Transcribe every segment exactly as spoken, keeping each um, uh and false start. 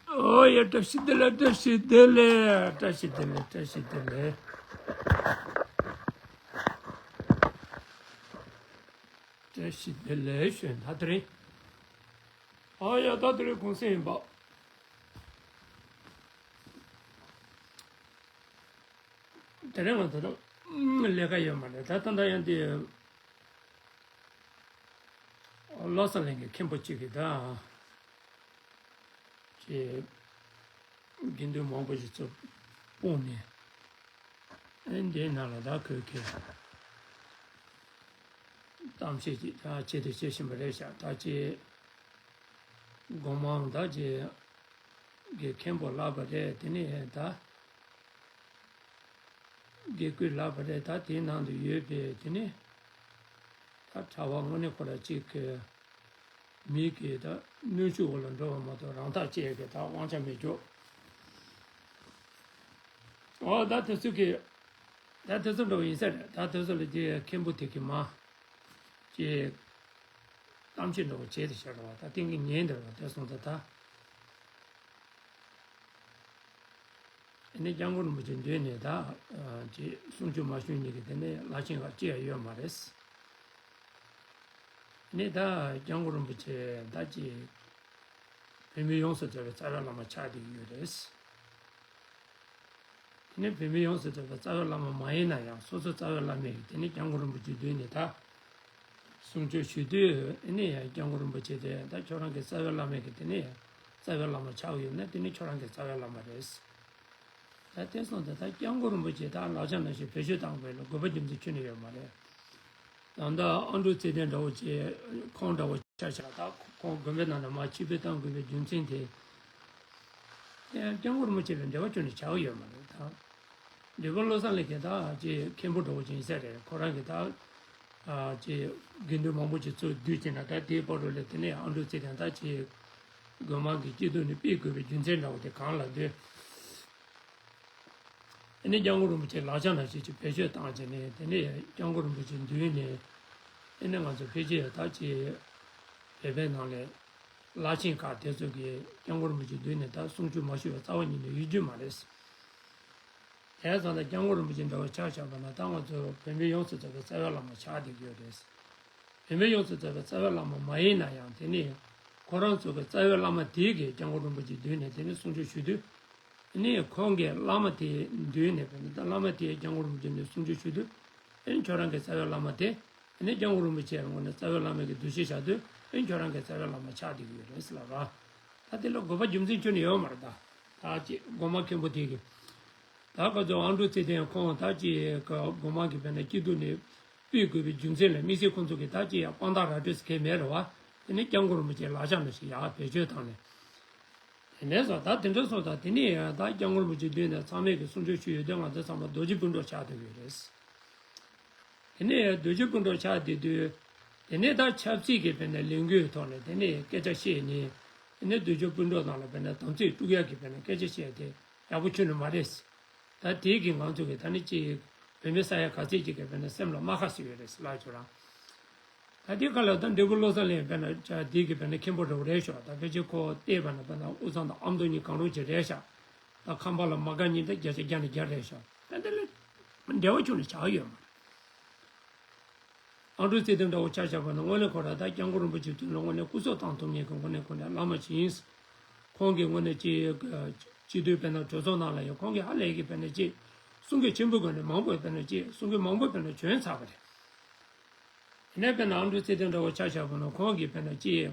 ཨོ་ཡ། བཀྲ་ཤིས་བདེ་ལེགས། བཀྲ་ཤིས་བདེ་ལེགས། བཀྲ་ཤིས་བདེ་ལེགས། བཀྲ་ཤིས་བདེ་ལེགས། བཀྲ་ཤིས་བདེ་ལེགས་ཞུ། ད་དེ་རིང་། ཨོ་ཡ། ད་དེ་རིང་གུང་སེང་ཡིན་པ། དེ་རིང་ང་ད་ལྟ་ལས་ཀ་ཡོད་མ་རེད། ད་ད་ལྟ་ཡང་དེ་བློ་བཟང་གླིང་གི་མཁན་པོ་གཅིག་གིས་ད་ཅེས་དགེ་འདུན་མང་པོ་ཞིག་ཚུར་སྤུངས་ནས། ཨེ་འདིའི་ནང་ལ་ད་ཁོས་ཁྱེད་གཏམ་བཤད་ཅིག་ད་བྱེད་དུ་བྱེད་བཞིན་པ་རེད་ཤག་ད་ཅེས་སྒོ་མང་ད་ཅེས་གི་མཁན་པོ་ལབ་པ་རེད། དེ་ནས་ད། དགེ་བསྐོས་ལབ་པ་རེད། ད་དེའི་ནང་དུ་ཡོད་པའི་དེ་ནི་ད་གྲྭ་པ་དངོས་གནས་ཁོ་ར་གཅིག་གི་མི་གི་ད་གནོན་ཤུགས་འོག་ལ་འགྲོ་བ་མ་གཏོགས་རང་ཐག་བཅད་ཀྱི་ད་དབང་ཆ་མེད་འཇོག་ཨོ་ད་དེ་ཚོ་གི་ད་དེ་ཚོ་འགྲོ་བ་ཡིན་ས་རེད། ད་དེ་ཚོ་ལ་དེ་མཁན་པོ་དེ་གི་མ་ཅེས་གཏམ་བཤད་འགྲོ་བ་བྱས་ཏེ་བཞག་རོགས། ད་ཏིང་གི་ཉན་འདོད་པ་དེ་སོང་ཙང་ད། ཨ་ནི་སྐྱབས་མགོན་རིན་པོ་ཆེ་མདུན་ནས་ད་ཅེས་གསུང་ཆོས་མ་ཞུས་ཉིན་གྱི་དེ་ནས་བླ་ཆེན་ཁག་ཅི་ཡང་ཡོད་མ་རེད། ཨ་ནི་ད་སྐྱབས་མགོན་རིན་པོ་ཆེ་ད་ཅེས་བོད་མི་ཡོངས་སུ་རྫོགས་པའི་རྩ་བའི་བླ་མ་ཆགས་བསྡད་ཀྱི་ཡོད་རེད། དེ་ནས་བོད་མི་ཡོངས་སུ་རྫོགས་པའི་རྩ་བའི་བླ་མ་མ་ཡིན་ན་ཡང་སོ་སོ་རྩ་བའི་བླ་མས་དེ་ནས་སྐྱབས་མགོན་རིན་པོ་ཆེའི་མདུན་ནས་ད་གསུང་ཆོས་ཞུ་དུས་ཨ་ནི་ཡང་སྐྱབས་མགོན་རིན་པོ་ཆེ་དེ་ད་ཁྱོད་རང་གི་རྩ་བའི་བླ་མས་གི་དེ་ནས་རྩ་བའི་བླ་མ་ཆགས་ཡོད་ན་དེ་ནི་ཁྱོད་རང་གི་རྩ་བའི་བླ་མ་རེད། ད་དེ་སོང་ཙང་ད་སྐྱབས་མགོན་རིན་པོ་ཆེ་ད་ལག་ཆ་ནང་བཞིན་བེད་སྤྱོད་བཏང་དགོས་ལ་དགོས་པ་རྒྱུ་མཚན་ཁྱོན་ནས་ཡོད་མ་རེད། ད་ལྟ་ཨ་འབྲུག་ཚེ་བརྟན་འདྲ་བོ་ཅེས་ཁོང་འདྲ་བོ་ཆ་བཞག་ད་ཁོང་དགོན་པའི་ནང་ནས་མར་ཕྱིར་འབུད་བཏང་དགོས་པའི་རྒྱུ་མཚན་དེ། ཡང་སྐྱབས་མགོན་རིན་པོ་ཆེ་ལ་འབྲེལ་བ་ཁྱོན་ནས་བྱ་བ་ཡོད་མ་རེད་ད། འབྲས་སྤུངས་བློ་བཟང་གླིང་གིས་ད་ཅེས་མཁན་པོ་འདྲ་བོ་ཅིག་ཡིན་ས་རེད། ཁོ་རང་གིས་ད་ཅེས་དགེ་འདུན་མང་པོ་ཅིག་ཚུར་བསྡུས་བྱས་ན་ད་དེའི་བར་དུ་ལ་དེ་ནས་ཨ་འབྲུག་ཚེ་བརྟན་ད་ཅེས་དགོན་དམངས་ཀྱི་སྐྱིད་སྡུག་ནས་སྤེལ་དགོས་པའི་རྒྱུ་མཚན་འདྲ་བོ་དེ་གང་ལ་འདོད། ཨ་ནི་སྐྱབས་མགོན་རིན་པོ་ཆེ་ལག་ཆ་ནང་བཞིན་ཅིག་བེད་སྤྱོད་བཏང་བྱས་ནས་དེ་ནས་སྐྱབས་མགོན་རིན་པོ་ཆེ་མདུན་ནས་ཨ་ནི་ང་ཚོ་ཕལ་ཆེར་ད་ཅེས་བོད་པའི་ནང་ལས་བླ་ཆེན་ཁག་དེ་ཚོ་གིས་སྐྱབས་མགོན་རིན་པོ་ཆེ་མདུན་ནས་ད་གསུང་ཆོས་མ་ཞུས་པ་རྩ་བ་ཉིད་ནས་ཡོད་རྒྱུ་མ་རེད། དེ་ཙང་ད་སྐྱབས་མགོན་རིན་པོ་ཆེ་འདྲ་བོ་ཆ་བཞག་པ་ན་ད་ང་ཚོ་བོད་མི་ཡོངས་སུ་རྫོགས་པའི་རྩ་བའི་བླ་མ་ཆགས་བསྡད་ཀྱི་ཡོད་རེད། བོད་མི་ཡོངས་སུ་རྫོགས་པའི་རྩ་བའི་བླ་མ་མ་ཡིན་ན་ཡང་དེ་ནི་ཁོ་རང་ཚོ་གི་རྩ་བའི་བླ་མ་དེ་གིས་སྐྱབས་མགོན་རིན་པོ་ཆེ་མདུན་ནས་དེ་ནི་གསུང་ཆོས་ཞུ་དུས། ཨ་ནི་ཁོང་གིས་བླ་མ་དེའི་མདུན་ནས་བོད་མི་དང་བླ་མ་དེས་སྐྱབས་མགོན་རིན་པོ་ཆེ་ནས་གསུང་ཆོས་ཞུ་དུས། ཨ་ནི་ཁྱོད་རང་གི་རྩ་བའི་བླ་མ་དེ། ཨ་ནི་སྐྱབས་མགོན་རིན་པོ་ཆེའི་ངོས་ནས་རྩ་བའི་བླ་མ་གི་འདུ་ཤེས་བཞག་དུས་ཨ་ནི་ཁྱོད་རང་གི་རྩ་བའི་བླ་མ་ཆགས་བསྡད་ཀྱི་ཡོད་རེད་ཟེར་ལབ་ར། ད་དེ་ལ་དགོས་པ་རྒྱུ་མཚན་ཁྱོན་ནས་ཡོད་མ་རེད་ད། ད་ཅི་སྒོ་མང་མཁན་པོ་དེ་གི། ད་ག་ཚོད་ཨ་འབྲུག་ཚེ་བརྟན་ཁོང་ད་ཅི་ག་སྒོ་མང་གི་བས་ན་སྐྱིད་སྡུག་ནས་སྤེལ་དགོས་པའི་རྒྱུ་མཚན་ལ་དམིགས་བསལ་ཁོང་ཚོ་གི་ད་ཅི་ཡང་དཔང་རྟགས་ར་སྤྲོད་ཟེར་མཁན་མེད་རེད་བ། དེ་ནི་སྐྱབས་མགོན་རིན་པོ་ཆེའི་ལག་ཆ་ནང་བཞིན་ཡར་བེད་སྤྱོད་བཏང་ནས། དེ་ནས་སོ་ད་དེ་འདྲ་སོང་ཙང་དེ་ནས་ཡང་ད་སྐྱབས་མགོན་རིན་པོ་ཆེ་མདུན་ནས་ཚང་མས་ཀྱི་གསུང་ཆོས་ཞུ་ཡོད་དུས་ང་ཚོ་ཚང་མ་རྡོ་རྗེ་སྤུན་གྲོགས་ཆགས་བསྡད་ཀྱི་ཡོད་རེད། དེ་ནས་རྡོ་རྗེ་སྤུན་གྲོགས་ཆགས་བསྡད་དུས། དེ་ནས་ད་ཆབ་སྲིད་ཀྱི་བས་ན་ལས་འགུལ་ཐོག་ནས་དེ་ནས་སྐད་ཆ་བཤད་ནས། དེ་ནས་རྡོ་རྗེ་སྤུན་གྲོགས་ནང་ལ་བས་ན་དམ་ཚིག་དཀྲུག་ཡག་གི་བས་ན་སྐད་ཆ་བཤད་དེ་ཡག་པོ་ཁྱོན་ནས་མ་རེད། ད་དེའི་གི་ང་ཚོ་གི་ད་ནི་ཅིག་བོད་མི་ས་ཡ་ག་ཚད་ཅིག་གི་བས་ན་སེམས་ལ་རྨ་ཁ་བཟོས་ཡོད་རེད་ལབ་ཆོག་རང་། ད་དེ་ག་ལ་ད་འབྲས་སྤུངས་བློ་བཟང་གླིང་བས་ན་ཅག་དེའི་གི་བས་ན་མཁན་པོ་རེ་བ་རེད་ཤག་ད་ཕལ་ཆེར་ཁོ་བལྟས་པ་ན་བས་ན་དབུས་གཙང་དང་ཨ་མདོ་གཉིས་གང་རུང་ཅིག་རེད་ཤག་ད་ཁམས་པ་ལ་མ་དགའ་མཁན་ད་བརྒྱ་ཆ་བརྒྱ་ནས་བརྒྱ་རེད་ཤག་ད་དེ་ལ་འབྲེལ་བ་ཁྱོན་ནས་ཆགས་ཡོད་མ་རེད། ཨ་འབྲུག་ཚེ་བརྟན་འདྲ་བོ་ཆ་བཞག་པ་ན་དངོས་གནས་ཁོ་རང་ད་སྐྱབས་མགོན་རིན་པོ་ཆེ་མདུན་ལ་དངོས་གནས་སྐུ་སྲོག་བཏང་ཐུབ་མཁན་གྱི་དངོས་གནས་ཁོ་ནི་བླ་མ་ཅིག་ཡིན། ཁོང་གིས་དངོས་གནས་ཅིག་སྤྱི་འཐུས་དཔེར་ན་གྲོས་ཚོགས་ནང་ལ་ཡང་ཁོང་གིས་ཧ་ལས་ཀྱི་དཔེར་ན་ཅིག་གསུང་གི་ཆེན་པོ་དགོས་ནས་མང་པོ་དཔེར་ན་ཅིག་གསུང་གི་མང་པོ་དཔེར་ན་བྱོན་ཚར་བ་རེད། དེ་ནས་དཔེར་ན་ཨ་འབྲུག་ཚེ་བརྟན་འདྲ་བོ་ཆ་བཞག་པ་ན་ཁོང་གིས་དཔེར་ན་ཅིག་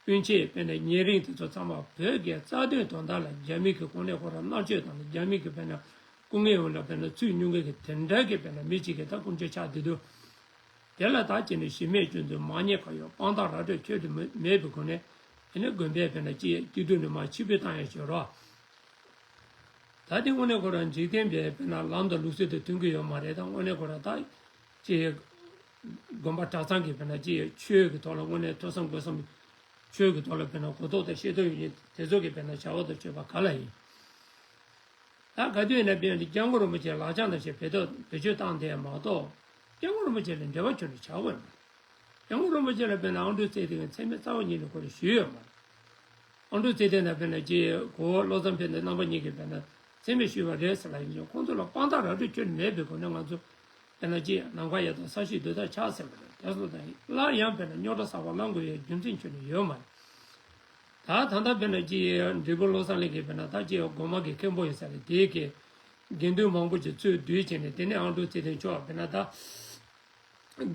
སྤུན་མཆེད་དཔེར་ན་ཉེ་རིང་དེ་ཚོ་ཚང་མ་བོད་ཀྱི་རྩ་དོན་དོན་དག་ལ་རྒྱ་མི་གི་དངོས་གནས་ཁོ་རང་མནར་གཅོད་དང་རྒྱ་མི་གི་དཔེར་ན་སྐུ་ངལ་འོག་ལ་དཔེར་ན་ཚུད་མྱོང་མཁན་གྱི་དེ་འདྲ་གི་དཔེར་ན་མི་གཅིག་གིས་ད་སྐུ་མཆེད་ཆགས་བསྡད་དུས། དེ་ལ་ད་ཅི་ནས་གཞི་མེད་སྐྱོན་འཛུགས་མ་ཉེས་ཁ་གཡོགས་དཔང་རྟགས་ར་སྤྲོད་ཁྱོད་དུ་མེད་པའི་སྒོ་ནས་དེ་ནས་དགོན་པའི་དཔེར་ན་ཅི་སྐྱིད་སྡུག་ནས་མ་ཕྱི་པོས་བཏང་ཡ་ཞོར་རོ། ད་དེ་དངོས་གནས་ཁོ་རང་འཇིག་རྟེན་པའི་དཔེར་ན་ལམ་དང་ལུགས་སྲོལ་དང་མཐུན་གྱི་ཡོད་མ་རེད། ད་དངོས་གནས་ཁོ་རང་ད་ཅི་དགོན་པ་གྲྭ་ཚང་གི་དཔེར་ན་ཅི་ཆོས་ཀྱི་ཐོག་ལ་དངོས་གནས་ཐོས་བསམ་སྒོམ་གསུམ་ཆོས་ཀྱི་ཐོག་ལ་དཔེར་ན་གོ་རྟོགས་དང་ཤེས་རྟོགས་ཡོད་མཁན་དེ་ཚོ་གི་དཔེར་ན་བྱ་བ་དང་སྤྱོད་པ་ག་ལ་ཡིན། ད་ག་དུས་ཡིན་ན་དཔེར་ན་སྐྱབས་མགོན་རིན་པོ་ཆེ་ལག་ཆ་འདྲ་ཞིག་བེད་སྤྱོད་བེད་སྤྱོད་བཏང་དེ་མ་གཏོགས་སྐྱབས་མགོན་རིན་པོ་ཆེ་ལ་འབྲེལ་བ་ཁྱོན་ནས་ཆགས་ཡོད་མ་རེད། སྐྱབས་མགོན་རིན་པོ་ཆེ་ལ་དཔེར་ན་ཨ་འབྲུག་ཚེ་བརྟན་གྱི་མཚན་སྨད་རྩ་བ་ཉིད་ནས་ཁོ་རང་ཞུས་ཡོད་མ་རེད། ཨ་འབྲུག་ཚེ་བརྟན་དང་དཔེར་ན་ཅིག་གོ་བོ་བློ་བཟང་ཕན་བདེ་རྣམ་པ་གཉིས་ཀྱིས་དཔེར་ན་མཚན་སྨད་ཞུས་པ་རེད་ཟེར་ལབ་ཡིན་ཀྱང་། ཁོང་ཚོ་ལ་དཔང་རྟགས་ར་སྤྲོད་ཁྱོན་ནས་མེད་པའི་སྒོ་ནས་ང་ཚོ་དཔེར་ན་ཅིག་ནམ་མཁའ་ཡར་ལྟ་ས་གཞི་རྡོལ་ལྟར་ཆགས་ཟེར་བ་རེད། དེ་སོགས་དང་སླར་ཡང་དཔེར་ན་རྙོག་དྲ་གསར་པ་བསླང་དགོས་ཡའི་རྒྱུ་མཚན་ཁྱོན་ནས་ཡོད་མ་རེད། ད་ད་ལྟ་དཔེར་ན་ཅིག་འབྲས་སྤུངས་བློ་བཟང་གླིང་གི་དཔེར་ན་ད་ཅིག་སྒོ་མང་གི་མཁན་པོ་ཡིན་ས་རེད། དེའི་གི་དགེ་འདུན་མང་པོ་ཅིག་ཚུར་བསྡུས་བྱས་ནས། དེ་ནས་ཨ་འབྲུག་ཚེ་བརྟན་མཆོག་དཔེར་ན་ད་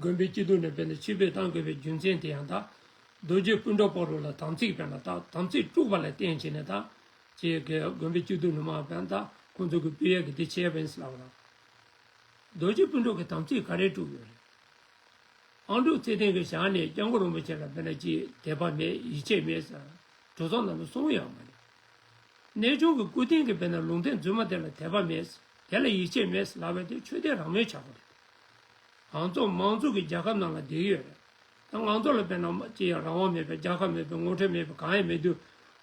དགོན་པའི་སྐྱིད་སྡུག་ནས་དཔེར་ན་ཕྱིར་འབུད་བཏང་དགོས་པའི་རྒྱུ་མཚན་དེ་ཡང་ད་རྡོ་རྗེ་སྤུན་གྲོགས་སྤ་རོ་ལ་དམ་ཚིག་དཔེར་ན་ད་དམ་ཚིག་དཀྲུགས་པ་ལ་བརྟེན་བྱས་ནས་ད་ཅིག་གི་དགོན་པའི་སྐྱིད་སྡུག་ནས་མར་དཔེར་ན་ད་ཁོང་ཚོ་གི་སྤུས་ཡག་གི་དེ་བྱས་པ་ཡིན་ཟེར་ལབ་པ་རེད། རྡོ་རྗེ་སྤུན་གྲོགས་ཀྱི་དམ་ཚིག་ག་རེ་དཀྲུགས་ཡོད་རེད། ཨ་འབྲུག་ཚེ་བརྟན་གྱི་ཞལ་ནས་སྐྱབས་མགོན་རིན་པོ་ཆེ་ལ་དཔེར་ན་ཅིག་དད་པ་མེད། ཡིད་ཆེས་མེད་ཟེར་གྲོས་ཚོགས་ནང་ལ་གསུངས་ཡོད་མ་རེད། གནས་ཆུང་གི་སྐུ་རྟེན་གྱི་དཔེར་ན་ལུང་བསྟན་རྫུན་མ་དེ་ལ་དད་པ་མེད། དེ་ལ་ཡིད་ཆེས་མེད་ལབ་པ་དེ་ཆོས་དད་རང་མོས་ཆགས་པ་རེད། ང་ཚོ་མང་གཙོ་གི་རྒྱལ་ཁབ་ནང་ལ་བསྡད་ཡོད་རེད། ད་ང་ཚོ་ལ་དཔེར་ན་ཅི་ཡང་རང་དབང་མེད་པའི་རྒྱལ་ཁབ་མེད་པའི་ངོ་སྤྲོད་མེད་པའི་གང་ཡང་མེད་དུས།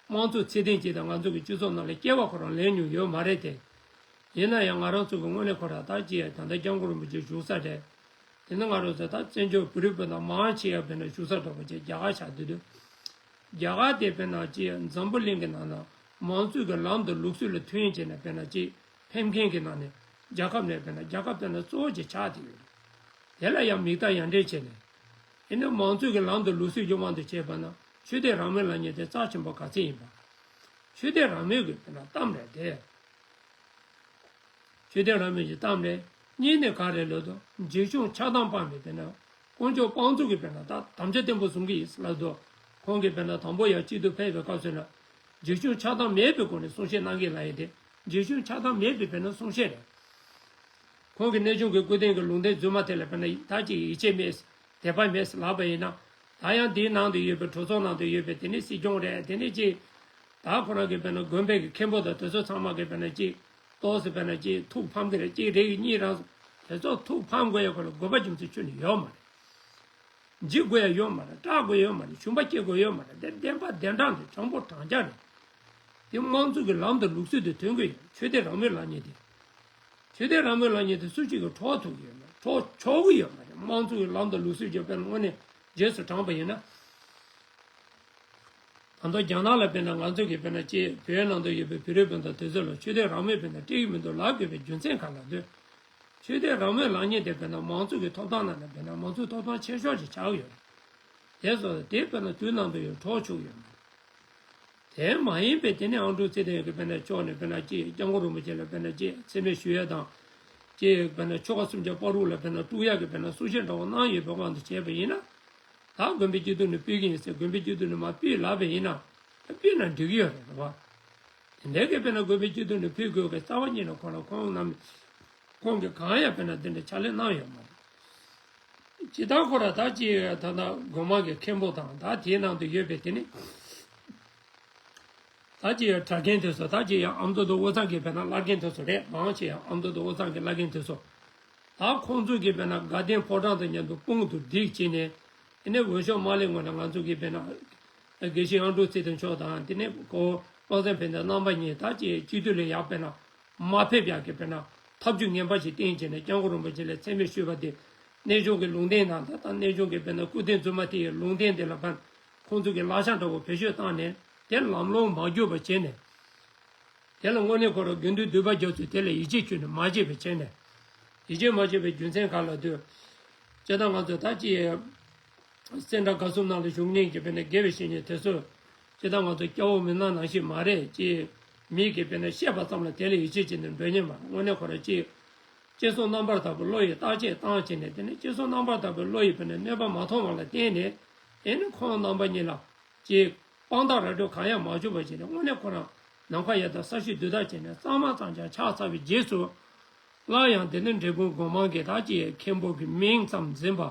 དམངས་གཙོ་ཚད་ལྡན་ཅིག་དང་ང་ཚོ་གི་སྤྱི་ཚོགས་ནང་ལ་སྐྱེ་བ་ཁོ་རང་ལེན་མྱོང་ཡོད་མ་རེད་དེ། ཡིན་ན་ཡང་ང་རང་ཚོ་གི་དངོས་གནས་ཁོ་རང་ད་ཅི་ཡང་ད་ལྟ་སྐྱབས་མགོན་རིན་པོ་ཆེ་བཞུགས་ས་རེད། དེ་ནི་ང་རང་ཚོ་ད་བཙན་བྱོལ་བོད་རིགས་སྤུན་ཟླ་མང་ཆེ་བ་དཔེར་ན་བཞུགས་ས་འདྲ་པོ་ཅིག་རྒྱ་གར་ཆགས་བསྡད་དུས། རྒྱ་གར་དེ་དཔེར་ན་ཅིག་འཛམ་བུ་གླིང་གི་ནང་ན་མང་གཙོའི་གི་ལམ་དང་ལུགས་སྲོལ་ལ་མཐུན་བྱས་ནས་དཔེར་ན་ཅིག་ཕེབས་མཁན་གྱི་ནང་ནས་རྒྱལ་ཁབ་ནས་དཔེར་ན་རྒྱལ་ཁབ་དཔེར་ན་གཙོ་བོ་ཅིག་ཆགས་བསྡད་ཡོད་རེད། དེ་ལ་ཡང་མིག་ལྟ་ཡར་འདྲེན་བྱས་ནས། ཨེ་ནི་མང་གཙོའི་གི་ལམ་དང་ལུགས་སྲོལ་གྱི་དབང་དུ་བྱས་པ་ན་ཆོས་དད་རང་མོས་ལབ་མཁན་དེ་རྩ་ཆེན་པོ་ག་ཚད་ཡིན་པ། ཆོས་དད་རང་མོས་ཀྱི་དཔེར་ན་གཏམ་རེད་དེ། ཆོས་དད་རང་མོས་ཀྱི་གཏམ་རེད། གཉིས་ནས་ག་རེ་ལབ་དུས་འཇིགས་སྐྱོང་ཆགས་སྡང་སྤངས་པའི་དཔེར་ན་དཀོན་མཆོག་དཔང་བཙུགས་ཀྱི་དཔེར་ན་ད་དམ་བཅའ་བརྟན་པོ་བཟུང་གི་ཡིན་ལབ་དུས། ཁོང་གིས་དཔེར་ན་དང་པོ་ཡར་སྐྱིད་སྡུག་ཕེབས་པའི་སྐབས་སུ་ན། འཇིགས་སྐྱོང་ཆགས་སྡང་མེད་པའི་སྒོ་ནས་གསུང་བཤད་གནང་གི་ལབ་ཡས་དེ། འཇིགས་སྐྱོང་ཆགས་སྡང་མེད་པའི་དཔེར་ན་གསུང་བཤད་རེད། ཁོང་གིས་གནས་ཆུང་གི་སྐུ་རྟེན་གྱི་ལུང་བསྟན་རྫུན་མ་དེ་ལ་དཔེར་ན་ད་ཅིག་ཡིད་ཆེས་མེད། དད་པ་མེད་ལབ་པ་ཡིན་ན། ད་ཡང་དེའི་ནང་དུ་ཡོད་པའི་གྲོས་ཚོགས་ནང་དུ་ཡོད་པའི་དེ་ནི་སྲིད་སྐྱོང་རེད། དེ་ནི་ཅིག་ད་ཁོ་རང་གི་དཔེར་ན་དགོན་པའི་གི་མཁན་པོ་དང་དེ་ཚོ་ཚང་མ་གི་དཔེར་ན་ཅིག་ཏོག་ཙམ་དཔེར་ན་ཅིག་ཐུགས་ཕམ་གི་རེད། ཅིག་རེ་གཉིས་རང་སོང་། དེ་ཚོ་ཐུགས་ཕམ་དགོས་ཡ་ཁོ་ལ་དགོས་པ་རྒྱུ་མཚན་ཁྱོན་ནས་ཡོད་མ་རེད། འཇིགས་དགོས་ཡ་ཡོད་མ་རེད། སྐྲག་དགོས་ཡོད་མ་རེད། ཞུམ་པ་སྐྱེ་དགོས་ཡོད་མ་རེད། དེ་བདེན་པ་བདེན་དྲང་རེད། དྲང་པོ་དྲང་རྐྱང་རེད། དེ་དམངས་གཙོ་གི་ལམ་དང་ལུགས་སྲོལ་དེ་ཐོན་གི་ཡོད། ཆོས་དད་རང་མོས་ལབ་མཁན་དེ། ཆོས་དད་རང་མོས་ལབ་མཁན་དེ་སུ་གཅིག་གིས་འཕྲོག་ཐུབ་ཀྱི་ཡོད་མ་རེད། འཕྲོག་ཆོག་གི་ཡོད་མ་རེད། དམངས་གཙོ་གི་ལམ་དང་ལུགས་སྲོལ་བརྗོད་པའི་དངོས་གནས་རྗེས་སུ་དྲངས་པ་ཡིན་ན། ད་ལྟ་རྒྱ་ནག་ལ་དཔེར་ན་ང་ཚོ་གིས་དཔེར་ན་ཅིག་བོད་ནང་དུ་ཡོད་པའི་བོད་རིགས་སྤུན་ཟླ་དེ་ཚོ་ལ་ཆོས་དད་རང་མོས་དཔེར་ན་སྤྲད་ཀྱི་མི་འདུག་ལབ་དགོས་པའི་རྒྱུ་མཚན་ག་ལ་འདོད། ཆོས་དད་རང་མོས་ལབ་མཁན་དེ་དཔེར་ན་མང་གཙོ་གི་ཐོབ་ཐང་ནང་ནས་དཔེར་ན་མང་གཙོའི་ཐོབ་ཐང་ཆེ་ཤོས་ཅིག་ཆགས་ཡོད་རེད། དེ་སོགས་དེ་དཔེར་ན་དུས་ནང་དུ་ཡང་འཕྲོག་ཆོག་ཡོད་མ་རེད། དེ་མ་ཡིན་པའི་དེ་ནས་ཨ་འབྲུག་ཚེ་བརྟན་གྱི་དཔེར་ན་ཕྱོགས་ནས་དཔེར་ན་ཅིག་སྐྱབས་མགོན་རིན་པོ་ཆེ་ལ་དཔེར་ན་ཅིག་མཚན་སྨད་ཞུ་ཡ་དང་། ཅིག་དཔེར་ན་ཆོལ་ཁ་སུམ་བརྒྱ་བར་དུ་ལ་དཔེར་ན་དཀྲུག་ཡ་གི་དཔེར་ན་གསུང་བཤད་འདྲ་བོ་གནང་ཡོད་པའི་དབང་དུ་བྱས་པ་ཡིན་ན། ད་དགོན་པའི་སྐྱིད་སྡུག་ནས་ཕུད་ཀྱི་ཡིན་ཟེར། དགོན་པའི་སྐྱིད་སྡུག་ནས་མར་ཕུད་ལབ་པ་ཡིན་ན། ད་ཕུད་ན་འགྲིག་གི་ཡོད་རེད་རེད་བ། དེ་འདྲའི་གི་དཔེར་ན་དགོན་པའི་སྐྱིད་སྡུག་ནས་ཕུད་དགོས་གི་རྩ་བ་ཉིད་ནས་ཁོ་ན་ཁོང་རྣམས། ཁོང་གིས་གང་ཡང་དཔེར་ན་དེ་འདྲ་ཕྱག་ལས་གནང་ཡོད་མ་རེད། ཇི་ལྟར་ཁོ་ར་ད་ཅི་ད་ལྟ་སྒོ་མང་གི་མཁན་པོ་དང་ད་དེའི་ནང་དུ་ཡོད་པའི་དེ་ནི། ད་ཅི་ཡང་གྲྭ་རྒན་དེ་ཚོ་ད་ཅི་ཡང་ཨ་མདོ་དང་དབུས་གཙང་གི་དཔེར་ན་བླ་རྒན་དེ་ཚོ་རེད། མང་ཆེ་ཡང་ཨ་མདོ་དང་དབུས་གཙང་གི་བླ་རྒན་དེ་ཚོ། ད་ཁོང་ཚོ་གི་དཔེར་ན་དགའ་ལྡན་ཕོ་བྲང་དང་མཉམ་དུ་དཔུང་དུ་སྒྲིལ་བྱས་ནས། དེ་ནས་འོས་ཤོག་མ་ལེན་སྔོན་ལ་ང་ཚོ་གི་དཔེར་ན། དགེ་བཤེས་ཨ་འབྲུག་ཚེ་བརྟན་མཆོག་དང་དེ་ནས་ཁོ་བློ་བཟང་ཕན་བདེ་རྣམ་པ་གཉིས་ད་ཅི་སྤྱི་འཐུས་ལ་ཡག་དཔེར་ན། མ་ཕེབས་ཡག་གི་དཔེར་ན་ཐབས་ཇུས་ངན་པ་ཞིག་བསྟན་བྱས་ནས་སྐྱབས་མགོན་རིན་པོ་ཆེ་ལ་མཚན་སྨད་ཞུས་པ་དེ། གནས་ཆུང་གི་ལུང་བསྟན་དང་ད་ལྟ་གནས་ཆུང་གི་དཔེར་ན་སྐུ་རྟེན་རྫུན་མ་དེ་ཡི་ལུང་བསྟན་དེ་ལ་ཕན། ཁོང་ཚོ་གི་ལག་ཆ་འདྲ་བོ་བེད་སྤྱོད་བཏང་ནས་དེ་ལམ་ལྷོང་མ་གྱུར་པ་བྱས་ནས། དེ་ལ་དངོས་གནས་ཁོ་རང་དགེ་འདུན་འདུས་པ་རྒྱ་མཚོས་དེ་ལ་ཡིད་ཆེས་ཁྱོན་ནས་མ་བྱས་པ་བྱས་ནས། ཡིད་ཆེས་མ་བྱས་པའི་རྒྱུ་མཚན་ག་ལ་ལྟོས། ཇི་ལྟར་ང་ཚོ་ད་ཅི། སེ་འབྲས་དགའ་གསུམ་ནང་ལ་བཞུགས་མཁན་གྱི་དཔེར་ན་དགེ་བའི་བཤེས་གཉེན་དེ་ཚོ། ཇི་ལྟར་ང་ཚོ་སྐྱ་བོ་མི་སྣ་ནང་བཞིན་མ་རེད་ཅེས། མིག་གིས་དཔེར་ན་བཤད་པ་ཙམ་ལ་དེ་ལ་ཡིད་ཆེས་བྱེད་ནས་འགྲོ་ཉེན་མ་རེད། དངོས་གནས་ཁོ་རང་ཅིག་ཅེས་སོགས་རྣམ་པར་དག་པའི་བློ་ཡིས་བརྟག་དཔྱད་བཏང་བྱས་ནས་དེ་ནས་ཅེས་སོགས་རྣམ་པར་དག་པའི་བློ་ཡིས་དཔེར་ན་གནོད་པ་མ་མཐོང་བ་ལ་བརྟེན་ནས། དེ་ནི་ཁོང་རྣམ་པ་གཉིས་ལ། ཅིག་དཔང་རྟགས་ར་སྤྲོད་གང་ཡང་མ་བྱུང་བ་བྱས་ནས་དངོས་གནས་ཁོ་རང་ནམ་མཁའ་ཡར་ལྟ་ས་གཞི་རྡོལ་ལྟར་བྱས་ནས་གཙང་མ་གཙང་རྐྱང་ཆགས་ཚར་བའི་རྗེས་སུ། སླར་ཡང་དེ་ནི་འབྲས་སྤུངས་སྒོ་མང་གི་ད་ཅིག་མཁན་པོ་གི་མིང་ཙམ་འཛིན་པ།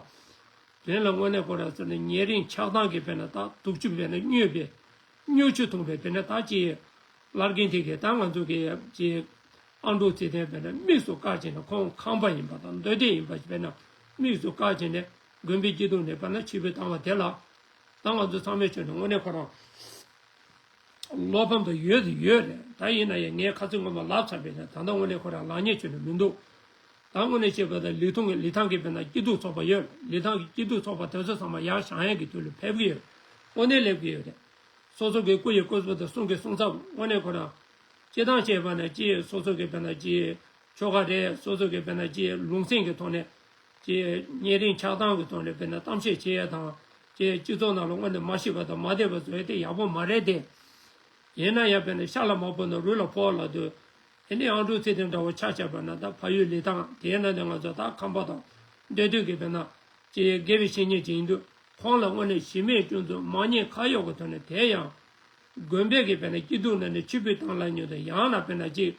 དོན་ལ་དངོས་གནས་ཁོ་རང་ཚོ་ནི་ཉེ་རིང་ཆགས་སྡང་གི་དཔེར་ན་ད་དུག་ཆུ་དཔེར་ན་མྱོས་པའི་མྱོས་ཆུ་འཐུང་བའི་དཔེར་ན་ད་ཅིག་བླ་རྒན་དེ་གས་ད་ང་ཚོ་གི་ཅིག་ཨ་འབྲུག་ཚེ་བརྟན་དཔེར་ན་དམིགས་སུ་བཀར་བྱས་ནས་ཁོང་ཁང་པ་ཡིན་པ་དང་མདོ་སྡེ་ཡིན་པ་དཔེར་ན་དམིགས་སུ་བཀར་བྱས་ནས་དགོན་པའི་སྐྱིད་སྡུག་ནས་དཔེར་ན་ཆུ་བེད་བཏང་བ་དེ་ལ་ད་ང་ཚོ་ཚང་མས་ཆོས་ནས་དངོས་གནས་ཁོ་རང་བློ་ཕམ་དུ་ཡོད་དུ་ཡོད་རེད། ད་ཡིན་ན་ཡང་ངས་ཁ་ཚིག་ངོ་མ་ལབ་ཚར་བས་ན་ད་ལྟ་དངོས་གནས་ཁོ་རང་ལངས་ཉེས་ཆོས་ནས་མི་འདུག་ད་དངོས་གནས་བཤད་པ་ད་ལི་ཐང་གི་ལི་ཐང་གི་དཔེར་ན་སྐྱིད་སྡུག་ཚོགས་པ་ཡོད་རེད། ལི་ཐང་གི་སྐྱིད་སྡུག་ཚོགས་པ་དེ་ཚོ་ཚང་མ་ཡར་བཞེངས་ཡག་གི་དུས་ལ་ཕེབས་ཀྱི་ཡོད་རེད། དངོས་གནས་སླེབས་ཀྱི་ཡོད་རེད། སོ་སོ་གི་སྐུ་ཡི་སྐུ་ཚབ་དང་གསུང་གི་གསུང་ཚབ་དངོས་གནས་ཁོ་རང་། སྤྱིར་བཏང་བྱས་པ་ན་ཅིག་སོ་སོ་གི་དཔེར་ན་ཅིག་ཆོལ་ཁ་རེད། སོ་སོ་གི་དཔེར་ན་ཅིག་ལུང་ཚན་གྱི་ཐོག་ནས་ཅིག་གཉེན་རིམ་ཆགས་སྟངས་ཀྱི་ཐོག་ནས་དཔེར་ན་གཏམ་བཤད་བྱེད་ཡ་དང་། ཅིག་སྤྱི་ཚོགས་ནང་ལ་དངོས་གནས་མ་ཤེས་པ་དང་མ་བདེ་བ་བཟོ་ཡ་དེ་ཡག་པོ་མ་རེད་དེ། ཡིན་ན་ཡང་དཔེར་ན་ཤ་ལ་མ་ཕོག་ན་རུས་ལ་ཕོག་ལབ་དུས། ཨེ་ནི་ཨང་ཀྲུག་ཚེ་བརྟན་འདྲ་བོ་ཆ་བཞག་པ་ན་ད་ཕ་ཡུལ་ལི་ཐང་དེའི་ནང་ནས་ང་ཚོ་ད་ཁམས་པ་དང་སྡོད་དུས་ཀྱི་དཔེར་ན་ཅིག་དགེ་བའི་བཤེས་གཉེན་ཅིག་ཡིན་དུས་ཁོང་ལ་དངོས་གནས་གཞི་མེད་སྐྱོན་འཛུགས་མ་ཉེས་ཁ་གཡོག་གི་ཐོག་ནས་དེ་ཡང་དགོན་པའི་གི་དཔེར་ན་སྐྱིད་སྡུག་ནང་ནས་ཕྱིར་འབུད་བཏང་ལ་ཉོ་དང་ཡང་ན་དཔེར་ན་ཅིག་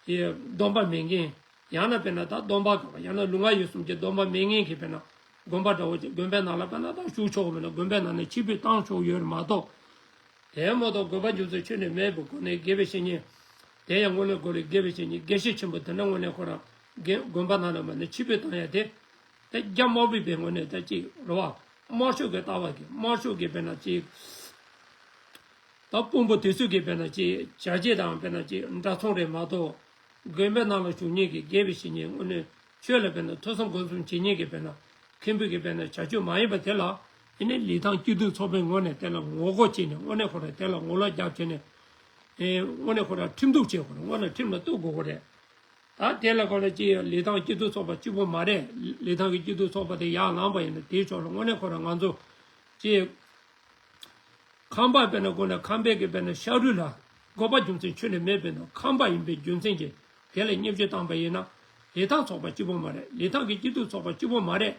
སྡོམ་པ་མེད་མཁན། ཡང་ན་དཔེར་ན་ད་སྡོམ་པ་ག་བ་ཡང་ན་ལུས་ངག་ཡིད་གསུམ་གྱི་སྡོམ་པ་མེད་མཁན་གྱི་དཔེར་ན་དགོན་པ་འདྲ་བོ་ཅིག་དགོན་པའི་ནང་ལ་དཔེར་ན་ད་བཞུགས་ཆོག་གི་མེད་ན་དགོན་པའི་ནང་ནས་ཕྱིར་འབུད་བཏང་ཆོག་ཡོད་རེད་མ་གཏོགས། དེ་མ་གཏོགས་དགོན་པ་རྒྱུ་མཚན་ཁྱོན་ནས་མེད་པའི་སྒོ་ནས་དགེ་བའི་བཤེས་གཉེན། དེ་ཡང་དངོས་གནས་དགོན་ལས་དགེ་བའི་བཤེས་གཉེན་དགེ་བཤེས་ཆེན་པོ་དེ་འདྲ་དངོས་གནས་ཁོ་རང་དགེ་དགོན་པ་ནང་ལ་མ་ནས་ཕྱིར་འབུད་བཏང་ཡ་དེ། དེ་རྒྱ་དམར་པོའི་པའི་ངོས་ནས་ད་ཅིག་རེད་བ། དམར་ཤོག་གི་ལྟ་བ་གི་དམར་ཤོག་གི་དཔེར་ན་ཅིག་ད་དཔོན་པོ་དེ་ཚོས་ཀྱི་དཔེར་ན་ཅིག་བྱ་བྱེད་དང་དཔེར་ན་ཅིག་འདྲ་མཚུངས་རེད་མ་གཏོགས། དགོན་པའི་ནང་ལ་བཞུགས་མཁན་གྱི་དགེ་བའི་བཤེས་གཉེན་དངོས་གནས་ཆོས་ལ་དཔེར་ན་ཐོས་བསམ་སྒོམ་གསུམ་བྱེད་མཁན་གྱི་དཔེར་ན་མཁན་པོ་གི་དཔེར་ན་བྱ་སྤྱོད་མ་ཡིན་པ་དེ་ལ་ཨེ་ནི་ལི་ཐང་སྐྱིད་སྡུག་ཚོགས་པའི་ངོས་ནས་དེ་ལ་ངོ་རྒོལ་བྱས་ནས་དངོས་གནས་ཁོ་རང་དེ་ལ་ངོ་ལོག་རྒྱབ་བྱས་ནས། ཨེ་དངོས་གནས་ཁོ་རང་ཁྲིམས་གཏུག་བྱེད་དགོས་རེད། དངོས་གནས་ཁྲིམས་ལ་གཏུག་དགོས་ཀྱི་རེད། ད་དེ་ལ་ཁོ་རང་ཅིག་ལི་ཐང་སྐྱིད་སྡུག་ཚོགས་པ་གཅིག་པོ་མ་རེད། ལི་ཐང་གི་སྐྱིད་སྡུག་ཚོགས་པ་དེ་ཡར་ལངས་པ་ཡིན་ན་དེའི་ཕྱོགས་ལ་དངོས་གནས་ཁོ་རང་ང་ཚོ་ཅིག་ཁམས་པ་དཔེར་ན་དགོས་ན་ཁམས་པའི་གི་དཔེར་ན་ཤ་རུས་ལ་དགོས་པ་རྒྱུ་མཚན་ཁྱོན་ནས་མེད་པས་ན་ཁམས་པ་ཡིན་པའི་རྒྱུ་མཚན་གྱིས་དེ་ལ་བརྙས་བཅོས་བཏང་པ་ཡིན་ན་ལི་ཐང་ཚོགས་པ་གཅིག་པོ་མ་རེད། ལི་ཐང་གི་སྐྱིད་སྡུག་ཚོགས་པ་གཅིག་པོ་མ་རེད།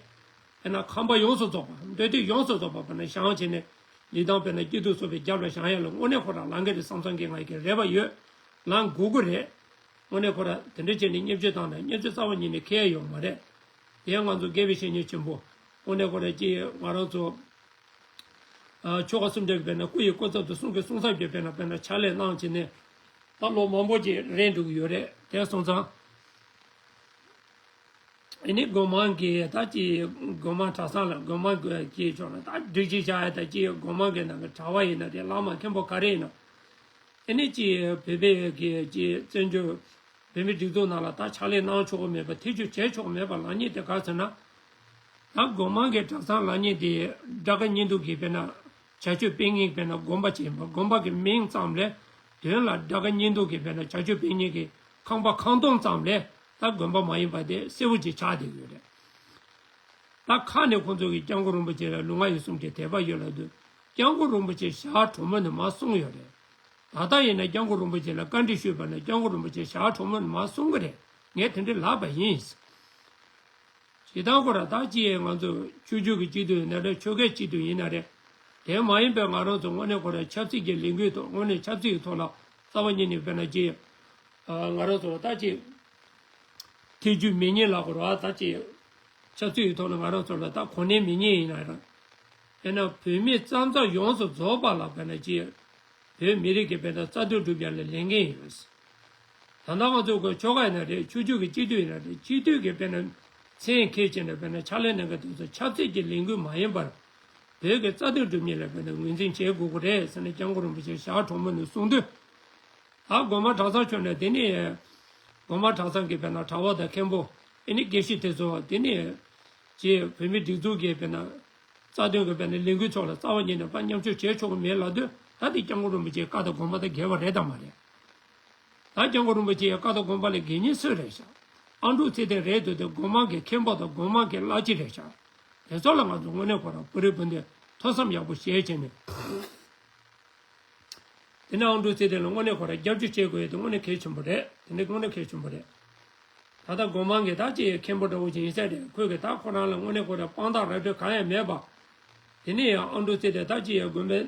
དཔེར་ན་ཁམས་པ་ཡོངས་སུ་རྫོགས་པ་འདོད་དེ་ཡོངས་སུ་རྫོགས་པ་དཔེར་ན་བཞེངས་བྱས་ནས་ལི་ཐང་དཔེར་ན་སྐྱིད་སྡུག་ཚོགས་པའི་རྒྱབ་ལ་བཞེངས་ཡ་ལ་དངོས་གནས་ཁོ་རང་ལང་གི་རེད་བསམ་བསམ་གི་ང་གི་རེ་བ་ཡོད། ལང་དགོས་ཀྱི་རེད། དངོས་གནས་ཁོ་རང་དེ་འདྲ་བྱས་ནས་བརྙས་བཅོས་བཏང་ན་བརྙས་བཅོས་རྩ་བ་ཉིད་ནས་ཁེལ་ཡ་ཡོད་མ་རེད། དེ་ཡང་ང་ཚོ་དགེ་བའི་བཤེས་གཉེན་ཆེན་པོ་དངོས་གནས་ཁོ་རང་ཅིག་ང་རང་ཚོ། ཨ་ཆོལ་ཁ་གསུམ་འདྲ་གི་དཔེར་ན་སྐུ་ཡི་སྐུ་ཚབ་དང་གསུང་གི་གསུང་ཚབ་ཀྱི་དཔེར་ན་དཔེར་ན་ཕྱག་ལས་གནང་བྱས་ནས་ད་ལོ་མང་པོ་ཅིག་རན་འགྲོ་གི་ཡོད་རེད། དེ་སོང་ཙང་ཨ་ནི་སྒོ་མང་གི་ད་ཅིག་སྒོ་མང་གྲྭ་ཚང་ལ་སྒོ་མང་གི་ཅིག་ཕྱོགས་ལ་ད་སྒྲིག་གཞི་བཞག་ཡ་ད་ཅིག་སྒོ་མང་གི་ནང་གི་གྲྭ་བ་ཡིན་ན་རེད། བླ་མ་མཁན་པོ་ག་རེ་ཡིན་ན་ཨ་ནི་ཅིག་བོད་པའི་གི་ཅིག་བཙན་བྱོལ་བོད་མིའི་སྒྲིག་འཛུགས་ནང་ལ་ད་ཕྱག་ལས་གནང་ཆོག་གི་མེད་པ་ཐེ་བྱུས་བྱས་ཆོག་གི་མེད་པ་ལབ་མཁན་དེ་ག་ཟེར་ན། ད་སྒོ་མང་གི་གྲྭ་ཚང་ལབ་མཁན་དེ་དགྲ་དགའ་གཉེན་སྡུག་གི་དཔེར་ན་བྱ་སྤྱོད་སྤེལ་མཁན་དཔེར་ན་དགོན་པ་ཅིག་ཡིན་པ། དགོན་པ་གི་མིང་ཙམ་ལས་དོན་ལ་དགྲ་དགའ་གཉེན་སྡུག་གི་དཔེར་ན་བྱ་སྤྱོད་སྤེལ་མཁན་གྱི་ཁང་པ་ཁང་སྟོང་ཙམ་ལས་ད་དགོན་པ་མ་ཡིན་པ་དེ་གསལ་བོ་ཅིག་ཆགས་བསྡད་ཡོད་རེད། ད་ཁ་ནས་ཁོང་ཚོ་གིས་སྐྱབས་མགོན་རིན་པོ་ཆེ་ལ་ལུས་ངག་ཡིད་གསུམ་གྱི་དད་པ་ཡོད་ལབ་དུས་སྐྱབས་མགོན་རིན་པོ་ཆེ་ཞལ་དྲོན་མོ་ནས་མར་གསུངས་ཡོད་རེད། ད་ལྟ་ཡིན་ན་སྐྱབས་མགོན་རིན་པོ་ཆེ་ལ་བཀའ་འདྲི་ཞུས་པ་ན་སྐྱབས་མགོན་རིན་པོ་ཆེ་ཞལ་དྲོན་མོ་ནས་མར་གསུང་གི་རེད། ངས་དེ་འདྲ་ལབ་པ་ཡིན། ཇི་ལྟར་ཁོ་ར་ད་ཅི་ཡང་ང་ཚོ་ཆོས་བརྒྱུད་ཀྱི་སྤྱི་འཐུས་ཡིན་ན་རེད། ཆོལ་ཁའི་སྤྱི་འཐུས་ཡིན་ན་རེད། དེ་མ་ཡིན་པའི་ང་རང་ཚོ་དངོས་གནས་ཁོ་ར་ཆབ་སྲིད་ཀྱི་ལས་འགུལ་ཐོག་དངོས་གནས་ཆབ་སྲིད་ཀྱི་ཐོག་ལ་རྩ་བ་ཉིད་ནས་དཔེར་ན་ཅི། ང་རང་ཚོ་ལ་ད་ཅི། ཐེ་བྱུས་མེད་མཁན་ལ་ཁོ་ར་ད་ཅི། ཆབ་སྲིད་ཀྱི་ཐོག་ལ་ང་རང་ཚོ་ལ་ད་གོ་གནས་མེད་མཁན་ཡིན་ན་ར། དཔེར་ན་བོད་མི་ཙང་ཙང་ཡོངས་སུ་རྫོགས་པ་ལ་དཔེར་ན་ཅི། བོད་མི་རིགས་ཀྱི་དཔེར་ན་རྩ་དོན་སྒྲུབ་ཡ་ལ་ལས་འགན་ཡོད། ད་ལྟ་ང་ཚོ་གི་ཆོལ་ཁ་ཡིན་ན་རེད། ཆོས་བརྒྱུད་ཀྱི་སྤྱི་འཐུས་ཡིན་ན་རེད། སྤྱི་འཐུས་ཀྱི་དཔེར་ན་མཚན་འཁྱེར་བྱས་ནས་དཔེར་ན་ཕྱག་ལས་གནང་མཁན་དེ་ཚོ་ཆབ་སྲིད་ཀྱི་ལས་འགུལ་མ་ཡིན་པར་བོད་ཀྱི་རྩ་དོན་སྒྲུབ་མཁན་ལ་དཔེར་ན་ངོས་འཛིན་བྱེད་དགོས་ཀྱི་རེད་ཟེར་ནས་སྐྱབས་མགོན་རིན་པོ་ཆེ་ཞལ་དྲོན་མོ་ནས་གསུངས་དུས། ད་སྒོ་མང་གྲྭ་ཚང་ཕྱོགས་ནས་དེ་ནས་སྒོ་མང་གྲྭ་ཚང་གི་དཔེར་ན་གྲྭ་བ་དང་མཁན་པོ་ཨེ་ནི་དགེ་བཤེས་དེ་ཚོ་དེ་ནས་ཅེས་བོད་མིའི་སྒྲིག་འཛུགས་ཀྱི་དཔེར་ན་རྩ་དོན་གྱི་དཔེར་ན་ལས་འགུལ་ཕྱོགས་ལ་རྩ་བ་ཉིད་ནས་ཕར་མཉམ་ཞུགས་བྱེད་ཆོག་གི་མེད་ལབ་དུས་ད་དེ་སྐྱབས་མགོན་རིན་པོ་ཆེའི་བཀའ་དང་དགོངས་པ་དང་འགལ་བ་རེད་དམ་མ་རེད། ད་སྐྱབས་མགོན་རིན་པོ་ཆེའི་བཀའ་དང་དགོངས་པ་ལས་འགལ་མཁན་སུ་རེད་ཤག་ཨ་འབྲུག་ཚེ་བརྟན་རེད་འདུག་སྟེ་སྒོ་མང་གི་མཁན་པོ་དང་སྒོ་མང་གི་བླ་སྤྱི་རེད་ཤག་དེ་ཚོ་ལ་ང་ཚོ་དངོས་གནས་ཁོ་རང་བོད་རིགས་སྤུན་ཟླས་ཐོས་བསམ་ཡག་པོ་བྱས་བྱས་ནས། དེ་ནས་ཨ་འབྲུག་ཚེ་བརྟན་ལ་དངོས་གནས་ཁོ་རང་རྒྱབ་སྐྱོར་བྱེད་དགོས་ཡ་དེ་དངོས་གནས་གལ་ཆེན་པོ་རེད། དེ་འདྲ་དངོས་གནས་གལ་ཆེན་པོ་རེད། ད་ལྟ་སྒོ་མང་གི་ད་ཅིག་མཁན་པོ་འདྲ་བོ་ཅིག་ཡིན་ས་རེད། ཁོས་གི་ད་ཁོ་རང་ལ་དངོས་གནས་ཁོ་རང་དཔང་རྟགས་ར་སྤྲོད་གང་ཡང་མེད་པ། དེ་ནས་ཡང་ཨ་འབྲུག་ཚེ་བརྟན་ད་ཅིག་ཡ་དགོན་པའི་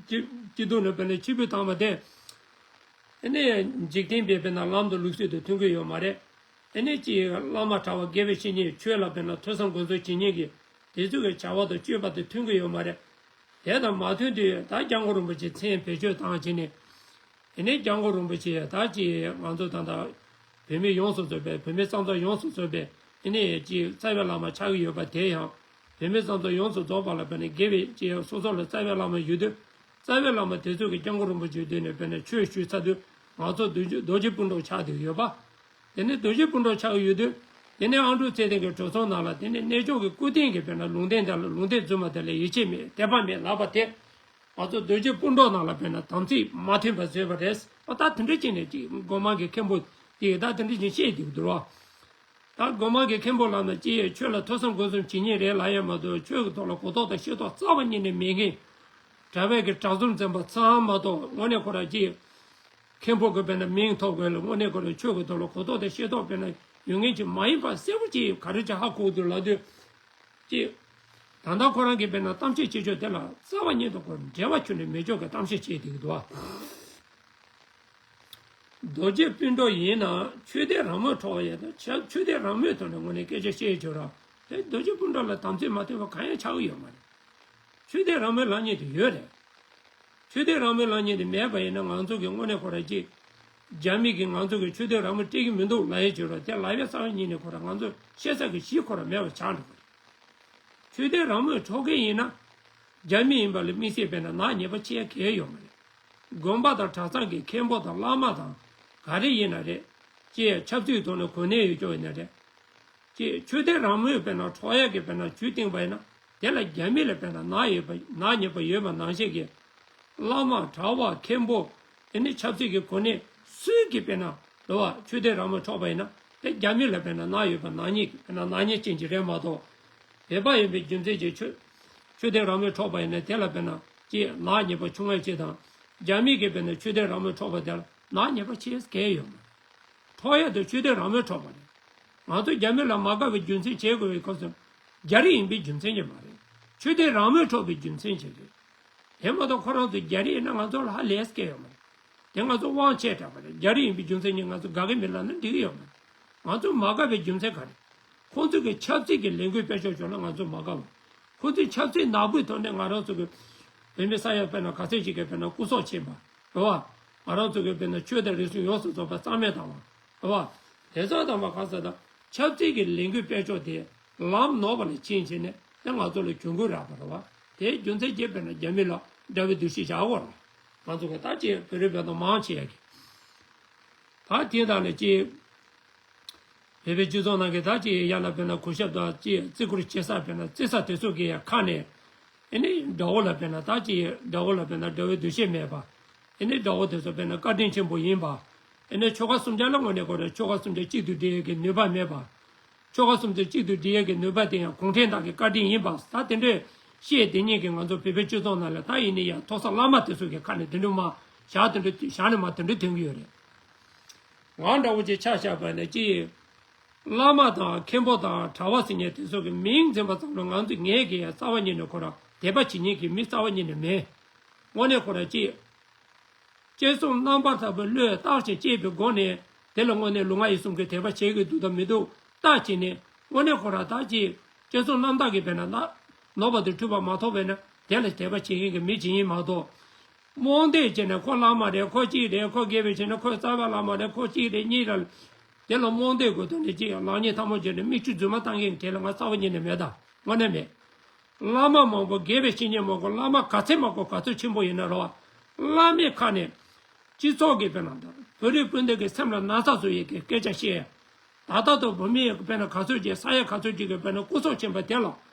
སྐྱིད་སྡུག་ནས་དཔེར་ན་ཕྱིར་འབུད་བཏང་བ་དེ། དེ་ནས་འཇིག་རྟེན་པའི་དཔེར་ན་ལམ་དང་ལུགས་སྲོལ་དང་མཐུན་གི་ཡོད་མ་རེད། དེ་ནས་ཅིག་བླ་མ་གྲྭ་བ་དགེ་བའི་བཤེས་གཉེན་ཆོས་ལ་དཔེར་ན་ཐོས་བསམ་སྒོམ་གསུམ་བྱེད་མཁན་གྱི་དེ་ཚོ་གི་བྱ་བ་དང་སྤྱོད་པ་དང་མཐུན་གི་ཡོད་མ་རེད། དེ་དང་མ་མཐུན་དུས་ད་སྐྱབས་མགོན་རིན་པོ་ཆེ་མཚན་བེད་སྤྱོད་བཏང་བྱས་ནས། དེ་ནས་སྐྱབས་མགོན་རིན་པོ་ཆེ་ད་ཅི་ང་ཚོ་ད་ལྟ་བོད་མི་ཡོངས་སུ་རྫོགས་པའི་བོད་མི་ཙང་ཙང་ཡོངས་སུ་རྫོགས་པའི་དེ་ནས་ཅི་རྩ་བའི་བླ་མ་ཆགས་ཀྱི་ཡོད་པ་དེ་ཡང་བོད་མི་ཙང་ཙང་ཡོངས་སུ་རྫོགས་པ་ལ་དཔེར་ན་དགེ་བའི་ཅི་སོ་སོ་ལ་རྩ་བའི་བླ་མ་ཡོད་དུས་རྩ་བའི་བླ་མ་དེ་ཚོ་གིས་སྐྱབས་མགོན་རིན་པོ་ཆེའི་མདུན་ནས་དཔེར་ན་ཆོས་ཞུས་ཚར་དུས་ང་ཚོ་རྡོ་རྗེ་རྡོ་རྗེ་སྤུན་གྲོགས་ཆགས་བསྡད་ཡོད་པ། དེ་ནས་རྡོ་རྗེ་སྤུན་གྲོགས་ཆགས་ཀྱི་ཡོད་དུས། དེ་ནས་ཨ་འབྲུག་ཚེ་བརྟན་གྱི་གྲོས་ཚོགས་ནང་ལ་དེ་ནས་གནས་མཆོག་གི་སྐུ་རྟེན་གྱི་དཔེར་ན་ལུང་བསྟན་དེ་ལ་ལུང་བསྟན་རྫུན་མ་དེ་ལ་ཡིད་ཆེས་མེད་དད་པ་མེད་ལབ་པ་དེ། ང་ཚོ་རྡོ་རྗེ་སྤུན་གྲོགས་ནང་ལ་དཔེར་ན་དམ་ཚིག་མ་མཐུན་པ་བཟོས་པ་རེད། ཨ་ད་དེ་འདྲ་བྱས་ནས་ཅིག་སྒོ་མང་གི་མཁན་པོ་དེས་ད་དེ་འདྲ་བྱས་བཤད་འདུག་འདུག་རོ། ད་སྒོ་མང་གི་མཁན་པོ་ལབ་ན་ཅིག་ཆོས་ལ་ཐོས་བསམ་སྒོམ་གསུམ་བྱེད་མཁན་རེད་ལབ་ཡ་མ་གཏོགས། ཆོས་ཀྱི་ཐོག་ལ་གོ་རྟོགས་དང་ཤེས་རྟོགས་རྩ་བ་ཉིད་ནས་མེད་མཁན། གྲྭ་པའི་གི་གྲྭ་བཙུན་འཛིན་པ་ཚང་མ་གཏོགས། དངོས་གནས་ཁོ་རང་ཅིག་མཁན་པོ་གི་དཔེར་ན་མིང་ཐོབ་དགོས་ལ། དངོས་གནས་ཁོ་རང་ཆོས་ཀྱི་ཐོག་ལ་གོ་རྟོགས་དང་ཤེས་རྟོགས་དཔེར་ན་ཡོད་མཁན་ཅིག་མ་ཡིན་པ་གསལ་པོ་ཅིག་ག་རེ་ཅིག་ཧ་གོ་འདུག་ལབ་དུས། ཅིག་ད་ལྟ་ཁོ་རང་གིས་དཔེར་ན་གཏམ་བཤད་བྱེད་ཕྱོགས་དེ་ལ་རྩ་བ་ཉིད་དུ་ཁོ་འབྲེལ་བ་ཁྱོན་ནས་མེད་ཕྱོགས་ཀྱི་གཏམ་བཤད་བྱེད་བསྡད་ཀྱི་འདུག་བ། རྡོ་རྗེ་སྤུན་གྲོགས་ཡིན་ན་ཆོས་དད་རང་མོས་འཕྲོག་པ་ཡིན་ན། ཆོས་དད་རང་མོས་ཐོག་ནས་དངོས་གནས་སྐད་ཆ་བཤད་ཡོད་ར། དེ་རྡོ་རྗེ་སྤུན་གྲོགས་ལ་དམ་ཚིག་མ་མཐུན་པ་གང་ཡང་ཆགས་ཀྱི་ཡོད་མ་རེད། ཆོས་དད་རང་མོས་ལབ་མཁན་དེ་ཡོད་རེད། ཆོས་དད་རང་མོས་ལབ་མཁན་དེ་མེད་པ་ཡིན་ན། ང་ཚོ་གི་དངོས་གནས་ཁོ་རང་ཅིག་རྒྱ་མི་གིས་ང་ཚོ་གི་ཆོས་དད་རང་མོས་སྤྲད་ཀྱི་མི་འདུག་ལབ་ཡས་བྱོས་ར། དེ་ལབ་ཡས་རྩ་བ་ཉིད་ནས་ཁོ་རང་ང་ཚོ་ཤེས་ཚད་ཀྱི་གཞི་ཁོ་རང་མེད་པ་ཆགས་འགྲོ་གི་རེད། ཆོས་དད་རང་མོས་འཕྲོག་མཁན་ཡིན་ན། རྒྱ་མི་ཡིན་པ་ལ་དམིགས་བསལ་དཔེར་ན་ནག་ཉེས་པ་ཆེ་གལ་ཡོད་མ་རེད། དགོན་པ་དང་གྲྭ་ཚང་གི་མཁན་པོ་དང་བླ་མ་དང་ག་རེ་ཡིན་ན་རེད། ཅེས་ཆབ་སྲིད་ཐོག་ནས་གོ་གནས་ཡོད་ཀྱོག་ཡིན་ན་རེད། ཅེས་ཆོས་དད་རང་མོས་དཔེར་ན་འཕྲོག་ཡག་གི་དཔེར་ན་ཇུས་བཏིང་པ་ཡིན་ན། དེ་ལ་རྒྱ་མི་ལ་དཔེར་ན་ནག་ཡོད་པ་ནག་ཉེས་པ་ཡོད་པ་ནང་བཞིན་གྱི། བླ་མ་གྲྭ་པ་མཁན་པོ། དེ་ནི་ཆབ་སྲིད་ཀྱི་གོ་གནས་སུས་ཀྱིས་དཔེར་ན་ལོ་བ་ཆོས་དད་རང་མོས་འཕྲོག་པ་ཡིན་ན། དེ་རྒྱ་མི་ལ་དཔེར་ན་ནག་ཡོད་པ་ནག་ཉེས་ཀྱི་དཔེར་ན་ནག་ཉེས་ཅན་ཅིག་རེད་མ་གཏོགས། བོད་པ་ཡིན་པའི་རྒྱུ་མཚན་གྱིས་ཆོས་ཆོས་དད་རང་མོས་འཕྲོག་པ་ཡིན་ན་དེ་ལ་དཔེར་ན་ཅིག་ནག་ཉེས་པ་ཆུང་ངེ་ཅིག་དང་། རྒྱ་མི་གིས་དཔེར་ན་ཆོས་དད་རང་མོས་འཕྲོག་པ་དེ་ལ་ནག་ཉེས་པ་ཆེ་གལ་ཡོད་མ་རེད། འཕྲོག་ཡག་དེ་ཆོས་དད་རང་མོས་འཕྲོག་པ་རེད། ང་ཚོ་རྒྱ་མི་ལ་མ་དགའ་བའི་རྒྱུ་མཚན་བྱེད་དགོས་པའི་སྐབས་སུ། རྒྱ་རིགས་ཡིན་པའི་རྒྱུ་མཚན་གྱིས་མ་རེད། ཆོས་དད་རང་མོས་འཕྲོག་པའི་རྒྱུ་མཚན་གྱིས་རེད། དེ་མ་གཏོགས་ཁོ་རང་ཚོ་རྒྱ་རིགས་ཡིན་ན་ང་ཚོ་ལ་ཧ་ལས་སྐལ་ཡོད་མ་རེད། དེ་ང་ཚོ་དབང་ཆེ་དྲགས་པ་རེད། རྒྱ་རིགས་ཡིན་པའི་རྒྱུ་མཚན་གྱིས་ང་ཚོ་དགའ་གི་མེད་ལབ་ན་འགྲིག་གི་ཡོད་མ་རེད། ང་ཚོ་མ་དགའ་བའི་རྒྱུ་མཚན་ག་རེད། ཁོང་ཚོ་གི་ཆབ་སྲིད་ཀྱི་ལས་འགུལ་སྤེལ་ཕྱོགས་ཕྱོགས་ལ་ང་ཚོ་མ་དགའ་བ། ཁོང་ཚོས་ཆབ་སྲིད་ནག་པོའི་ཐོག་ནས་ང་རང་ཚོ་གི་བོད་མི་ས་ཡ་དཔེར་ན་ག་ཚད་ཅིག་གི་དཔེར་ན་སྐུ་སྲོག་ཕྱིན་པ་རེད་བ། ང་རང་ཚོ་གི་དཔེར་ན་ཆོས་དང་རིག་གཞུང་ཡོངས་སུ་རྫོགས་པ་རྩ་མེད་བཏང་བ་རེད་བ། དེ་ཚོ་དང་པ་ག་ས་དང་ཆབ་སྲིད་ཀྱི་ལས་འགུལ་སྤེལ་ཕྱོགས་དེ་ལམ་ནོར་བ་ལ་ཕྱིན་བྱས་ནས་དེ་ང་ཚོ་ལ་གྱོང་གུན་རག་པ་རེད་བ། དེའི་རྒྱུ་མཚན་གྱིས་དཔེར་ན་རྒྱ་མི་ལ་དགྲ་བོའི་འདུ་ཤེས་བཞག་དགོས་རེད། ང་ཚོ་གི་ད་ཅིག་བོད་རིགས་བོད་ནང་མང་ཆེ་ཡ་གི། ད་དེ་དང་ནི་ཅིག་བོད་པའི་སྤྱི་ཚོགས་ནང་གི་ད་ཅིག་ཡང་ན་དཔེར་ན་གུས་ཞབས་དང་ཅིག་བརྩི་བཀུར་བྱེད་ས་དཔེར་ན་བརྩི་ས་དེ་ཚོ་གི་ཡ་ཁ་ནས། ཨེ་ནི་དགྲ་བོ་ལ་དཔེར་ན་ད་ཅིག་དགྲ་བོ་ལ་དཔེར་ན་དགྲ་བོའི་འདུ་ཤེས་མེད་པ། ཨེ་ནི་དགྲ་བོ་དེ་ཚོ་དཔེར་ན་བཀའ་དྲིན་ཆེན་པོ་ཡིན་པ། ཨེ་ནི་ཆོལ་ཁ་གསུམ་ཆར་ལ་དངོས་གནས་ཁོ་རང་ཆོལ་ཁ་གསུམ་ཆར་གཅིག་ཏུ་སྒྲིལ་ཡས་ཀྱི་ནུས་པ་མེད་པ། ཆོལ་ཁ་གསུམ་ཆར་གཅིག་ཏུ་སྒྲིལ་ཡས་ཀྱི་ནུས་པ་དེ་ཡང་གུང་ཁྲན་ཏང་གི་བཀའ་དྲིན་ཡིན་པ། ད་དེ་འདྲའི་བཤད་དེ་ཉིད་ཀྱིས་ང་ཚོ་བོད་པའི་སྤྱི་ཚོགས་ནང་ལ་ད་ཡིན་ནི་ཡང་མཐོ་ས་བླ་མ་དེ་ཚོ་གི་ཁ་ནས་དེ་འདྲ་མ་བཞག་དེ་འདྲ་བཞག་ནས་མ་དེ་འདྲ་ཐོན་གྱི་ཡོད་རེད། ང་འདྲ་བོ་ཅིག་ཆ་བཞག་པ་ནས་ཅི། བླ་མ་དང་མཁན་པོ་དང་གྲྭ་པ་ཟེར་མཁན་དེ་ཚོ་གི་མིང་འཛིན་པ་ཙམ་ལ་ང་ཚོ་ངས་ཀྱི་ཡང་རྩ་བ་ཉིད་ནས་ཁོ་རང་དད་པ་བྱེད་མཁན་གྱི་མི་རྩ་བ་ཉིད་ནས་མེད། དངོས་གནས་ཁོ་རང་ཅི། སྤྱན་ཟུང་རྣམ་པར་དག་པའི་བློས་བརྟག་ཅིང་དཔྱད་པའི་སྒོ་ནས་དེ་ལ་དངོས་གནས་ལུས་ངག་ཡིད་གསུམ་གྱི་དད་པ་བྱེད་ཀྱི་འདུག་དང་མི་འདུག་བརྟག་བྱས་ནས། དངོས་གནས་ཁོ་རང་ད་ཅི། སྤྱན་ཟུང་རྣམ་དག་གིས་དཔེར་ན་ནོར་བ་དང་འཁྲུལ་པ་མ་མཐོང་བས་ན་དེ་ལ་དད་པ་བྱེད་མཁན་གྱི་མི་ཅིག་ཡིན་མ་གཏོགས། རྨོངས་དད་བྱས་ནས་ཁོ་བླ་མ་རེད། ཁོ་གཅིག་རེད། ཁོ་དགེ་བའི་བྱས་ནས་ཁོ་རྩ་བའི་བླ་མ་རེད། ཁོ་གཅིག་རེད་གཉིས་རེད། དེ་ལ་རྨོངས་དད་དགོས་དོན་དེ་ཅི་ཡང་ལག་གཉིས་ཐལ་མོ་སྦྱར་ནས་མིག་ཆུ་རྫུན་མ་བཏང་མཁན་གྱི་གྲས་ལ་ང་རྩ་བ་ཉིད་ནས་མེད་ད། དངོས་གནས་མེད། བླ་མ་མང་པོ་དགེ་བའི་བཤེས་གཉེན་མང་པོ་བླ་མ་ག་ཚད་མང་པོ་ག་ཚོད་ཆེན་པོ་ཡིན་ན་རོ། བླ་མའི་ཁ་ནས་སྤྱི་ཚོགས་ཀྱི་དཔེར་ན་བོད་རིགས་སྤུན་ཟླ་གི་སེམས་ལ་ན་ཚ་བཟོ་ཡས་ཀྱི་སྐད་ཆ་བཤད། ད་ལྟ་དུ་བོད་མི་ཡི་དཔེར་ན་ག་ཚོད་ཅིག་ས་ཡ་ག་ཚོད་ཅིག་གི་དཔེར་ན་སྐུ་སྲོག་ཕྱིན་པ་དེ་ལ་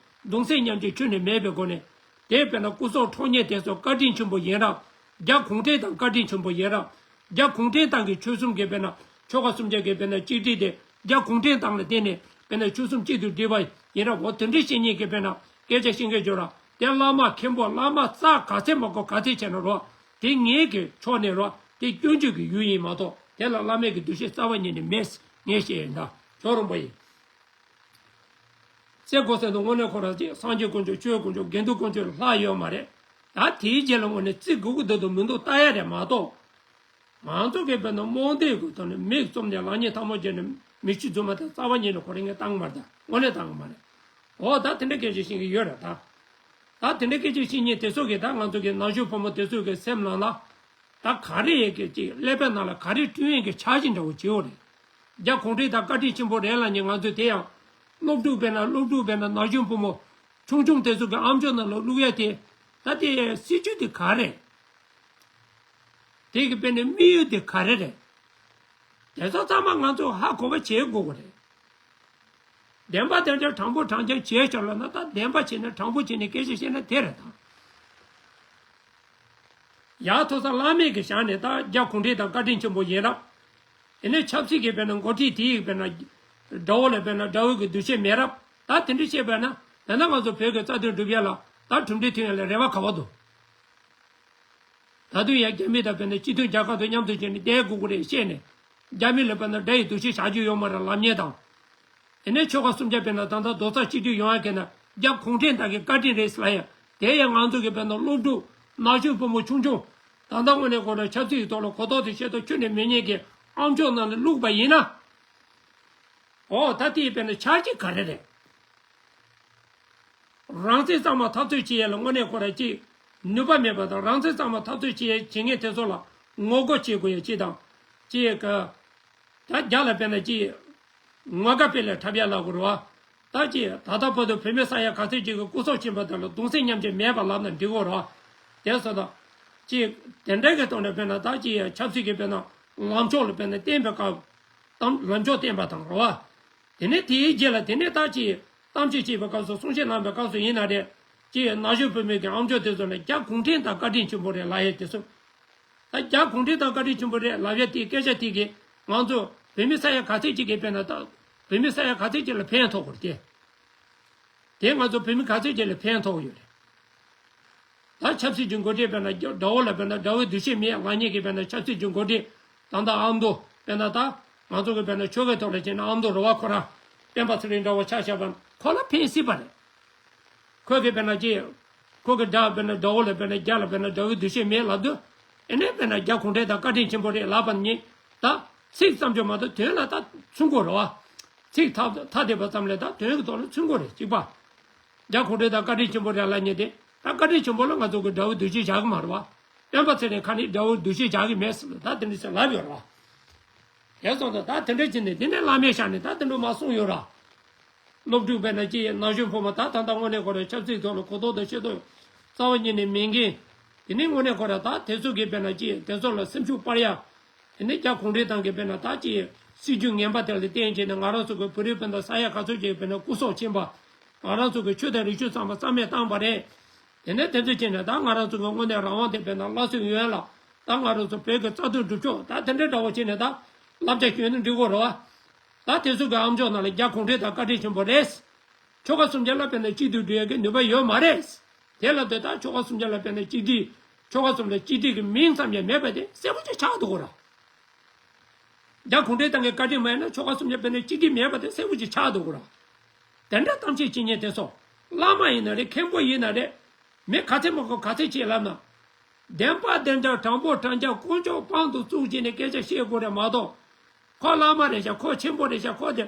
གདུང་སེམས་མཉམ་སྐྱེད་ཁྱོན་ནས་མེད་པའི་སྒོ་ནས། དེ་དཔེར་ན་སྐུ་སྲོག་འཕྲོག་མཁན་དེ་ཚོ་བཀའ་དྲིན་ཆེན་པོ་ཡིན་རབས། རྒྱ་གུང་ཁྲན་ཏང་བཀའ་དྲིན་ཆེན་པོ་ཡིན་རབས། རྒྱ་གུང་ཁྲན་ཏང་གི་ཆོལ་གསུམ་གྱི་དཔེར་ན་ཆོལ་ཁ་གསུམ་ཆར་གྱི་དཔེར་ན་གཅིག་སྒྲིལ་དེ་རྒྱ་གུང་ཁྲན་ཏང་ལ་བརྟེན་ནས་དཔེར་ན་ཆོལ་གསུམ་གཅིག་ཏུ་སྒྲིལ་བ་ཡིན་རབས། འོ་དེ་འདྲའི་བཤད་མཁན་གྱི་དཔེར་ན་སྐད་ཆ་བཤད་མཁན་བྱོས་ར། དེ་བླ་མ་མཁན་པོ་བླ་མ་རྩ་ག་ཚད་མ་དགོས་ག་ཚད་བྱས་ན་རོ། དེ་ངེད་ཀྱི་ཕྱོགས་ནས་རོ། དེ་སྐྱོན་བརྗོད་ཀྱི་ཡུལ་ཡིན་མ་གཏོགས་དེ་ལ་བླ་མེད་ཀྱི་འདུ་ཤེས་རྩ་བ་ཉིད་ནས་མེད། ངས་བཤད་ཡིན་ད། ཁྱོད་རོང་པོ་ཡིན། བརྩི་དགོས་ཟེར་དུས་དངོས་གནས་ཁོ་རང་ཅིག་སངས་རྒྱས་དཀོན་མཆོག་ཆོས་དཀོན་མཆོག་དགེ་འདུན་དཀོན་མཆོག་ལྷག་ཡོད་མ་རེད། ད་དེའི་རྗེས་ལ་དངོས་གནས་བརྩི་དགོས་ཀྱི་འདུག་དང་མི་འདུག་ལྟ་ཡ་རེད་མ་གཏོགས། ང་ཚོ་གི་དཔེར་ན་རྨོངས་དད་ཀྱི་ཐོག་ནས་མིག་བཙུམ་ནས་ལག་གཉིས་ཐལ་མོ་སྦྱར་ནས་མིག་ཆུ་རྫུན་མ་དེ་རྩ་བ་ཉིད་ནས་ཁོ་རང་ངས་བཏང་གི་མ་རེད་ད། དངོས་གནས་བཏང་གི་མ་རེད། འོ་ད་དེ་འདྲ་སྐད་ཆ་བཤད་ཀྱི་ཡོད་རེད་ད། ད་དེ་འདྲ་སྐད་ཆ་བཤད་མཁན་དེ་ཚོ་གིས་ད་ང་ཚོ་གི་ན་གཞོན་ཕོ་མོ་དེ་ཚོ་གི་སེམས་ནང་ལ། ད་ག་རེ་ཡས་ཀྱི་ཅིག་ཀླད་པའི་ནང་ལ་ག་རེ་བསྐྲུན་ཡས་ཀྱི་འཆར་གཞི་འདྲ་བོ་བྱེད་འོ་རེད། རྒྱ་གུང་ཁྲན་ཏང་བཀའ་དྲིན་ཆེན་པོ་རེད་ལབ་མཁན་ང་ཚོས་དེ་ཡང་། སློབ་ཕྲུག་དཔེར་ན་སློབ་ཕྲུག་དཔེར་ན་ན་གཞོན་ཕོ་མོ། ཆུང་ཆུང་དེ་ཚོ་གི་ཨམ་ཅོག་ནང་ལ་བླུག་ཡ་དེ། ད་དེ་སྲིད་ཇུས་དེ་ག་རེ། དེ་གི་དཔེར་ན་དམིགས་ཡུལ་དེ་ག་རེ་རེད། དེ་ཚོ་ཚང་མ་ང་ཚོས་ཧ་གོ་བ་བྱེད་དགོས་ཀྱི་རེད། བདེན་པ་དེ་འདྲ་དྲང་པོ་དྲང་རྐྱང་བྱས་ཤོག་ལབ་ན་ད་བདེན་པ་བྱས་ནས་དྲང་པོ་བྱས་ནས་སྐད་ཆ་བཤད་ན་དེ་རེད་ད། ཡ་ཐོག་ས་བླ་མེད་ཀྱི་ཞག་ནས་ད་རྒྱ་གུང་ཁྲན་ཏང་བཀའ་དྲིན་ཆེན་པོ་ཡིན་རབས། ཨེ་ནས་ཆབ་སྲིད་ཀྱི་དཔེར་ན་འགོ་ཁྲིད་དེ་ཡི་དཔེར་ན་དགྲ་བོ་ལ་དཔེར་ན་དགྲ་བོའི་གི་འདུ་ཤེས་མེད་རབས། ད་དེ་འདྲ་བཤད་པ་ན་ད་ལྟ་ང་ཚོ་བོད་ཀྱི་རྩ་དོན་སྒྲུབ་ཡ་ལ་ད་གྲུབ་འབྲས་ཐོན་ཡ་ལ་རེ་བ་ག་བ་འདུག་ད་དུང་ཡང་རྒྱ་མི་དང་དཔེར་ན་སྤྱི་མཐུན་རྒྱལ་ཁབ་དང་མཉམ་དུ་བྱས་ནས་བསྡད་དགོས་ཀྱི་རེད་བཤད་ནས་རྒྱ་མི་ལ་དཔེར་ན་དགྲ་ཡི་འདུ་ཤེས་བཞག་རྒྱུ་ཡོད་མ་རེད་ལབ་མཁན་དང་། དེ་ནས་ཆོལ་ཁ་གསུམ་ཆ་དཔེར་ན་ད་ལྟ་རྡོག་རྩ་གཅིག་སྒྲིལ་ཡོང་ཡ་གལ་ན་རྒྱ་གུང་ཁྲན་ཏང་གི་བཀའ་དྲིན་རེད་ཟེར་ལབ་ཡ། དེ་ཡང་ང་ཚོ་གི་དཔེར་ན་སློབ་ཕྲུག་ན་གཞོན་ཕོ་མོ་ཆུང་ཆུང་ད་ལྟ་དངོས་གནས་ཁོ་རང་ཆབ་སྲིད་ཀྱི་ཐོག་ལ་གོ་རྟོགས་དེ་ཤེས་རྟོགས་ཁྱོན་ནས་མེད་མཁན་གྱི་ཨ་མཆོག་རྣམས་ལ་བླུགས་པ་ཡིན་ན། ཨོ་ད་དེའི་དཔེར་ན་འཆར་གཞི་ག་རེ་རེད། རང་བཙན་གཙང་མ་འཐབ་རྩོད་བྱེད་ཡས་ལ་དངོས་གནས་ཁོ་རང་ཅིག་ནུས་པ་མེད་པ་དང་རང་བཙན་གཙང་མ་འཐབ་རྩོད་བྱེད་ཡས་བྱེད་མཁན་དེ་ཚོ་ལ་ངོ་རྒོལ་བྱེད་དགོས་ཡས་ཅིག་དང་། ཅིག་གི་ད་རྒྱ་ལ་དཔེར་ན་ཅིག་ངོ་དགའ་སྤེལ་ལ་འཁྲབ་ཡ་ལབ་དགོས་རེད་བ། ད་ཅིག་ད་ལྟ་བར་དུ་བོད་མི་ས་ཡ་ག་ཚོད་ཅིག་གི་སྐུ་སྲོག་ཕྱིན་པ་དེ་ལ་གདུང་སེམས་མཉམ་སྐྱེད་མེད་པ་ལབ་ན་འགྲིག་གོ་རེད་བ། དེ་སོ་དང་། ཅིག་དེ་འདྲ་གི་ཐོག་ནས་དཔེར་ན་ད་ཅིག་ཆབ་སྲིད་ཀྱི་དཔེར་ན་ལངས་ཕྱོགས་ལ་དཔེར་ན་བསྟན་པའི་སྐབས་དང་ལངས་ཕྱོགས་བསྟན་པ་དང་རེད་བ། དེ་ནས་དེའི་རྗེས་ལ་དེ་ནས་ད་ཅིག་གཏམ་བཤད་བྱེད་པའི་སྐབས་སུ་གསུང་བཤད་གནང་བའི་སྐབས་སུ་ཡིན་ན་རེད། ཅིག་ན་གཞོན་བུད་མེད་ཀྱི་ཨ་མཆོག་དེ་ཚོ་ལ་རྒྱ་གུང་ཁྲན་ཏང་བཀའ་དྲིན་ཆེན་པོ་རེད་ལབ་ཡས་དེ་ཚོ། ད་རྒྱ་གུང་ཁྲན་ཏང་བཀའ་དྲིན་ཆེན་པོ་རེད་ལབ་ཡས་དེའི་སྐད་ཆ་དེ་གིས་ང་ཚོ་བོད་མི་ས་ཡ་ག་ཚད་ཅིག་གིས་དཔེར་ན་ད་བོད་མི་ས་ཡ་ག་ཚད་ཅིག་ལ་ཕན་ཐོགས་དགོས་རེད་དེ། དེ་ང་ཚོ་བོད་མི་ག་ཚད་ཅིག་ལ་ཕན་ཐོགས་ཡོད་རེད། ད་ཆབ་སྲིད་ཀྱི་འགོ་ཁྲིད་དཔེར་ན་རྒྱ་དགྲ་བོ་ལ་དཔེར་ན་དགྲ་བོའི་འདུ་ཤེས་མེད་ལབ་མཁན་གྱི་དཔེར་ན་ཆབ་སྲིད་ཀྱི་འགོ་ཁྲིད་ད་ལྟ་ཨ་མདོ་དཔེར་ན་ད་ང་ཚོ་གི་དཔེར་ན་ཆོལ་ཁའི་ཐོག་ལ་བྱས་ན་ཨ་མདོ་རུ་བ་ཁོ་རང་སྤེན་པ་ཚེ་རིང་འདྲ་བོ་ཆ་བཞག་པ་ན་ཁོ་ལ་ཕན་སྲིད་པ་རེད། ཁོ་གི་དཔེར་ན་ཅི། ཁོ་གི་དགྲ་དཔེར་ན་དགྲ་བོ་ལ་དཔེར་ན་རྒྱ་ལ་དཔེར་ན་དགྲ་བོའི་འདུ་ཤེས་མེད་ལབ་དུས། ཨེ་ནས་དཔེར་ན་རྒྱ་གུང་ཁྲན་ཏང་བཀའ་དྲིན་ཆེན་པོ་རེད་ལབ་པ་ནི། ད་ཚིག་ཙམ་ཅིག་མ་གཏོགས་དོན་ལ་ད་ཚུན་གོ་རེད་བ། ཚིག་ཐ་ཐ་དད་པ་ཙམ་ལས་ད་དོན་གྱི་ཐོག་ལ་ཚུན་གོ་རེད་གཅིག་པ། རྒྱ་གུང་ཁྲན་ཏང་བཀའ་དྲིན་ཆེན་པོ་རེད་ལབ་མཁན་དེ། ད་བཀའ་དྲིན་ཆེན་པོ་ལ་ང་ཚོ་གི་དགྲ་བོའི་འདུ་ཤེས་བཞག་གི་མ་རེད་བ། སྤེན་པ་ཚེ་རིང་ཁ་ནས་དགྲ་བོའི་འདུ་ཤེས་བཞག་གི་མེད་ཟེར་ད་དེ་འདྲ་ཟེར་ལབ་ཡོད་རེད་བ། དེ་སོང་ཙང་ད་དེ་འདྲ་བྱས་ནས་དེ་ནས་བླ་མའི་ཞལ་ནས་ད་དེ་འདྲ་མ་གསུངས་ཡོད་ར། སློབ་ཕྲུག་དཔེར་ན་ཅི་ན་གཞོན་ཕོ་མོ་ད་ད་ལྟ་དངོས་གནས་ཁོ་རང་ཆབ་སྲིད་ཐོག་ལ་གོ་རྟོགས་དང་ཤེས་རྟོགས་རྩ་བ་ཉིད་ནས་མེད་མཁན། དེ་ནས་དངོས་གནས་ཁོ་རང་ད་དེ་ཚོ་གི་དཔེར་ན་ཅི་དེ་ཚོ་ལ་སེམས་ཤུགས་སྤར་ཡ། དེ་ནས་རྒྱ་གུང་ཁྲན་ཏང་གི་དཔེར་ན་ད་ཅི་སྲིད་ཇུས་ངན་པ་དེ་ལ་བརྟེན་བྱས་ནས་ང་རང་ཚོ་གི་བོད་རིགས་སྤུན་ཟླ་ས་ཡ་ག་ཚོད་ཅིག་དཔེར་ན་སྐུ་སྲོག་ཕྱིན་པ། ང་རང་ཚོ་གི་ཆོས་དང་རིག་གཞུང་ཚང་མ་རྩ་མེད་བཏང་པ་རེད། དེ་ནས་དེ་ཚོ་བྱས་ནས་ད་ང་རང་ཚོ་གི་དངོས་གནས་རང་དབང་དེ་དཔེར་ན་སླར་གསོ་ཡོང་ཡ་ལ་ད་ང་རང་ཚོ་བོད་ཀྱི་རྩ་དོན་སྒྲུབ་ཕྱོགས་ད་དེ་འདྲའི་འདྲ་བོ་བྱས་ནས་ད་བསླབ་བྱ་ཞུས་ན་འགྲིག་གོ་རེད་བ། ད་དེ་ཚོ་གི་ཨ་མཆོག་རྣམས་ལ་རྒྱ་གུང་ཁྲན་ཏང་བཀའ་དྲིན་ཆེན་པོ་རེད། ཆོལ་ཁ་གསུམ་ཆ་ལ་དཔེར་ན་གཅིག་སྡུད་འགྲོ་ཡ་གི་ནུས་པ་ཡོད་མ་རེད། དེ་ལ་དེ་ད་ཆོལ་ཁ་གསུམ་ཆ་ལ་དཔེར་ན་གཅིག་སྒྲིལ། ཆོལ་ཁ་གསུམ་ལ་གཅིག་སྒྲིལ་གྱི་མིང་ཙམ་ཡང་མེད་པ་དེ་གསལ་པོ་ཅིག་ཆགས་འདུག་གོ་ར། རྒྱ་གུང་ཁྲན་ཏང་གི་བཀའ་དྲིན་མ་ཡིན་ན་ཆོལ་ཁ་གསུམ་ཆ་དཔེར་ན་གཅིག་སྒྲིལ་མེད་པ་དེ་གསལ་པོ་ཅིག་ཆགས་འདུག་གོ་ར། དེ་འདྲ་གཏམ་བཤད་བྱེད་མཁན་དེ་ཚོ། བླ་མ་ཡིན་ན་རེད་མཁན་པོ་ཡིན་ན་རེད། མི་ག་ཚད་མང་པོ་ག་ཚད་ཆེ་ལབ་ན། བདེན་པ་བདེན་འཇགས་དྲང་པོ་དྲང་འཇགས་དཀོན་མཆོག་དཔང་དུ་བཙུགས་བྱས་ནས་སྐད་ཆ་བཤད་དགོས་རེད་མ་གཏོགས། ཁོ་བླ་མ་རེད་ཤག་ཁོ་ཆེན་པོ་རེད་ཤག་ཁོ་དེ།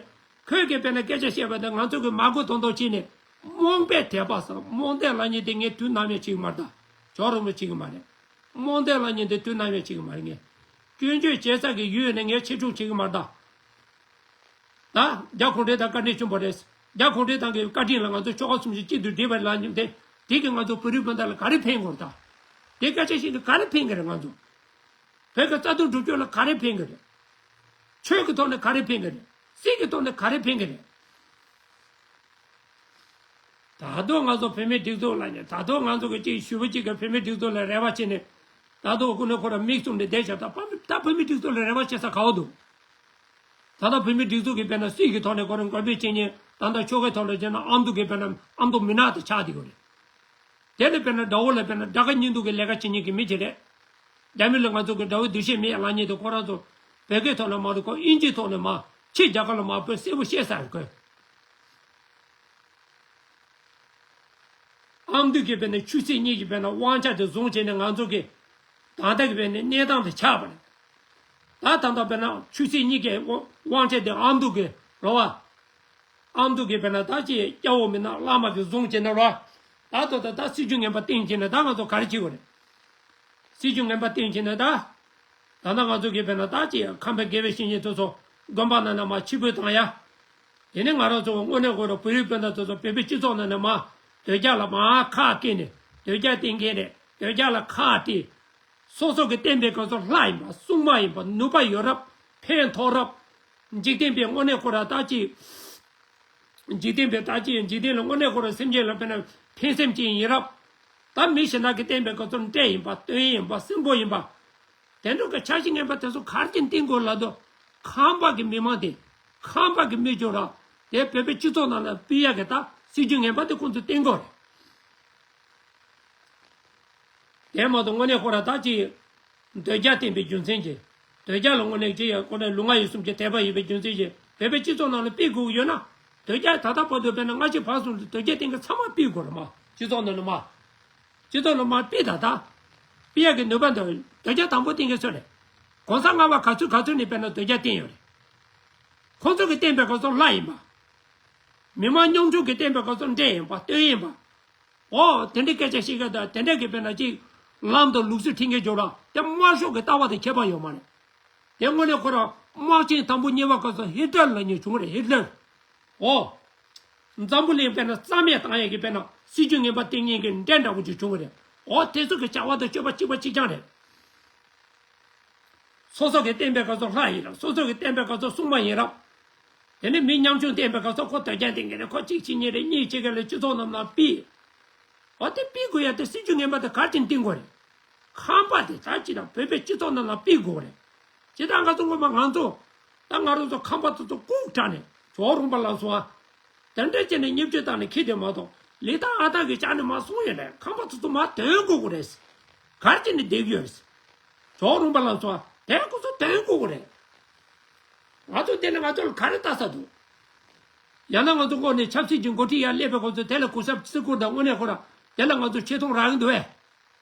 ཁོས་ཀྱི་དཔེར་ན་སྐད་ཆ་བཤད་པ་དེ་ང་ཚོ་གི་མ་གོ་མཐོང་མཐོང་བྱས་ནས། རྨོངས་པའི་དད་པ་ཟེར་རྨོངས་དད་ལབ་མཁན་དེ་ངས་དུས་ནམ་ཡང་བྱེད་ཀྱི་མ་རེད་ད། ཇོ་རིན་པོ་ཆེ་བྱེད་ཀྱི་མ་རེད། རྨོངས་དད་ལབ་མཁན་དེ་དུས་ནམ་ཡང་བྱེད་ཀྱི་མ་རེད་ངས། སྐྱོན་བརྗོད་བྱེད་ས་གི་ཡུལ་ནས་ངས་ཕྱིར་འཁྲུངས་བྱེད་ཀྱི་མ་རེད་ད། ད་རྒྱ་གུང་ཁྲན་ཏང་བཀའ་དྲིན་ཆེན་པོ་རེད། རྒྱ་གུང་ཁྲན་ཏང་གི་བཀའ་དྲིན་ལ་ང་ཚོ་ཆོལ་ཁ་གསུམ་ཞིག་གཅིག་ཏུ་སྒྲིལ་བ་ལ་ཉིན་དེ། དེ་གིས་ང་ཚོ་བོད་རིགས་སྤུན་ཟླ་ལ་ག་རེ་ཕན་དགོས་རེད་ད། དེ་སྐད་ཆ་བཤད་ནས་ག་རེ་ཕན་གི་རེད་ང་ཚོ། བོད་ཀྱི་རྩ་དོན་སྒྲུབ་སྐྱོང་ལ་ག་རེ་ཕན་གི་རེད། ཆོས་ཀྱི་ཐོག་ནས་ག་རེ་ཕན་གི་རེད། སྲིད་ཀྱི་ཐོག་ནས་ག་རེ་ཕན་གི་རེད། ད་དུང་ང་ཚོ་བོད་མིའི་སྒྲིག་འཛུགས་ལ་ཉེ་ད་དུང་ང་ཚོ་གི་གཅིག་ཞུ་བ་གཅིག་གི་བོད་མིའི་སྒྲིག་འཛུགས་ལ་རེ་བ་བྱས་ནས། ད་དུང་ཁོ་ནས་ཁོ་ར་མིག་བཙུམ་ནས་བསྡད་བཞག་ད་བོད་མི་ད་བོད་མིའི་སྒྲིག་འཛུགས་ལ་རེ་བ་བྱེད་ས་ག་བ་འདུག་ད་ལྟ་བོད་མིའི་སྒྲིག་འཛུགས་ཀྱི་དཔེར་ན་སྲིད་ཀྱི་ཐོག་ནས་ཁོ་རང་འགོ་འབུད་བྱེད་མཁན་ད་ལྟ་ཆོལ་ཁའི་ཐོག་ལ་བྱས་ན་ཨ་མདོ་གི་དཔེར་ན་ཨ་མདོ་མི་ནག་དེ་ཆགས་བསྡད་ཡོད་རེད། དེ་ནས་དཔེར་ན་དགྲ་བོ་ལ་དཔེར་ན་དགྲ་དགའ་གཉེན་སྡུག་གི་ལས་ཀ་བྱེད་མཁན་གྱི་མི་ཅིག་རེད། རྒྱ་མི་ལ་ང་ཚོ་གི་དགྲ་བོའི་འདུ་ཤེས་མེད་ལབ་མཁན་དེ་ཁོ་རང་ཚོ་བོད་སྐད་ཐོག་ནས་མ་རེད་ཁོ་དབྱིན་ཇིའི་ཐོག་ནས་མ་ཕྱི་རྒྱལ་ཁབ་ལ་མ་བོད་གསལ་པོ་བཤད་ས་རེད་ཁོས། ཨ་མདོ་གི་དཔེར་ན་ཆོས་སྲིད་གཉིས་ཀྱི་དཔེར་ན་དབང་ཆ་དེ་བཟུང་བྱས་ནས་ང་ཚོ་གི་ད་ལྟ་གི་དཔེར་ན་གནས་སྟངས་དེ་ཆགས་པ་རེད། ད་ད་ལྟ་དཔེར་ན་ཆོས་སྲིད་གཉིས་ཀའི་དབང་ཆ་དེ་ཨ་མདོ་གི་རེད་བ། ཨ་མདོ་གི་དཔེར་ན་ད་ཅི་སྐྱ་བོ་མི་ན་བླ་མ་གི་བཟུང་བྱས་ན་རེད་བ། ད་ད་ད་ད་སྲིད་ཇུས་ངན་པ་བཏིང་བྱས་ན་ད་ང་ཚོ་ག་རེ་བྱེད་དགོས་རེད། སྲིད་ཇུས་ངན་པ་བཏིང་བྱས་ན་ད། ད་ལྟ་ང་ཚོ་གིས་དཔེར་ན་ད་ཅི་ཁམས་པའི་དགེ་བའི་བཤེས་གཉེན་དེ་ཚོ་དགོན་པ་ནང་ནས་མར་ཕྱིར་འབུད་བཏང་ཡ། དེ་ནས་ང་རང་ཚོ་དངོས་གནས་ཁོ་རང་བོད་རིགས་སྤུན་ཟླ་དེ་ཚོ་བོད་པའི་སྤྱི་ཚོགས་ནང་ནས་མར་དོལ་རྒྱལ་ལ་མར་ཁ་སྐད་ནས་དོལ་རྒྱལ་བསྟེན་མཁན་རེད་དོལ་རྒྱལ་ལ་ཁ་གཏད། སོ་སོ་གི་བསྟན་པའི་སྒང་ཚོ་ལྷ་ཡིན་པ་སྲུང་མ་ཡིན་པ་ནུས་པ་ཡོད་རབས་ཕན་ཐོགས་རབས། འཇིག་རྟེན་པའི་དངོས་གནས་ཁོ་རང་ད་ཅི། འཇིག་རྟེན་པའི་ད་ཅི་འཇིག་རྟེན་ལ་དངོས་གནས་ཁོ་རང་སེམས་ཅན་ལ་དཔེར་ན་ཕན་སེམས་ཅན་ཡིན་རབས། ད་མི་གཞན་དག་གིས་བསྟན་པའི་སྐབས་སུ་འདྲེ་ཡིན་པ། སྟོན་ཡིན་པ། སྲིན་པོ་ཡིན་པ། དེ་འདྲ་གི་འཆར་གཞི་ངན་པ་དེ་ཚོ་ག་རེ་བྱས་ནས་བསྟན་དགོས་ལབ་དུས། ཁམས་པ་གི་མི་མང་དེ། ཁམས་པ་གི་མི་ཅོག་ར། དེ་བོད་པའི་སྤྱི་ཚོགས་ནང་ལ་ཕུད་ཡག་གི་ད་སྲིད་ཇུས་ངན་པ་དེ་ཁོང་ཚོས་བསྟན་དགོས་རེད། དེ་མ་གཏོགས་དངོས་གནས་ཁོ་ར་ད་ཅིག་འདོད་རྒྱལ་བསྟན་པའི་རྒྱུ་མཚན་གྱིས། འདོད་རྒྱལ་ལ་དངོས་གནས་ཅིག་ཡང་ཁོ་ར་ལུས་ངག་ཡིད་གསུམ་གྱི་དད་པ་ཡོད་པའི་རྒྱུ་མཚན་གྱིས་བོད་པའི་སྤྱི་ཚོགས་ནང་ལ་ཕུད་དགོས་ཀྱི་ཡོད་ན། འདོད་རྒྱལ་ད་ལྟ་བར་དུ་དཔེར་ན་སྔ་ཕྱི་བར་གསུམ་དུ་འདོད་རྒྱལ་བསྟན་མཁན་ཚང་མ་ཕུད་དགོས་རེད་མ། སྤྱི་ཚོགས་ནང་ལ་མ། སྤྱི་ཚོགས་ནང་མ་ཕུད་ད་ད། ཕུད་ཡག་གི་ནུས་པ་འདུག་འདོད་རྒྱལ་དང་པོ་བསྟན་མཁན་སུ་རེད། གོང་ས་ལྔ་པ་ག་ཚོད་ག་ཚོད་ནས་དཔེར་ན་འདོད་རྒྱལ་བསྟན་ཡོད་རེད། ཁོང་ཚོ་གིས་བསྟན་པའི་སྐབས་སུ་ལྷ་ཡིན་པ། མི་མང་ཉམ་ཆུང་གིས་བསྟན་པའི་སྐབས་སུ་འདྲེ་ཡིན་པ། སྟོན་ཡིན་པ། འོ། དེ་འདྲའི་སྐད་ཆ་བཤད་མཁན་དང་དེ་འདྲ་གི་དཔེར་ན་ཅིག་ལམ་དང་ལུགས་སྲོལ་ཁྲིད་མཁན་ཅོག་ར་དེ་དམར་ཤོག་གི་ལྟ་བ་དང་ཁྱད་པར་ཡོད་མ་རེད། དེ་དངོས་གནས་ཁོ་རང་དམག་ཆེན་དང་པོ་གཉིས་པ་སྐབས་སུ་ཧི་ཏྲར་ལབ་མཁན་བྱུང་བ་རེད། ཧི་ཏྲར། འོ། འཛམ་བུ་གླིང་དཔེར་ན་རྩ་མེད་བཏང་ཡག་གི་དཔེར་ན་སྲིད་ཇུས་ངན་པ་བསྟན་མཁན་གྱི་འདྲེ་འདྲ་པོ་ཅིག་བྱུང་བ་རེད། འོ། དེ་ཚོ་གི་བྱ་བ་དང་སྤྱོད་པ་གཅིག་པ་གཅིག་རྐྱང་རེད། སོ་སོ་གིས་བསྟན་པའི་སྐབས་སུ་ལྷ་ཡིན་རབས། སོ་སོ་གིས་བསྟན་པའི་སྐབས་སུ་སྲུང་མ་ཡིན་རབས། དེ་ནས་མི་ཉམ་ཆུང་བསྟན་པའི་སྐབས་སུ་ཁོ་འདོད་རྒྱལ་བསྟན་མཁན་རེད། ཁོ་གཅིག་བྱེད་གཉིས་རེད། གཉིས་བྱེད་མཁན་ལ་སྤྱི་ཚོགས་རྣམས་ལ་ཕུད། འོ། དེ་ཕུད་དགོས་ཡ་དེ་སྲིད་ཇུས་ངན་པ་དེ་ག་རེ་བྱས་ནས་བསྟན་དགོས་རེད། ཁམས་པ་དེ་ད་ཅི་དང་བོད་པའི་སྤྱི་ཚོགས་རྣམས་ལ་ཕུད་དགོས་རེད། ཇི་ལྟར་ང་ཚོ་སྔོན་མ་ང་ཚོ། ད་ང་རང་ཚོ་ཁམས་པ་ཚོ་ཚོ་ལྐུགས་དྲགས་ནས་ཇོ་རུང་པ་ལ་སོང་ཨ། དེ་འདྲ་བྱས་ནས་བརྙས་བཅོས་བཏང་ནས་ཁྱེར་དེ་མ་གཏོགས་ལི་ཐང་ཨ་ཐང་གི་ལྕགས་ནས་མ་སོང་ཡོད་ལས། ཁམས་པ་ཚོ་ཚོ་མ་དོན་གོ་གི་རེད། ག་རེ་བྱས་ནས་བསྡད་ཀྱི་ཡོད་རེད། ཇོ་རུང་པ་ལ་སོང་ཨ། དེ་ཁོ་ཚོ་དོན་གོ་གི་རེད། ང་ཚོ་དེ་ནས་ང་ཚོ་ལ་ག་རེ་ལྟ་ས་འདུག་ཡང་ན་ང་ཚོ་སྔོན་ནས་ཆབ་སྲིད་ཀྱི་འགོ་ཁྲིད་ཡར་སླེབས་པའི་སྐབས་སུ་དེ་ལ་གུས་ཞབས་བརྩི་བཀུར་དང་དངོས་གནས་ཁོ་ར་དེ་ལ་ང་ཚོ་ཆེ་མཐོང་རག་གི་འདུག་ཨེ།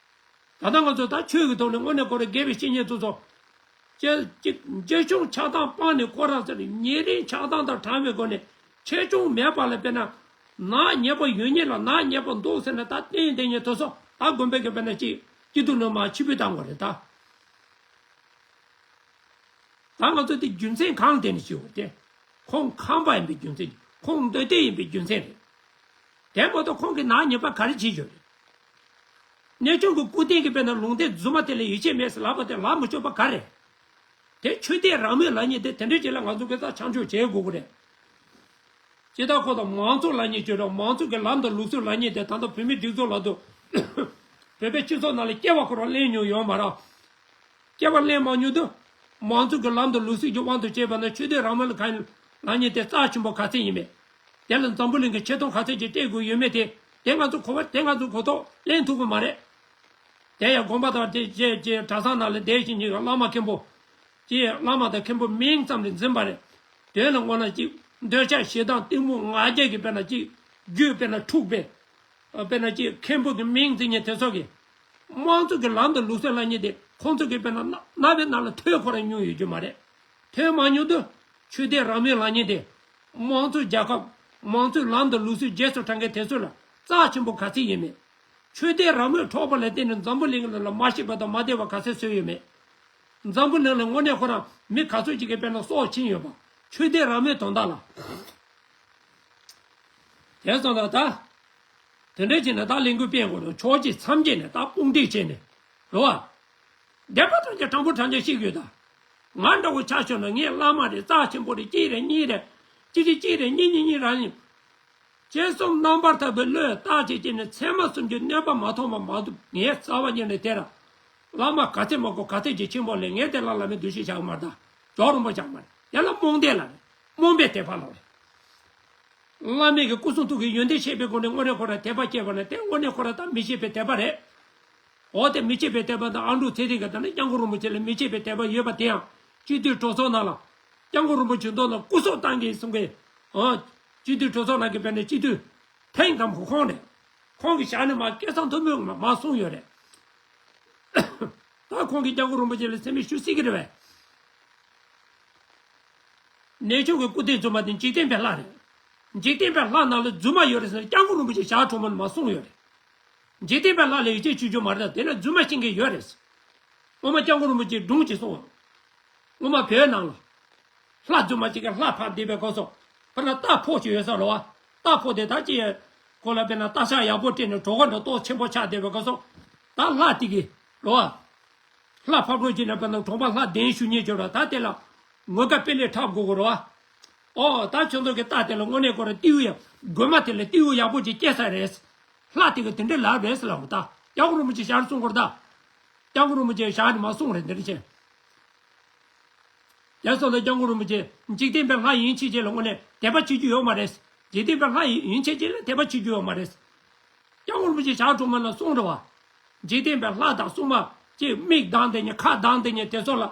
ད་ལྟ་ང་ཚོ་ད་ཆོས་ཀྱི་ཐོག་ནས་དངོས་གནས་ཁོ་ར་དགེ་བའི་བཤེས་གཉེན་ཚོ་ཚོ། ཅེ་ཅེ་ཅེ་ཆུང་ཆགས་སྡང་སྤངས་ནས་ཁོ་རང་ཚོ་ནི་ཉེ་རིང་ཆགས་སྡང་དང་བྲལ་བའི་སྒོ་ནས་ཆེ་ཆུང་མེད་པ་ལ་དཔེར་ན། ནག་ཉེས་པ་ཡོད་ཉེས་ལ་ནག་ཉེས་པ་འདུག་ཟེར་ན་ད་བསྟན་བསྟན་ཉེས་དོ་སོ་ད་དགོན་པའི་གི་དཔེར་ན་ཅིག་སྐྱིད་སྡུག་ནང་མ་ཕྱི་ཕུད་བཏང་བ་རེད་ད། ད་ང་ཚོ་དེ་རྒྱུ་མཚན་གང་ལྡན་ནས་བྱེད་དགོས་ཏེ། ཁོང་ཁམས་པ་ཡིན་པའི་རྒྱུ་མཚན་གྱིས། ཁོང་འདོད་དེ་ཡིན་པའི་རྒྱུ་མཚན་རེད། དེ་མ་གཏོགས་ཁོང་གིས་ནག་ཉེས་པ་ག་རེ་བྱེད་ཡོད་རེད། གནས་ཆུང་གི་སྐུ་རྟེན་གྱི་དཔེར་ན་ལུང་བསྟན་རྫུན་མ་དེ་ལ་ཡིད་ཆེས་མེད་ཟེར་ལབ་པ་དེ་ལབ་མི་ཆོག་པ་ག་རེ། དེ་ཆོས་དད་རང་མོས་ལབ་མཁན་དེ་དེ་འདྲའི་རྗེས་ལ་ང་ཚོ་གི་ས་ཆང་ཆོག་བྱེད་དགོས་ཀྱི་རེད། ཇི་ལྟར་ཁོ་དང་མང་གཙོ་ལབ་མཁན་ཅོག་ར་མང་གཙོ་གི་ལམ་དང་ལུགས་སྲོལ་ལབ་མཁན་དེ་ད་ལྟ་བོད་མིའི་སྒྲིག་འཛུགས་ལབ་དུས། བོད་པའི་སྤྱི་ཚོགས་ནང་ལ་སྐྱེ་བ་ཁོ་རང་ལེན་མྱོང་ཡོད་མ་རེད། སྐྱེ་བ་ལེན་མ་མྱོང་དུས། མང་གཙོ་གི་ལམ་དང་ལུགས་སྲོལ་གྱི་དབང་དུ་བྱས་པ་ན་ཆོས་དད་རང་མོས་ལ་གང་ལབ་མཁན་དེ་རྩ་ཆེན་པོ་ག་ཚད་ཡིན་མེད། དེ་ལ་འཛམ་བུ་གླིང་གི་ཆེ་མཐོང་ག་ཚད་ཅིག་སྤྲད་དགོས་ཡོད་མེད་དེ། དེ་ང་ཚོ་གོ་བ་དེ་ང་ཚོ་གོ་རྟོགས་ལེན་ཐུབ་ཀྱི་མ་རེད། དེ་ཡང་དགོན་པ་དང་དེ་རྗེས་རྗེས་གྲྭ་ཚང་ནང་ལ་བསྡད་བཞིན་གྱི་བླ་མ་མཁན་པོ། ཅེས་བླ་མ་དང་མཁན་པོ་མིང་ཙམ་ལས་འཛིན་པ་རེད། དོན་ལ་དངོས་གནས་ཅིག་འདོད་ཆགས་ཞེ་སྡང་གཏི་མུག་ང་རྒྱལ་གྱི་དཔེར་ན་ཅིག་རྒྱུད་དཔེར་ན་འཁྲུགས་པའི། དཔེར་ན་ཅིག་མཁན་པོ་གི་མིང་འཛིན་མཁན་དེ་ཚོ་གིས། དམངས་གཙོ་གི་ལམ་དང་ལུགས་སྲོལ་ལབ་མཁན་དེ་ཁོང་ཚོ་གི་དཔེར་ན་རྣ་རྣ་བའི་ནང་ལ་ཐོས་ཁོ་རང་མྱོང་ཡོད་རྒྱུ་མ་རེད། ཐོས་མ་མྱོང་དུས་ཆོས་དད་རང་མོས་ལབ་མཁན་དེ། དམངས་གཙོ་རྒྱལ་ཁབ། དམངས་གཙོའི་ལམ་དང་ལུགས་སྲོལ་རྗེས་སུ་འབྲང་མཁན་དེ་ཚོ་ལ་རྩ་ཆེན་པོ་ག་ཚད་ཡིན་མེད། ཆོས་དད་རང་མོས་འཕྲོག་པ་ལ་བརྟེན་ནས་འཛམ་བུ་གླིང་ལ་མ་ཤེས་པ་དང་མ་བདེ་བ་ག་ཚད་བཟོས་ཡོད་མེད། འཛམ་བུ་གླིང་ལ་དངོས་གནས་ཁོ་རང་མི་ག་ཚོད་ཅིག་གི་དཔེར་ན་སྲོག་ཕྱིན་ཡོད་པ། ཆོས་དད་རང་མོས་དོན་དག་ལ། དེ་སོང་ཙང་ད། དེ་འདྲ་བྱས་ན་ད་ལས་འགུལ་སྤེལ་དགོས་རེད། ཕྱོགས་གཅིག་མཚམས་བརྒྱད་ནས་ད་དཔུང་སྒྲིག་བྱས་ནས། རེད་བ། བདེན་པ་ཐམས་ཅད་དྲང་པོ་དྲང་བཞག་བཤད་ཀྱི་ཡོད་ད། ང་འདྲ་བོ་ཆ་བཞག་ན་ངས་བླ་མ་རེད། རྩ་ཆེན་པོ་རེད། གཅིག་རེད་གཉིས་རེད། གཅིག་གཅིག་གཅིག་རེད། གཉིས་གཉིས་གཉིས་རང་ཡིན། ཅེས་གསུངས། རྣམ་པར་ཐར་པའི་བློས་བརྟག་དཔྱད་བྱས་ནས་ཚད་མ་གསུམ་གྱི་གནོད་པ་མ་མཐོང་བ་མ་ཐུབ། ངའི་རྩ་བ་ཉིད་ནས་དེ་ར། བླ་མ་ག་ཚད་མང་པོ་ག་ཚད་ཅིག་ཆེན་པོ་ལས་ངས་དེ་ལ་བླ་མའི་འདུ་ཤེས་བཞག་མ་རེད་ད། ཇོ་རིན་པོ་ཆེ་བཞག་མ་རེད། ཡང་ན་རྨོངས་དད་ལ་རེད། རྨོངས་པའི་དད་པ་ལ་རེད། བླ་མེད་ཀྱི་སྐུ་གསུང་ཐུགས་ཀྱི་ཡོན་ཏན་ཤེས་པའི་སྒོ་ནས་དངོས་གནས་ཁོ་ར་དད་པ་སྐྱེས་པ་ན་དེ་དངོས་གནས་ཁོ་ར་ད་མི་ཤེས་པའི་དད་པ་རེད། འོ་དེ་མི་ཤེས་པའི་དད་པ་དང་ཨ་འབྲུག་ཚེ་རིང་གི་ད་ནི་སྐྱབས་མགོན་རིན་པོ་ཆེ་ལ་མི་ཤེས་པའི་དད་པ་ཡོད་པ་དེ་ཡང་སྤྱི་འཐུས་གྲོས་ཚོགས་ནང་ལ་སྐྱབས་མགོན་རིན་པོ་ཆེ་མདོ་ནང་སྐུ་སྲོག་བཏང་གི་གསུང་གི། འོ། སྤྱི་འཐུས་གྲོས་ཚོགས་ནང་གི་དཔེར་ན་སྤྱི་འཐུས་ཐེངས་དང་པོ་ཁོང་རེད། ཁོང་གི་ཞལ་ནས་མ་སྐད་གསང་མཐོན་པོས་མ་གསུངས་ཡོད་རེད། ད་ཁོང་གིས་སྐྱབས་མགོན་རིན་པོ་ཆེ་ལ་མཚན་སྨད་ཞུ་སྲིད་ཀྱི་རེད་པས། གནས་ཆུང་གི་སྐུ་རྟེན་རྫུན་མ་དེ་འཇིག་རྟེན་པའི་ལྷ་རེད། འཇིག་རྟེན་པའི་ལྷ་ནང་ལ་རྫུན་མ་ཡོད་རེད་ཟེར་ན་སྐྱབས་མགོན་རིན་པོ་ཆེ་ཞལ་དྲོན་མོ་ནས་མ་གསུངས་ཡོད་རེད། འཇིག་རྟེན་པའི་ལྷ་ལ་ཡིད་ཆེས་བྱེད་རྒྱུ་མ་རེད། དེ་ལ་རྫུན་མ་བཤད་མཁན་ཡོད་རེད། སྔོན་མ་སྐྱབས་མགོན་རིན་པོ་ཆེས་སྒྲུང་ཅིག་གསུངས། སྔོན་མ་བོད་ནང་ལ། ལྷ་རྫུན་མ་ཅིག་གིས་ལྷ་ཕར་བསྡད་པའི་སྐབས་སུ། དཔེར་ན་རྟ་ཕོ་ཅིག་ཡོད་ས་རེད་བ། རྟ་ཕོ་དེ་ད་ཅི་ཡང་། ཁོ་ལ་དཔེར་ན་རྟ་ཤག་ཡག་པོ་སྤྲད་ནས་གྲོད་ཁོག་འདྲ་ཏོག་ཆེན་པོ་ཆགས་བསྡད་པའི་སྐབས་སུ། ད་ལྷ་དེ་གིས། རེད་བ། ལྷ་ཕག་གྲུ་ཅིག་ནས་དཔེར་ན་གྲོང་པ་ལྷ་གདན་ཞུ་མཁན་ཅིག་ཡོད་རེད། ད་དེ་ལ་ངོ་དགའ་དཔེ་ལེགས་འཁྲབ་དགོས་ཀྱི་རེད་བ། ཨོ་ད་ཁྱོད་ཚོ་གི་རྟ་དེ་ལ་དངོས་གནས་ཁོ་རང་རྟེའུ་ཡག་རྒོད་མ་དེ་ལ་རྟེའུ་ཡག་པོ་ཅིག་སྐྱེས་ས་རེད། ལྷ་དེ་གིས་དེ་འདྲ་ལབ་རེད་ཟེར་ལབ་ད། སྐྱབས་མགོན་རིན་པོ་ཆེ་ཞལ་གསུང་དགོས་རེད་ད། སྐྱབས་མགོན་རིན་པོ་ཆེ་ཞལ་ནས་མ་གསུང་རེད་འདི་འདྲ་བྱས། དེ་སོགས་ལ་སྐྱབས་མགོན་རིན་པོ་ཆེ་འཇིག་རྟེན་པའི་ལྷ་ཡིན་ཕྱིན་ཆད་ལ་དངོས་གནས་དད་པ་བྱེད་རྒྱུ་ཡོད་མ་རེད། འཇིག་རྟེན་པའི་ལྷ་ཡིན་ཕྱིན་ཆད་ལ་དད་པ་བྱེད་རྒྱུ་ཡོད་མ་རེད། སྐྱབས་མགོན་རིན་པོ་ཆེ་ཞལ་དྲུང་མ་ལ་གསུང་རེད་བ། འཇིག་རྟེན་པའི་ལྷ་དང་སྲུང་མ་ཅེས་མིག་གདངས་དེ་ཉིད་ཁ་གདངས་དེ་ཉིད་དེ་སོགས་ལ་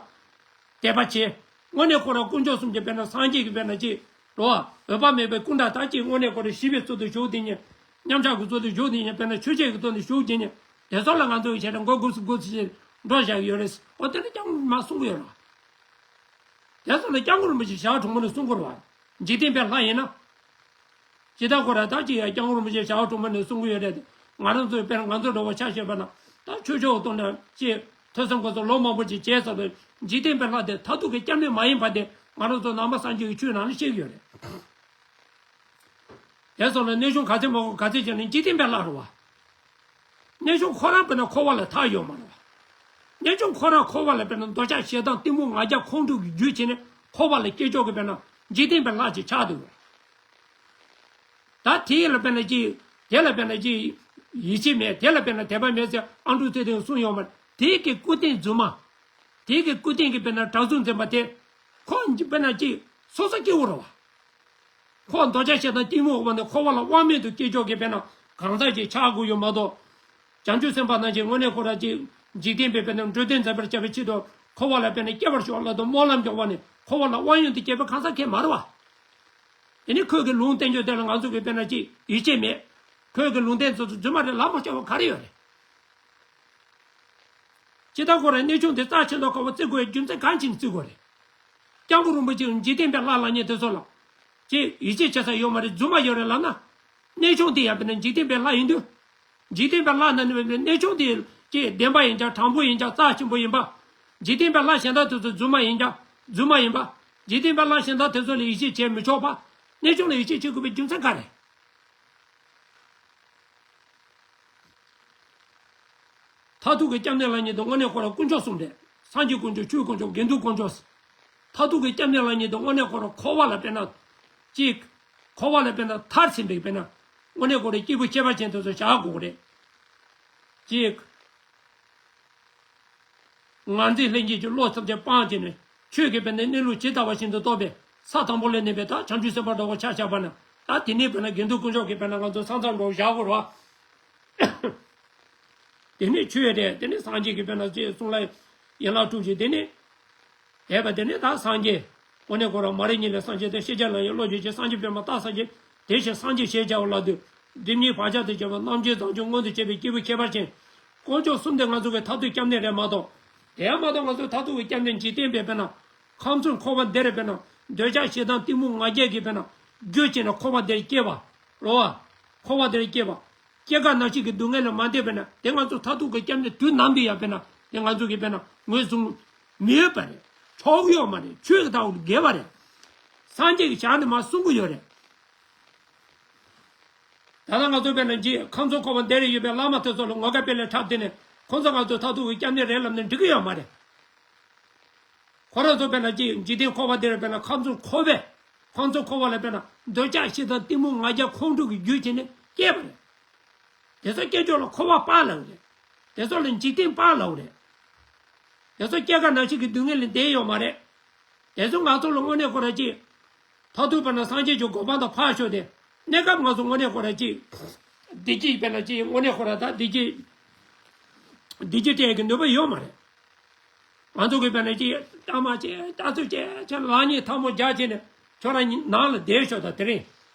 དད་པ་བྱེད། དངོས་གནས་ཁོ་རང་དཀོན་མཆོག་གསུམ་གྱི་དཔེར་ན་སངས་རྒྱས་ཀྱི་དཔེར་ན་ཅིག་རོ། འོད་དཔག་མེད་པའི་སྐུ་འདྲ་དག་ཅིག་དངོས་གནས་ཁོ་རང་ཞི་བའི་ཚུལ་དུ་བཞུགས་དེ་ཉིད། མཉམ་གཞག་གི་ཚུལ་དུ་བཞུགས་དེ་ཉིད་དཔེར་ན་ཆོས་བྱེད་ཀྱི་ཚུལ་དུ་བཞུགས་དེ་ཉིད། དེ་ཚོ་ལ་ང་ཚོ་ཡི་བྱས་ན་མགོ་སྒུར་སུ་སྒུར་སུ་ཞིག་འགྲོ་བཞག་ཡོད་རེད། འོ་དེ་ནི་སྐྱབས་མགོན་མ་གསུང་གི་ཡོད་རེད། དེ་ཚོ་ལ་སྐྱབས་མགོན་རིན་པོ་ཆེ་ཞལ་དྲུང་མ་ནས་གསུང་དགོས་རེད་བ། འཇིག་རྟེན་པའི་ལྷ་ཡིན་ན། ཇི་ལྟར་ཁོ་ར་ད་ཅི་ཡང་སྐྱབས་མགོན་རིན་པོ་ཆེ་ཞལ་དྲུང་མ་ནས་གསུང་གི་ཡོད་རེད། ང་རང་ཚོའི་དཔེར་ང་ཚོ་འགྲོ་བ་ཆ་བཞག་པ་ན་ད་ཆོས་ཕྱོགས་གཏོང་ན་ཅི་ཐོས་བསམ་སྒོམ་གསུམ་ལོ་མང་པོ་ཅིག་བྱས་ཚར་བའི་འཇིག་རྟེན་པའི་ལྷ་དེ་མཐར་ཐུག་གི་སྐྱབས་གནས་མ་ཡིན་པ་དེ་ང་རང་ཚོ་ནང་པ་སངས་རྒྱས་ཀྱི་ཆོས་ནང་ལ་བཤད་ཀྱི་ཡོད་རེད། དེ་སོགས་ལ་གནས་ཆུང་ག་ཚད་མང་པོ་ག་ཚད་ཅན་ནི་འཇིག་རྟེན་པའི་ལྷ་རུ་བ། གནས་ཆུང་ཁོ་རང་དཔེར་ན་འཁོར་བ་ལ་ཐར་ཡོད་མ་རེད་བ། གནས་ཆུང་ཁོ་རང་འཁོར་བ་ལ་དཔེར་ན་འདོད་ཆགས་ཞེ་སྡང་གཏི་མུག་ང་རྒྱལ་ཁོང་ཁྲོ་གི་རྒྱུ་བྱས་ནས་འཁོར་བ་ལ་སྐྱེ་ཆོག་གི་དཔེར་ན་འཇིག་རྟེན་པའི་ལྷ་ཅིག་ཆགས་འདུག་བ། ད་དེ་ལ་དཔེར་ན་ཅི། དེ་ལ་དཔེར་ན་ཅི། ཡིད་ཆེས་མེད་དེ་ལ་དཔེར་ན་དད་པ་མེད་ཟེར་ཨ་འབྲུག་ཚེ་རིང་གསུངས་ཡོད་མ་རེད། དེ་གི་སྐུ་རྟེན་རྫུན་མ། དེ་གི་སྐུ་རྟེན་གྱི་དཔེར་ན་གྲྭ་བཙུན་འཛིན་པ་དེ། ཁོ་དཔེར་ན་ཅི། སོ་སོ་སྐྱེ་བོ་རེད་བ། ཁོ་འདོད་ཆགས་ཞེ་སྡང་གཏི་མུག་འོག་ནས་འཁོར་བ་ལ་དབང་མེད་དུ་སྐྱེ་ཆོག་གི་དཔེར་ན་གང་ཟག་ཅིག་ཆགས་དགོས་ཡོད་མ་གཏོགས། བྱང་ཆུབ་སེམས་དཔའ་རྣམས་ཀྱིས་དངོས་གནས་ཁོ་རང་ཅིག་འཇིག་རྟེན་པའི་དཔེར་ན་འགྲོ་དོན་མཛད་པར་བྱ་བའི་ཆེད་དུ་འཁོར་བ་ལ་དཔེར་ན་སྐྱེ་བར་ཤོག་ལབ་དུས་སྨོན་ལམ་རྒྱག་པ་ནི་འཁོར་བ་ལ་དབང་ཡོད་དུ་སྐྱེས་པའི་གང་ཟག་ཁེ་མ་རེད་བ། དེ་ནི་ཁོས་ཀྱི་ལུང་བསྟན་རྒྱུ་དེ་ལ་ང་ཚོ་གི་དཔེར་ན་ཅིག་ཡིད་ཆེས་མེད། ཁོས་ཀྱི་ལུང་བསྟན་ཚོ་ཚོ་རྫུན་མ་རེད་ལབ་མ་ཤེས་པ་ག་རེ་ཡོད་རེད། ཇི་ལྟར་ཁོ་རང་གནས་ཆུང་དེ་རྩ་ཆེན་དུ་ཁོ་བོ་བརྩི་དགོས་རྒྱུ་མཚན་གང་ཕྱིན་བརྩི་དགོས་རེད། སྐྱབས་མགོན་རིན་པོ་ཆེ་འཇིག་རྟེན་པའི་ལྷ་ལ་ཉེ་དེ་ཚོ་ལ། ཅེས་ཡིད་ཆེས་བྱེད་ས་ཡོད་མ་རེད་རྫུན་མ་ཡོད་རེད་ལབ་ན། གནས་ཆུང་དེ་ཡང་དཔེར་ན་འཇིག་རྟེན་པའི་ལྷ་ཡིན་དུས། འཇིག་རྟེན་པའི་ལྷ་ན་ནི་གནས་ཆུང་དེ་ཅེས་བདེན་པ་ཡིན་ཀྱང་དྲང་པོ་ཡིན་ཀྱང་རྩ་ཆེན་པོ་ཡིན་པ། འཇིག་རྟེན་པའི་ལྷ་གཞན་དག་དེ་ཚོ་རྫུན་མ་ཡིན་ཀྱང་རྫུན་མ་ཡིན་པ། འཇིག་རྟེན་པའི་ལྷ་གཞན་དག་དེ་ཚོ་ལ་ཡིད་ཆེས་བྱེད་མི་ཆོག་པ། གནས་ཆུང་ལ་ཡིད་ཆེས་བྱེད་དགོས་པའི་རྒྱུ་མཚན་ག་རེ། མཐར་ཐུག་གི་སྐྱབས་གནས་ལ་ཉིད་དུ་དངོས་གནས་ཁོ་རང་དཀོན་མཆོག་གསུམ་རེད། སངས་རྒྱས་དཀོན་མཆོག་ཆོས་དཀོན་མཆོག་དགེ་འདུན་དཀོན་མཆོག་མཐར་ཐུག་གི་སྐྱབས་གནས་ལ་ཉིད་དུ་དངོས་གནས་ཁོ་རང་འཁོར་བ་ལ་དཔེར་ན། གཅིག་འཁོར་བ་ལ་དཔེར་ན་མཐར་ཕྱིན་པའི་དཔེར་ན། དངོས་གནས་ཁོ་རང་སྐྱེས་བུ་ཁྱད་པར་ཅན་དེ་ཚོ་བཞག་དགོས་རེད། གཅིག་ངར་འཛིན་ལྷན་སྐྱེས་ཀྱི་བློ་ཐམས་ཅད་སྤངས་བྱས་ནས་ཆོས་ཀྱི་དཔེར་ན་གནས་ལུགས་ཇི་ལྟ་བ་བཞིན་དུ་རྟོགས་པའི་ས་དང་པོ་ལས་གནས་པའི་ད་བྱང་ཆུབ་སེམས་དཔའ་འདྲ་བོ་ཆ་བཞག་པ་ན་ད་དེ་ནས་དཔེར་ན་དགེ་འདུན་དཀོན་མཆོག་གི་དཔེར་ན་ང་ཚོ་ས་མཚམས་འདྲ་བོ་བཞག་དགོས་རེད་བ། དེ་ནས་ཆོས་རེད་དེ་ནས་སངས་རྒྱས་ཀྱི་དཔེར་ན་ཅེས་གསུང་ལ་ཡན་ལག་དྲུག་ཅེས་དེ་ནས། དེ་བ་དེ་ནས་ད་སངས་རྒྱས། དངོས་གནས་ཁོ་རང་མ་རིག་གཉིད་ལས་སངས་རྒྱས་ཏེ་ཤེས་བྱ་ལ་ཡང་བློ་ཆོས་ཅན་སངས་རྒྱས་པད་མ་རྟགས་སངས་རྒྱས། དེ་བཞིན་སངས་རྒྱས་ཞེས་བྱ་བ་ལ་དུ། སྒྲིབ་གཉིས་བག་ཆགས་དང་བཅས་པ་རྣམ་བཅད་བཟང་སྤྱོད་མངོན་དུ་བྱེད་པའི་སྐྱེས་བུ་ཁྱད་པར་ཅན། དཀོན་མཆོག་གསུམ་དེ་ང་ཚོ་གི་མཐར་ཐུག་སྐྱབས་གནས་རེད་མ་གཏོགས། དེ་ཡང་མ་གཏོགས་ང་ཚོའི་མཐར་ཐུག་གི་སྐྱབས་གནས་འཇིག་རྟེན་པའི་དཔེར་ན། ཁམས་གསུམ་འཁོར་བ་འདིར་དཔེར་ན། འདོད་ཆགས་ཞེ་སྡང་གཏི་མུག་ང་རྒྱལ་གྱི་དཔེར་ན། རྒྱུ་བྱས་ནས་འཁོར་བ་འདིར་སྐྱེས་པ། རོ་བ། འཁོར་བ་འདིར་སྐྱེས་པ། སྐྱེ་རྒ་ན་འཆི་གི་སྡུག་བསྔལ་ལས་མ་འདས་པས་ན་དེ་ང་ཚོ་མཐར་ཐུག་གི་སྐྱབས་གནས་དུས་ནམ་དུ་ཡང་དཔེར་ན་དེ་ང་ཚོ་གི་དཔེར་ན་ངོས་བཟུང་མི་ཡོད་པ་རེད། ཆོག་ཡོད་མ་རེད་ཆོས་ཀྱི་ལྟ་བ་འགལ་བ་རེད། སངས་རྒྱས་ཀྱི་ཞལ་ནས་མར་གསུང་གི་ཡོད་རེད། ད་ལྟ་ང་ཚོ་དཔེར་ན་འཇིག་ཁམས་གསུམ་འཁོར་བ་འདིར་ཡོད་པའི་བླ་མ་དེ་ཚོ་ལ་ངོ་དགའ་དཔེ་ལས་འཁྲབ་སྟེ་ནས་ཁོང་ཚོ་ང་ཚོ་མཐར་ཐུག་གི་སྐྱབས་གནས་རེད་ལབ་ནས་འགྲིག་གི་ཡོད་མ་རེད། ཁོ་རང་ཚོ་དཔེར་ན་ཅིག་འཇིག་རྟེན་འཁོར་བ་འདིར་དཔེར་ན་ཁམས་གསུམ་འཁོར་བས་ཁམས་གསུམ་འཁོར་བ་ལ་དཔེར་ན་འདོད་ཆགས་ཞེ་སྡང་གཏི་མུག་ང་རྒྱལ་ཁོང་ཁྲོ་གི་རྒྱུ་བྱས་ནས་སྐྱེས་པ་རེད། དེ་ཚོ་སྐྱེ་ཕྱོགས་ལ་འཁོར་བ་དཔག་ལབ་རེད། དེ་ཚོ་ལ་འཇིག་རྟེན་དཔག་ལབ་རེད། དེ་ཚོ་སྐྱེ་རྒ་ན་འཆི་གི་སྡུག་བསྔལ་ལས་འདས་ཡོད་མ་རེད། དེ་ཚོ་ང་ཚོ་ལ་དངོས་གནས་ཁོ་ར་ཅིག་མཐར་ཐུག་དཔེར་ན་སངས་རྒྱས་ཀྱི་གོ་འཕང་དང་ཕར་ཕྱོགས་ཏེ། གནས་སྐབས་ང་ཚོ་དངོས་གནས་ཁོ་ར་ཅིག་བདེ་སྐྱིད་དཔེར་ན་ཅིག་དངོས་གནས་ཁོ་ར་ད་བདེ་སྐྱིད། བདེ་སྐྱིད་སྤྲད་ཀྱི་ནུས་པ་ཡོད་མ་རེད། ང་ཚོ་གི་དཔེར་ན་ཅིག་ལྟ་མ་བྱེད་ལྟ་ཚུལ་བྱེད་ཁྱོད་ལག་གཉིས་ཐལ་མོ་སྦྱར་བྱས་ནས་ཁྱོད་རང་ནང་ལ་བསྡད་ཤོག་དང་དེ་རིང་།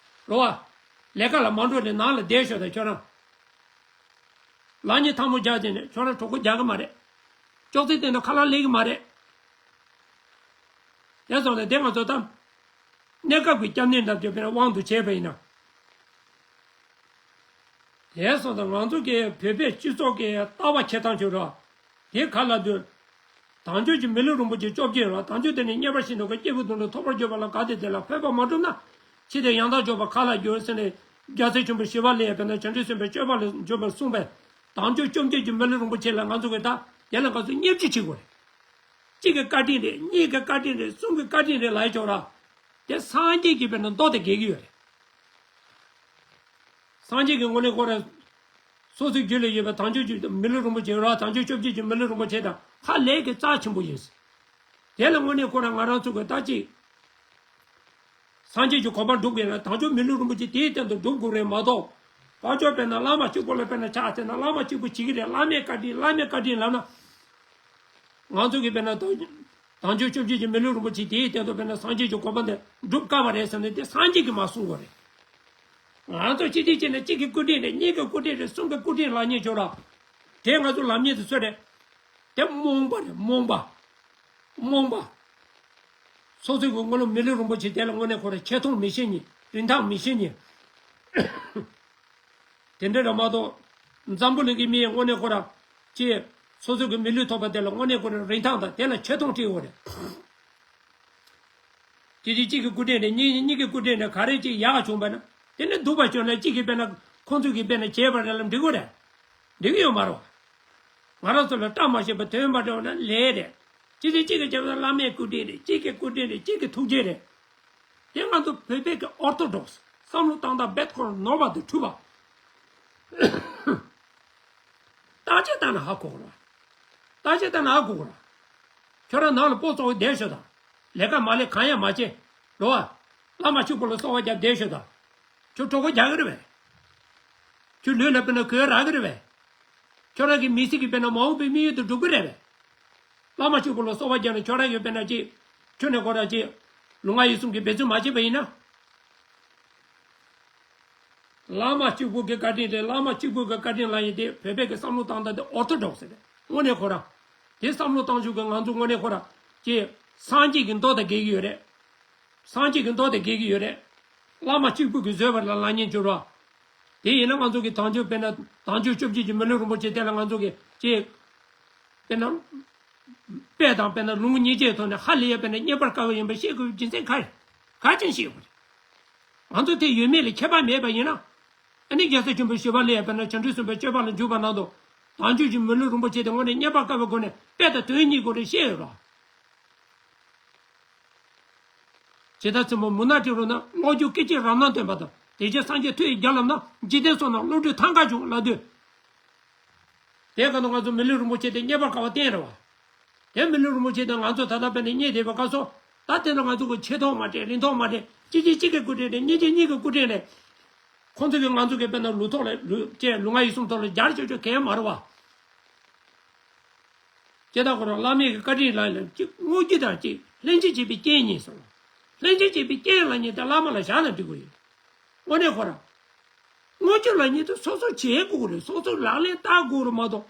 རོ་བ། ལས་ཀ་ལ་མ་འགྲོ་ནས་ནང་ལ་བསྡད་ཤོག་དང་ཁྱོད་རང་། ལག་གཉིས་ཐལ་མོ་སྦྱར་བྱས་ནས་ཁྱོད་རང་གྲོད་ཁོག་རྒྱག་གི་མ་རེད། ཅོག་ཙེ་སྟེང་དུ་ཁ་ལག་སླེབས་ཀྱི་མ་རེད། དེ་སོང་ནས་དེ་ང་ཚོ་ད། གནས་སྐབས་ཀྱི་སྐྱབས་གནས་འདྲ་བརྗོད་པའི་དབང་དུ་བྱས་པ་ཡིན་ན། དེ་སོང་ཙང་ང་ཚོ་གི་བོད་པའི་སྤྱི་ཚོགས་ཀྱི་ལྟ་བ་འཁྱེར་སྟངས་བྱུང་རོགས། དེ་ག་ལ་དུས། དལ་འབྱོར་གྱི་མི་ལུས་རིན་པོ་ཆེ་བཅོ་བརྒྱད་ལ་དལ་འབྱོར་དེ་ནི་རྙེད་པར་ཤེས་ནུས་ཀྱི་སྐྱེས་བུ་དོན་དུ་ཐོབ་པར་འགྱུར་བ་ལ་གལ་ཏེ་དེ་ལ་འཕོས་པ་མ་གྲུབ་ན། ཕྱིར་དེ་ཡང་དག་འཇོག་པ་ག་ལ་འགྱུར་ཟེར་ནས་རྒྱལ་སྲས་ཆེན་པོ་ཞི་བ་ལྷས་དཔེར་ན་བྱང་ཆུབ་སེམས་དཔའི་སྤྱོད་པ་ལ་འཇུག་པར་གསུངས་པས། དལ་འབྱོར་བཅོ་བརྒྱད་ཀྱི་མི་ལུས་རིན་པོ་ཆེ་ལ་ང་ཚོ་གིས་ད་དེ་ལ་ང་ཚོ་བརྙས་བཅོས་བྱེད་དགོས་རེད། གཅིག་གི་བཀའ་དྲིན་རེད། གཉིས་ཀྱི་བཀའ་དྲིན་རེད། གསུམ་གྱི་བཀའ་དྲིན་རེད་ལབ་ཡ་ཆོག་ར། དེ་སངས་རྒྱས་ཀྱི་དཔེར་ན་མདོ་དང་འགལ་གྱི་ཡོད་རེད། སངས་རྒྱས་ཀྱི་ངོ་ནས་ཁོ་རང་ སོ་སོའི་རྒྱུད་ལ་ཡོད་པའི་དལ་འབྱོར་གྱི་མི་ལུས་རིན་པོ་ཆེ་ར་དལ་འབྱོར་བཅོ་བརྒྱད་ཀྱི་མི་ལུས་རིན་པོ་ཆེ་དང་ཧ་ལས་ཀྱི་རྩ་ཆེན་པོ་ཡིན། དེ་ལ་དངོས་གནས་ཁོ་རང་ང་རང་ཚོ་གི་ད་ཅིག་སངས་རྒྱས་ཀྱི་གོ་འཕང་སྒྲུབ་དགོས་ན་དལ་འབྱོར་མི་ལུས་རིན་པོ་ཆེ་དེའི་སྟེང་དུ་སྒྲུབ་དགོས་རེད་མ་གཏོགས། དཀོན་མཆོག་དཔེར་ན་བླ་མ་གཅིག་པོ་ལ་དཔེར་ན་ཕྱག་འཚལ་ན་བླ་མ་གཅིག་པོ་བྱེད་ཀྱི་རེད། བླ་མའི་བཀའ་དྲིན་བླ་མའི་བཀའ་དྲིན་ལབ་ན། ང་ཚོ་གིས་དཔེར་ན་དལ་དལ་འབྱོར་བཅོ་བརྒྱད་ཀྱི་མི་ལུས་རིན་པོ་ཆེ་དེའི་སྟེང་དུ་དཔེར་ན་སངས་རྒྱས་ཀྱི་གོ་འཕང་དེ་སྒྲུབ་དཀའ་བ་རེད་ཟེར་ན་དེ་སངས་རྒྱས་ཀྱིས་མ་གསུང་གི་རེད། ང་ཚོ་གཅིག་བྱས་བྱས་ན་གཅིག་གི་སྐུ་དྲིན་རེད། གཉིས་ཀྱི་སྐུ་དྲིན་རེད། གསུམ་གྱི་སྐུ་དྲིན་ལབ་མཁན་ཅིག་ཡོད་ར། དེ་ང་ཚོ་ལབ་མཁན་དེ་སུ་རེད། དེ་རྨོངས་པ་རེད། རྨོངས་པ། རྨོངས་པ། སོ་སོའི་གི་དངོས་གནས་མི་ལུས་རིན་པོ་ཆེ་དེ་ལ་དངོས་གནས་ཁོ་རང་ཆེ་མཐོང་མི་ཤེས་མཁན། རིན་ཐང་མི་ཤེས་མཁན། དེ་འདྲ་རེད་མ་གཏོགས། འཛམ་བུ་གླིང་གི་མི་ཡིས་དངོས་གནས་ཁོ་རང་ཅིག་སོ་སོའི་གི་མི་ལུས་ཐོབ་པ་དེ་ལ་དངོས་གནས་ཁོ་རང་རིན་ཐང་དང་དེ་ལ་ཆེ་མཐོང་སྤྲད་ཡོད་རེད། དེ་དུས་གཅིག་གི་སྐུ་དྲིན་རེད། གཉིས་གཉིས་ཀྱི་སྐུ་དྲིན་རེད། ག་རེ་ཅིག་ཡག་བྱུང་བ་ན་དེ་ནི་སྡུག་པ་བྱུང་ན་གཅིག་གིས་དཔེར་ན་ཁོང་ཚོ་གིས་དཔེར་ན་བྱས་པ་རེད་ལ་འགྲིག་གི་རེད། འགྲིག་གི་ཡོད་མ་རེད། ང་རང་ཚོ་ལ་བཀྲ་མ་ཤིས་པ་དོན་མ་འགྲིག་པ་ན་ལས་རེད། གཅིག་དུས་གཅིག་གིས་བྱས་པ་ན་བླ་མའི་སྐུ་དྲིན་རེད། གཅིག་གི་སྐུ་དྲིན་རེད། གཅིག་གི་ཐུགས་རྗེ་རེད། དེ་ང་ཚོ་བོད་པའི་གི་ཨོར་ཐོ་ཌོག་སི་བསམ་བློ་བཏང་སྟངས་རྦད་ཁོ་རང་ནོར་བ་དང་འཁྲུལ་བ། བརྟག་དཔྱད་བཏང་ན་ཧ་གོ་གི་རེད། བརྟག་དཔྱད་བཏང་ན་ཧ་གོ་གི་རེད། ཁྱོད་རང་ནང་ལ་སྤོ་ཙོག་བསྡད་ཤོག་དང་། ལས་ཀ་མ་ལས་གང་ཡང་མ་བྱེད། རེད་བ། བླ་མ་གཅིག་པོ་ལ་གསོལ་བ་བརྒྱབ་བསྡད་ཤོག་དང་། ཁྱོད་གྲོད་ཁོག་རྒྱག་གི་རེད་པས། ཁྱོད་ལུས་ལ་དཔེར་ན་གོས་རག་གི་རེད་པས། ཁྱོད་རང་གི་མི་ཚེ་གི་དཔེར་ན་མ་འོངས་པའི་དམིགས་ཡུལ་དེ་འགྲུབ་གི་རེད་པས། བླ་མ་གཅིག་པོ་ལ་གསོལ་བ་བརྒྱབ་ནས་ཁྱོད་རང་གི་དཔེར་ན་ཅིག་ཁྱོད་ནས་ཁོ་རང་ཅིག་ལུས་ངག་ཡིད་གསུམ་གྱི་འབད་བརྩོན་མ་བྱས་པ་ཡིན་ན། བླ་མ་གཅིག་པུ་གི་བཀའ་དྲིན་རེད། བླ་མ་གཅིག་པུ་གི་བཀའ་དྲིན་ལབ་ཡིན་ཏེ་བོད་པའི་གི་བསམ་བློ་བཏང་སྟངས་དེ་ཨོར་ཐོ་ཌོག་སི་རེད། དངོས་གནས་ཁོ་རང་། དེ་བསམ་བློ་བཏང་ཆོག་གི་ང་ཚོ་དངོས་གནས་ཁོ་རང་ཅིག་སངས་རྒྱས་ཀྱི་མདོ་དང་འགལ་གྱི་ཡོད་རེད། སངས་རྒྱས་ཀྱི་མདོ་དང་འགལ་གྱི་ཡོད་རེད། བླ་མ་གཅིག་པུ་གིས་བཟོས་པ་ལ་ལབ་མཁན་ཅིག་ཡོད་རེད། དེ་ཡིན་ན་ང་ཚོ་གི་དལ་འབྱོར་དཔེར་ན་དལ་འབྱོར་བཅོ་བརྒྱད་ཀྱི་མི་ལུས་རིན་པོ་ཆེ་དེ་ལ་ང་ཚོ་གི་ཅིག་དཔེར་ན། དཔེ་དང་དཔེར་ན་ལུང་གཉིས་ཆའི་ཐོག་ནས་ཧ་ལས་ཡ་དཔེར་ན་རྙེད་པར་དཀའ་བ་ཡིན་པ་ཤེས་དགོས་པའི་རྒྱུ་མཚན་ག་རེ། ག་ཅན་ཤེས་དགོས་རེད། ང་ཚོ་དེ་ཡོད་མེད་ལ་ཁྱད་པར་མེད་པ་ཡིན་ན། ཨ་ནི་རྒྱལ་སྲས་ཆེན་པོ་ཞི་བ་ལྷས་དཔེར་ན་བྱང་ཆུབ་སེམས་དཔའི་སྤྱོད་པ་ལ་འཇུག་པ་ནང་དུ། དལ་འབྱོར་གྱི་མི་ལུས་རིན་པོ་ཆེ་དེ་དངོས་གནས་རྙེད་པར་དཀའ་བའི་སྒོ་ནས་དཔེ་དང་དོན་གཉིས་སྒོ་ནས་བཤད་ཡོད་རེད། ཇི་ལྟར་ཚེ་འཕོས་མུན་ནག་ཁྲོད་རོལ་ན། གློག་འཁྱུག་སྐད་ཅིག་རང་སྣང་སྟོན་པ་དང་། དེ་ཕྱིར་སངས་རྒྱས་ཐུགས་ཡི་རྒྱ་ལམ་ན། འཇིག་རྟེན་སོགས་རྣམས་བློ་གྲོས་ཐང་ཀར་འབྱུང་ལབ་དུས། དེ་ག་ནང་ང་ཚོ་མི་ལུས་རིན་པོ་ཆེ་དེ་རྙེད་པར་དཀའ་བ་གཏན་རེད་བ། དེ་མི་ལུས་རིན་པོ་ཆེ་དེ་ང་ཚོ་ད་ལྟ་དཔེར་ན་རྙེད་བསྡད་པའི་སྐབས་སུ། ད་དེ་ནི་ང་ཚོ་གི་ཆེ་མཐོང་མ་སྤྲད་རིང་ཐུང་མ་སྤྲད་གཅིག་གིས་གཅིག་གི་སྐུ་དྲིན་རེད། གཉིས་ཀྱིས་གཉིས་ཀྱི་སྐུ་དྲིན་རེད། ཁོང་ཚོ་གིས་ང་ཚོ་གི་དཔེར་ན་ལུས་ཐོག་ལ་ལུས་ཅེས་ལུས་ངག་ཡིད་གསུམ་ཐོག་ལ་སྦྱར་ཆོག་ཆོག་གང་ཡང་མ་རེད་བ། ཇི་ལྟར་ཁོ་རང་བླ་མའི་གི་བཀའ་དྲིན་ལ་ལ་གཅིག་བསྔོ་རྒྱུ་དང་གཅིག་ལྷན་ཅིག་བྱེད་པའི་རྐྱེན་གཉིས་སོ། ལྷན་ཅིག་བྱེད་པའི་རྐྱེན་ལབ་མཁན་དེ་བླ་མ་ལ་བཞག་ན་འགྲིག་གི་ཡོད། དངོས་གནས་ཁོ་རང་། བསྔོ་རྒྱུ་ལབ་མཁན་དེ་སོ་སོ་བྱེད་དགོས་རེད། སོ་སོ་ལག་ལེན་བསྟར་དགོས་རེད་མ་གཏོགས།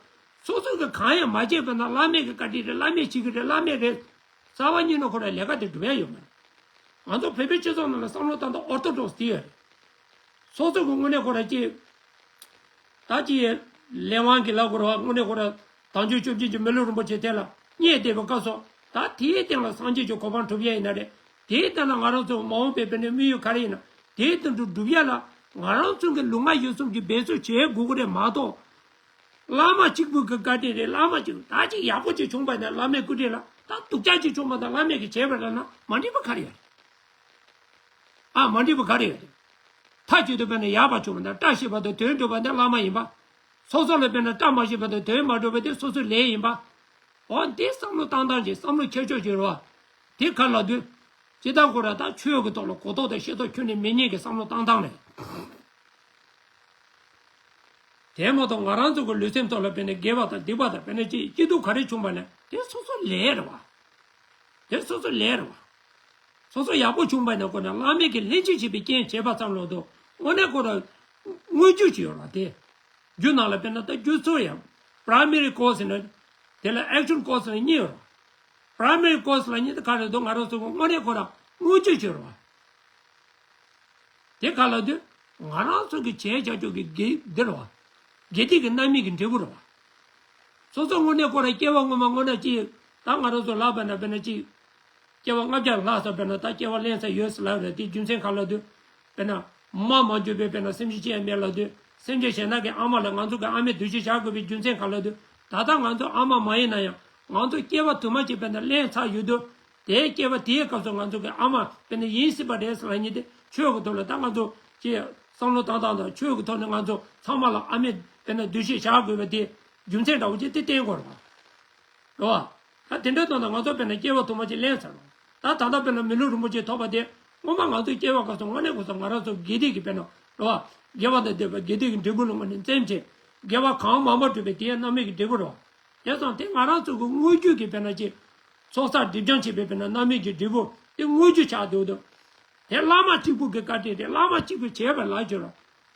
སོ་སོ་གི་གང་ཡང་མ་བྱས་པ་ན་བླ་མའི་གི་བཀའ་དྲིན་རེད། བླ་མས་བྱེད་ཀྱི་རེད། བླ་མས་རེད། རྩ་བ་ཉིད་ནས་ཁོ་རང་ལས་ཀ་དེ་འགྲུབ་ཡ་ཡོད་མ་རེད། ང་ཚོ་བོད་པའི་སྤྱི་ཚོགས་ནང་ལ་བསམ་བློ་བཏང་སྟངས་ཨོར་ཐོ་ཌོག་སི་དེ་ཡོད་རེད། སོ་སོ་གི་དངོས་གནས་ཁོ་རང་ཅིག་ད་ཅིག་ལས་དབང་གི་ལབ་དགོས་རེད་བ། དངོས་གནས་ཁོ་རང་དལ་འབྱོར་བཅོ་བརྒྱད་ཀྱི་མི་ལུས་རིན་པོ་ཆེ་དེ་ལ་རྙེད་བསྡད་པའི་སྐབས་སུ། ད་དེའི་སྟེང་ལ་སངས་རྒྱས་ཀྱི་གོ་འཕང་སྒྲུབ་ཡ་ཡིན་ན་རེད། དེའི་སྟེང་ལ་ང་རང་ཚོ་མ་འོངས་པའི་དཔེར་ན་དམིགས་ཡུལ་ག་རེ་ཡིན་ན། དེའི་སྟེང་དུ་སྒྲུབ་ཡ་ལ་ང་རང་ཚོ་གི་ལུས་ངག་ཡིད་གསུམ་གྱི་འབད་རྩོལ་བྱེད་དགོས་ཀྱི་རེད་མ་གཏོགས། བླ་མ་གཅིག་པུ་གི་བཀའ་དྲིན་རེད། བླ་མ་གཅིག་ད་ཅིག་ཡག་པོ་ཅིག་བྱུང་བ་ན་བླ་མའི་སྐུ་དྲིན་ལ། ད་སྡུག་ཅག་ཅིག་བྱུང་བ་ན་བླ་མས་གི་བྱས་པ་ལབ་ན་མ་འགྲིག་པ་ག་རེ་ཡོད་རེད། ཨ་མ་འགྲིག་པ་ག་རེ་ཡོད་རེད། མཐའ་གཅིག་ཏུ་དཔེར་ན་ཡག་པ་བྱུང་བ་ན་བཀྲ་ཤིས་པ་དང་དོན་འགྲུབ་པ་དེ་བླ་མ་ཡིན་པ། སོ་སོ་ལ་དཔེར་ན་བཀྲ་མ་ཤིས་པ་དང་དོན་མ་འགྲུབ་པ་དེ་སོ་སོའི་ལས་ཡིན་པ། འོ་འདི་བསམ་བློ་བཏང་སྟངས་ཀྱི་བསམ་བློ་འཁྱེར་ཕྱོགས་ཀྱི་རེད་བ། དེ་ག་ལ་དུས། ཇི་ལྟར་ཁོ་རང་ད་ཆོས་ཀྱི་ཐོག་ལ་གོ་རྟོགས་དང་ཤེས་རྟོགས་ཁྱོན་ནས་མེད་མཁན་གྱི་བསམ་བློ་བཏང་སྟངས་རེད། དེ་མ་གཏོགས་ང་རང་ཚོ་གི་ལུས་སེམས་ཐོག་ལ་དཔེར་ན་དགེ་བ་དང་སྡིག་པ་དང་དཔེར་ན་ཅིག་སྐྱིད་སྡུག་ག་རེ་བྱུང་བ་ན་དེ་སོ་སོ་ལས་རེད་བ། དེ་སོ་སོ་ལས་རེད་བ། སོ་སོ་ཡག་པོ་བྱུང་བ་ན་ཁོ་ན་བླ་མས་གི་ལྷན་ཅིག་བྱེད་པའི་རྐྱེན་བྱས་པ་ཙམ་ལ་དུ་དངོས་གནས་ཁོ་རང་དངོས་རྒྱུ་ཅིག་ཡོད་རེད་བ། དེ་རྒྱུ་ནང་ལ་དཔེར་ན་ད་རྒྱུ་ཚོ་ཡང་Primary Cause ནས་དེ་ལ་Actual Cause ནས་གཉིས་ཡོད་རེད་བ། Primary Cause ལབ་མཁན་དེ་ག་རེ་འདུག་ང་རང་ཚོ་གི་དངོས་གནས་ཁོ་རང་དངོས་རྒྱུ་ཅིག་ཡོད་རེད་བ། དེ་ག་ལ་དུས་ང་རང་ཚོ་གི་བྱས་བྱ་ཆོག་གི་དགེ་འདི་རེད་བ། དགེ་སྡིག་གི་རྣམ་སྨིན་གྱི་འབྲས་བུ་རེད་བ། སོ་སོ་དངོས་གནས་ཁོ་རང་སྐྱེ་བ་སྔོན་མ་སྔོན་ན་ཅིག་ད་ང་རང་ཚོ་ལབ་པ་ན་དཔེར་ན་ཅིག་སྐྱེ་བ་ལྔ་བརྒྱ་ལྷག་ཙམ་དཔེར་ན་ད་སྐྱེ་བ་ལེན་ས་ཡོད་ཟེར་ལབ་རེད། དེ་རྒྱུ་མཚན་ག་ལ་དུས། དཔེར་ན། མ་མ་གྱུར་པའི་དཔེར་ན་སེམས་ཅན་ཅི་ཡང་མེད་ལབ་དུས། སེམས་ཅན་གཞན་དག་གི་ཨ་མ་ལ་ང་ཚོ་གི་ཨ་མའི་འདུ་ཤེས་བཞག་དགོས་པའི་རྒྱུ་མཚན་ག་ལ་དུས། ད་ལྟ་ང་ཚོ་ཨ་མ་མ་ཡིན་ན་ཡང་ང་ཚོ་སྐྱེ་བ་དུ་མ་ཅིག་དཔེར་ན་ལེན་ཚར་ཡོད་དུས། དེའི་སྐྱེ་བ་དེའི་སྐབས་སུ་ང་ཚོ་གི་ཨ་མ་དཔེར་ན་ཡིན་སྲིད་པ་རེད་ཟེར་ལབ་མཁན་དེ་ཆོས་ཀྱི་ཐོག་ལ་ད་ང་ཚོ་ཅིག་བསམ་བློ་བཏང་སྟངས་དང་ཆོས་ཀྱི་ཐོག་ནས་ང་ཚོ་ཚང་མ་ལ་ཨ་མའི་ དཔེར་ན་འདུ་ཤེས་བཞག་དགོས་པ་དེ་རྒྱུ་མཚན་འདྲ་བོ་ཅིག་དེ་བསྟན་དགོས་རེད་བ། རེད་བ། ད་དེ་འདྲ་བཏང་ན་ང་ཚོ་དཔེར་ན་སྐྱེ་བ་ཐོག་མ་ཅིག་ལེན་ཚར་རོ། ད་ད་ལྟ་དཔེར་ན་མི་ལུས་རིན་པོ་ཆེ་ཐོབ་པ་དེ་སྔོན་མ་ང་ཚོའི་སྐྱེ་བ་སྐབས་སུ་དངོས་གནས་ཁོ་ཚོ་ང་རང་ཚོ་དགེ་སྡིག་གི་དཔེར་ན་རེད་བ། དགེ་བ་དང་ལྡན་པ་དགེ་སྡིག་གི་འབྲས་བུ་ལ་དངོས་གནས་འཛེམ་བྱས། དགེ་བ་གང་མང་མང་བསྒྲུབས་པའི་དེའི་རྣམ་སྨིན་གྱི་འབྲས་བུ་རེད་བ། དེ་ཙང་དེ་ང་རང་ཚོ་གི་དངོས་རྒྱུད་ཀྱི་དཔེར་ན་ཅིག་ཚོགས་བསགས་སྒྲིབ་སྦྱང་བྱེད་པའི་དཔེར་ན་རྣམ་སྨིན་གྱི་འབྲས་བུ་དེ་དངོས་རྒྱུ་ཆགས་འདུག་དོ། དེ་བླ་མ་གཅིག་པུ་གི་བཀའ་དྲིན་རེད། བླ་མ་གཅིག་པུས་བྱས་པ་ལ་བརྗོད་རོགས།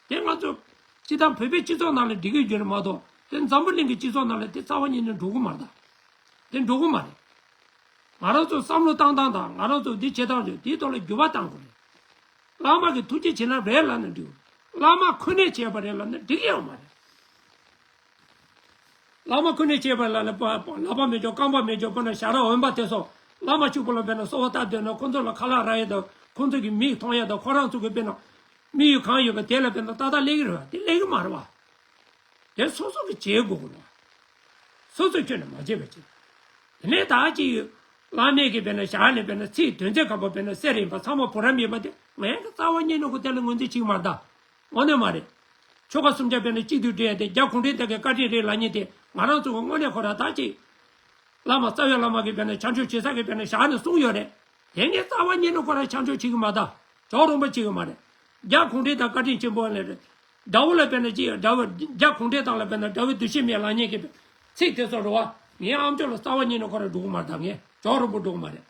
དེ་ང་ཚོ་སྤྱི་བཏང་བོད་པའི་སྤྱི་ཚོགས་ནང་ལ་འགྲིག་གི་ཡོད་རེད་མ་གཏོགས་དེ་འཛམ་བུ་གླིང་གི་སྤྱི་ཚོགས་ནང་ལ་དེ་རྩ་བ་ཉིད་ནས་འགྲོ་གི་མ་རེད་ད། དེ་འགྲོ་གི་མ་རེད། ང་རང་ཚོ་བསམ་བློ་བཏང་སྟངས་དང་ང་རང་ཚོ་འདི་བྱེད་སྟངས་ཡོད་དེའི་ཐོག་ལ་འགྱུར་བ་གཏང་དགོས་རེད། བླ་མ་གིས་ཐུགས་རྗེ་ཆེ་ན་རེད་ལབ་ན་འགྲིག་བླ་མ་ཁོ་ནས་བྱས་པ་རེད་ལབ་ན་འགྲིག་ཡོད་མ་རེད། བླ་མ་ཁོ་ནས་བྱས་པ་ལ་ལ་པ་ལག་པ་མེད་ཀྱང་རྐང་པ་མེད་ཀྱང་དཔེར་ན་ཞྭ་ར་འོན་པ་དེ་ཚོ་བླ་མ་གཅིག་པུ་ལ་དཔེར་ན་གསོལ་བ་བཏབ་སྡོད་ན་ཁོ་ཚོ་ལ་ཁ་ལག་རག་ཡས་དང་ཁོ་ཚོ་གི་མིག་མཐོང་ཡས་དང་ཁོ་རང་ཚོ་གི་དཔེར་ན་དམིགས་ཡུལ་གང་ཡོད་པ་དེ་ལ་དཔེར་ན་ཏག་ཏག་སླེབས་ཀྱི་རེད་བ། དེ་སླེབས་ཀྱི་མ་རེད་བ། དེ་སོ་སོ་གི་བྱེད་དགོས་ཀྱི་རེད་བ། སོ་སོ་ཁྱོན་ནས་མ་བྱས་པ་བྱེད། དེ་ནས་ད་ཅི་ཡོད། བླ་མས་ཀྱི་དཔེར་ན་ཞག་ནས་དཔེར་ན་ཚིག་དོན་ཚན་ག་པོ་དཔེར་ན་གསེར་ཡིན་པ་ཚང་མ་བུ་རམ་ཡིན་པ་དེ་ངས་ཀྱི་རྩ་བ་ཉིད་ནས་ཁོ་དེ་ལ་ངོས་འཛིན་བྱེད་ཀྱི་མ་རེད་ད། དངོས་གནས་མ་རེད། ཆོ་ག་སུམ་བརྒྱ་དཔེར་ན་གཅིག་ཏུ་སྒྲིལ་ཡ་དེ་རྒྱ་གུང་ཁྲན་ཏང་གི་བཀའ་དྲིན་རེད་ལབ་མཁན་དེ་ང་རང་ཚོ་གི་དངོས་གནས་ཁོ་ར་ད་ཅི། བླ་མ་རྩ་བའི་བླ་མ་གིས་དཔེར་ན་ཕྱག་མཆོད་བྱེད་ས་གི་དཔེར་ན་ཞག་ནས་གསུངས་ཡོད་རེད། དེ་ངས་རྩ་བ་ཉིད་ནས་ཁོ་ར་ཕྱག་མཆོད་བྱེད་ཀྱི་མ་རེད། ཅོག་རོང་པོ་བྱེད་ཀྱི་མ་རེད། རྒྱ་གུང་ཁྲན་ཏང་བཀའ་དྲིན་ཆེན་པོ་ལས་རེད། དགྲ་བོ་ལ་དཔེར་ན་ཅི་དགྲ་བོ་རྒྱ་གུང་ཁྲན་ཏང་ལ་དཔེར་ན་དགྲ་བོའི་འདུ་ཤེས་མེད་ལབ་མཁན་གྱི་ཚིག་དེ་ཚོ་རེད་བ། ངའི་ཨམ་ཅོག་ལ་རྩ་བ་ཉིད་ནས་ཁོ་ར་འགྲོ་གི་མ་རེད་ད། ངས་ཅོག་རོང་པོ་འགྲོ་གི་མ་རེད།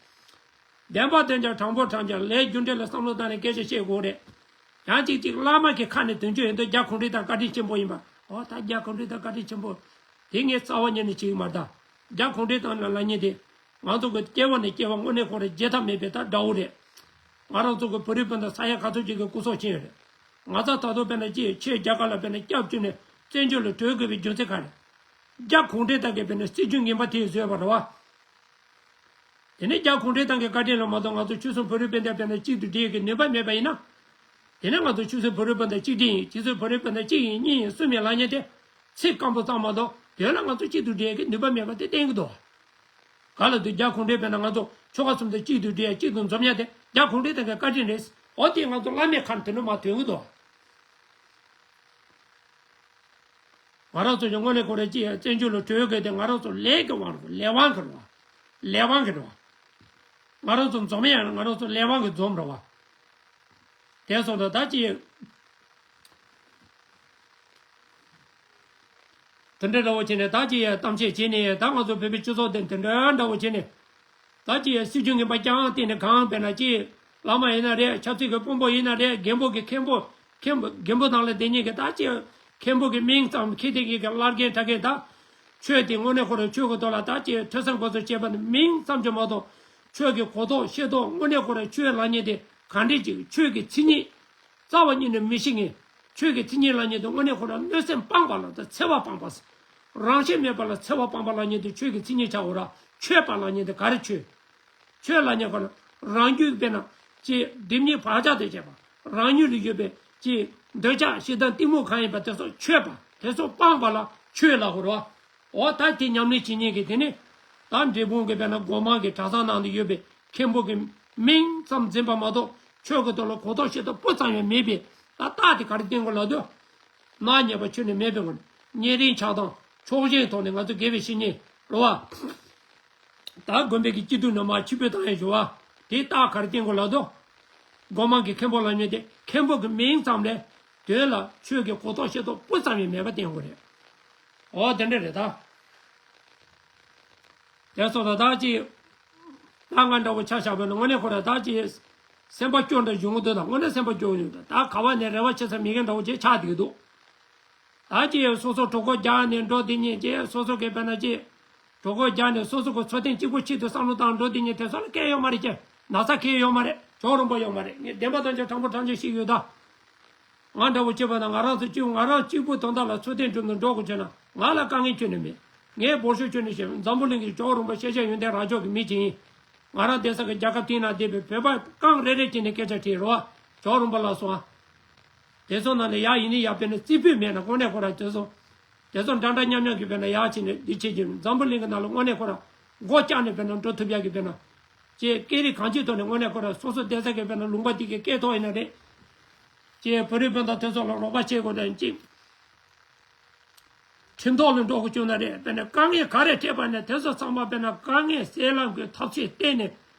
བདེན་པ་བདེན་ཀྱང་དྲང་པོ་དྲང་ཀྱང་ལས་རྒྱུ་འབྲས་ལ་བསམ་བློ་བཏང་ནས་སྐད་ཆ་བཤད་དགོས་རེད། ཡང་གཅིག་གཅིག་བླ་མ་གི་ཁ་ནས་དོན་གཅོད་ཡིན་དུས་རྒྱ་གུང་ཁྲན་ཏང་བཀའ་དྲིན་ཆེན་པོ་ཡིན་པ། འོ་ད་རྒྱ་གུང་ཁྲན་ཏང་བཀའ་དྲིན་ཆེན་པོ། དེ་ངས་རྩ་བ་ཉིད་ནས་བྱེད་ཀྱི་མ་རེད་ད། རྒྱ་གུང་ཁྲན་ཏང་ལ་ལབ་མཁན་དེ། ང་ཚོ་གི་སྐྱེ་བ་ནས་སྐྱེ་བ་དངོས་གནས་ཁོ་རང་བརྗེད་ཐབས་མེད་པའི་ད་དགྲ་བོ་རེད། ང་རང་ཚོ་གི་བོད་རིགས་སྤུན་ཟླ་ས་ཡ་ག་ཚོད་ཅིག་གི་སྐུ་སྲོག་ཤི་ཡོད་རེད། ང་ཚ་ད་དུང་དཔེར་ན་ཅི་ཆོས་རྒྱ་གར་ལ་དཔེར་ན་སྐྱབས་བཅོལ་ནས་བཙན་བྱོལ་ལ་བྲོས་དགོས་པའི་རྒྱུ་མཚན་ག་རེད། རྒྱ་གུང་ཁྲན་ཏང་གི་དཔེར་ན་སྲིད་བྱུས་ངན་པ་དེ་བཟོས་པ་རེད་བ། དེ་ནས་རྒྱ་གུང་ཁྲན་ཏང་གི་བཀའ་དྲིན་ལ་མ་གཏོགས་ང་ཚོ་ཆོལ་གསུམ་བོད་རིགས་སྤུན་ཟླ་དཔེར་ན་གཅིག་ཏུ་སྒྲིལ་གྱི་ནུས་པ་མེད་པ་ཡིན་ན། དེ་ནས་ང་ཚོ་ཆོལ་གསུམ་བོད་རིགས་སྤུན་ཟླ་གཅིག་སྒྲིལ་ཡིན། ཆོལ་གསུམ་བོད་རིགས་སྤུན་ཟླ་གཅིག་ཡིན་གཉིས་ཡིན་གསུམ་ཡིན་ལབ་མཁན་དེ་ཚིག་སྐམ་པོ་ཙམ་མ་གཏོགས་དོན་ལ་ང་ཚོ་གཅིག་ཏུ་སྒྲིལ་གྱི་ནུས་པ་མེད་པ་དེ་བསྟན་གྱི་འདུག་ག་ལ་དུས་རྒྱ་གུང་ཁྲན་དཔེར་ན་ང་ཚོ་ཆོལ་ཁ་གསུམ་དུ་གཅིག་ཏུ་སྒྲིལ་ཡ་གཅིག་ཏུ་འཛོམས་ཡ་དེ་རྒྱ་གུང་ཁྲན་ཏང་གི་བཀའ་དྲིན་རེད། འོ་དེ་ང་ཚོ་བླ་མའི་ཁ་ནས་དེ་འདྲ་མ་ཐོན་གྱི་འདུག་ང་རང་ཚོ་ཡང་དངོས་གནས་ཁོ་རང་ཅི་ཡང་བཙན་བྱོལ་ལ་བྲོས་དགོས་དེ་ང་རང་ཚོ་ལས་ཀྱི་དབང་རེད། ལས་དབང་གི་རེད་བ། ལས་དབང་གི་རེད་བ། ང་རང་ཚོ་འཛོམས་ཡང་ང་རང་ཚོ་ལས་དབང་གི་འཛོམས་རེད་བ། དེ་སོང་ཙང་ད་ཅི་དེ་འདྲ་འདྲ་བོ་བྱས་ནས་ད་ཅི་ཡང་གཏམ་བཤད་བྱས་ནས་ད་ང་ཚོ་བོད་པའི་སྤྱི་ཚོགས་དེ་དེ་འདྲ་འདྲ་བོ་བྱས་ནས། ད་ཅི་ཡང་སྲིད་བྱུས་ངན་པ་རྐྱང་བལྟས་ནས་གང་བས་ན་ཅི། བླ་མ་ཡིན་ན་རེད། ཆབ་སྲིད་ཀྱི་དཔོན་པོ་ཡིན་ན་རེད། རྒན་པོ་གི་མཁན་པོ། མཁན་པོ་རྒན་པོ་ནང་ལ་བསྡད་མཁན་གྱི་ད་ཅི། མཁན་པོ་གི་མིང་ཙམ་ཁྱེར་བསྡད་མཁན་གྱི་བླ་རྒན་གྲྭ་རྒན་ད། ཆོས་དེ་དངོས་གནས་ཁོ་རང་ཆོས་ཀྱི་ཐོག་ལ་ད་ཅི་ཐོས་བསམ་སྒོམ་གསུམ་བྱས་པ་ནི་མིང་ཙམ་གྱི་མ་གཏོགས། ཆོས་ཀྱི་གོ་རྟོགས་ཤེས་རྟོགས་དངོས་གནས་ཁོ་རང་ཆོས་ལབ་མཁན་དེ་ག་འདྲས་ཅིག་ཆོས་ཀྱི་མཚན་ཉིད། རྩ་བ་ཉིད་ནས་མི་ཤེས་མཁན། ཆོས་ཀྱི་མཚན་ཉིད་ལབ་མཁན་དེ་དངོས་གནས་ཁོ་རང་གནོད་སེམས་སྤངས་པ་ལ་ད་འཚེ་བ་སྤངས་པ། རང་བཞིན་མེད་པ་ལ་འཚེ་བ་སྤངས་པ་ལབ་མཁན་དེ་ཆོས་ཀྱི་མཚན་ཉིད་ཆགས་འོ་ར། ཆོས་པ་ལབ་མཁན་དེ་ག་རེ་ཆོས། ཆོས་ལབ་མཁན་ཁོ་རང་རང་རྒྱུད་དཔེར་ན་ཅི་སྒྲིབ་གཉིས་བག་ཆགས་དེ་བྱས་པ། རང་ཉིད་ལ་ཡོད་པའི་ཅི་འདོད་ཆགས་ཞེ་སྡང་གཏི་མུག་གང་ཡིན་པ་དེ་ཚོ་ཆོས་པ་དེ་ཚོ་སྤངས་པ་ལ་ཆོས་ལབ་འོ་ར། འོ་ད་དེ་ཉམས་ལེན་བྱེད་མཁན་གྱི་དེ་ནི། ད་འབྲས་སྤུངས་ཀྱི་དཔེར་ན་སྒོ་མང་གི་གྲྭ་ཚང་ནང་དུ་ཡོད་པའི་མཁན་པོ་གི་མིང་ཙམ་འཛིན་པ་མ་གཏོགས་ཆོས་ཀྱི་ཐོག་ལ་གོ་རྟོགས་ཤེས་རྟོགས་སྤུ་ཙམ་ཡང་མེད་པའི་ད་རྟགས་དེ་ག་རེ་བསྟན་དགོས་ལབ་དུས། ནག་ཉེས་པ་ཁྱོན་ནས་མེད་པའི་ངོ་ནས་གཉན་རིམས་ཆགས་སྡང་ཕྱོགས་ཞེན་ཐོག་ནས་ང་ཚོ་དགེ་བའི་བཤེས་གཉེན་རེད་བ། ད་དགོན་པའི་གི་སྐྱིད་སྡུག་ནང་མར་ཕྱི་འབུད་བཏང་ཡོད་ཞུ་བ། དེ་རྟགས་ག་རེ་བསྟན་དགོས་ལབ་དུས། སྒོ་མང་གི་མཁན་པོ་ལབ་མཁན་དེ་མཁན་པོ་གི་མིང་ཙམ་ལས། དོན་ལ་ཆོས་ཀྱི་གོ་རྟོགས་ཤེས་རྟོགས་སྤུ་ཙམ་ཡང་མེད་པ་བསྟན་དགོས་རེད། འོ་དེ་འདྲ་རེད་ད། དེ་སོང་ཙང་ད་ཅི། ད་ང་འདྲ་བོ་ཆ་བཞག་པ་ན་དངོས་གནས་ཁོ་ར་ད་ཅི། སེམས་པ་སྐྱོ་འདྲ་ཡོང་གི་འདུག་ད་དངོས་གནས་སེམས་པ་སྐྱོ་ཡོང་འདུག་ད་ག་བ་ནས་རེ་བ་བྱེད་ས་མེད་མཁན་འདྲ་བོ་ཅིག་ཆགས་བསྡད་ཀྱི་འདུག་ད་ཅི་སོ་སོ་གྲོད་ཁོག་རྒྱགས་ནས་འགྲོ་བསྡད་མཁན་ཅིག་སོ་སོ་གི་དཔེར་ན་ཅི། གྲོད་ཁོག་རྒྱགས་ནས་སོ་སོ་གི་འཚོ་རྟེན་གཅིག་པུ་ཆེད་དུ་བསམ་བློ་བཏང་འགྲོ་བསྡད་མཁན་དེ་ཚོ་ལ་སྐད་ཡོད་མ་རེད་ཀྱི། ན་ཚ་ཁེལ་ཡོད་མ་རེད། ཅོག་རོང་པོ་ཡོད་མ་རེད། ངས་བདེན་པ་དང་ཆ་དྲང་པོ་དྲང་ཆ་ཞིག་ཡོད་ད། ང་འདྲ་བོ་སྐྱེས་པ་དང་ང་རང་ཚོ་གཅིག་ང་རང་གཅིག་པུ་དོན་དག་ལ་འཚོ་རྟེན་སྒྲུབ་ནས་འགྲོ་དགོས་བྱུང་ན་ང་ལ་དཀའ་ངལ་ཁྱོན་ནས་མེད། ངས་འབོར་ཤོག་ཁྱོན་ནས་བཤད། འཛམ་བུ་གླིང་གི་ཅོག་རོང་པོ་ཤེས་བྱ་ཡོན་ཏན་རང་ཕྱོགས་ཀྱི་མི་ཅིག་ཡིན། ང་རང་བསྡད་ས་གི་རྒྱལ་ཁབ་དེའི་ནང་བསྡད་པའི་བོད་པ་རྐང་རེ་རེ་བྱས་ནས་སྐད་ཆ་དྲིས་རོགས། ཅོག་རོང་པོ་ལགས་སོ། དེ་ཚོ་ནང་ནས་ཡག་ཡིན་ནི་ཡག་དཔེར་ན་རྩེ་ཕུད་མེད་ན་དངོས་གནས་ཁོ་རང་དེ་ཚོ། དེ་ཚོ་འདྲ་འདྲ་མཉམ་མཉམ་གྱི་དཔེར་ན་ཡག་བྱས་ནས་འདི་བྱེད་ཀྱི་འཛམ་བུ་གླིང་གི་ནང་ལ་དངོས་གནས་ཁོ་རང་མགོ་བཀྱག་ནས་དཔེར་ན་འགྲོ་ཐུབ་ཡག་གི་དཔེར་ན། ཅེས་སྐད་རིགས་གང་ཅིའི་ཐོག་ནས་དངོས་གནས་ཁོ་རང་སོ་སོ་བསྡད་ས་གི་དཔེར་ན་ལུང་པ་དེ་གའི་སྐད་ཐོག་ཡིན་ན་རེད། ཅེས་བོད་རིགས་སྤུན་ཟླ་དེ་ཚོ་ལ་རོགས་པ་བྱེད་དགོས་དོན་གཅིག་ཁྲིམས་ཐོག་ལ་འགྲོ་དགོས་བྱུང་ན་རེད། དཔེར་ན་དཀའ་ངལ་ག་རེ་འཕྲད་པ་ནས་དེ་ཚོ་ཚང་མ་དཔེར་ན་དཀའ་ངལ་སེལ་ལམ་གྱི་ཐབས་ཤེས་བསྟེན་ནས་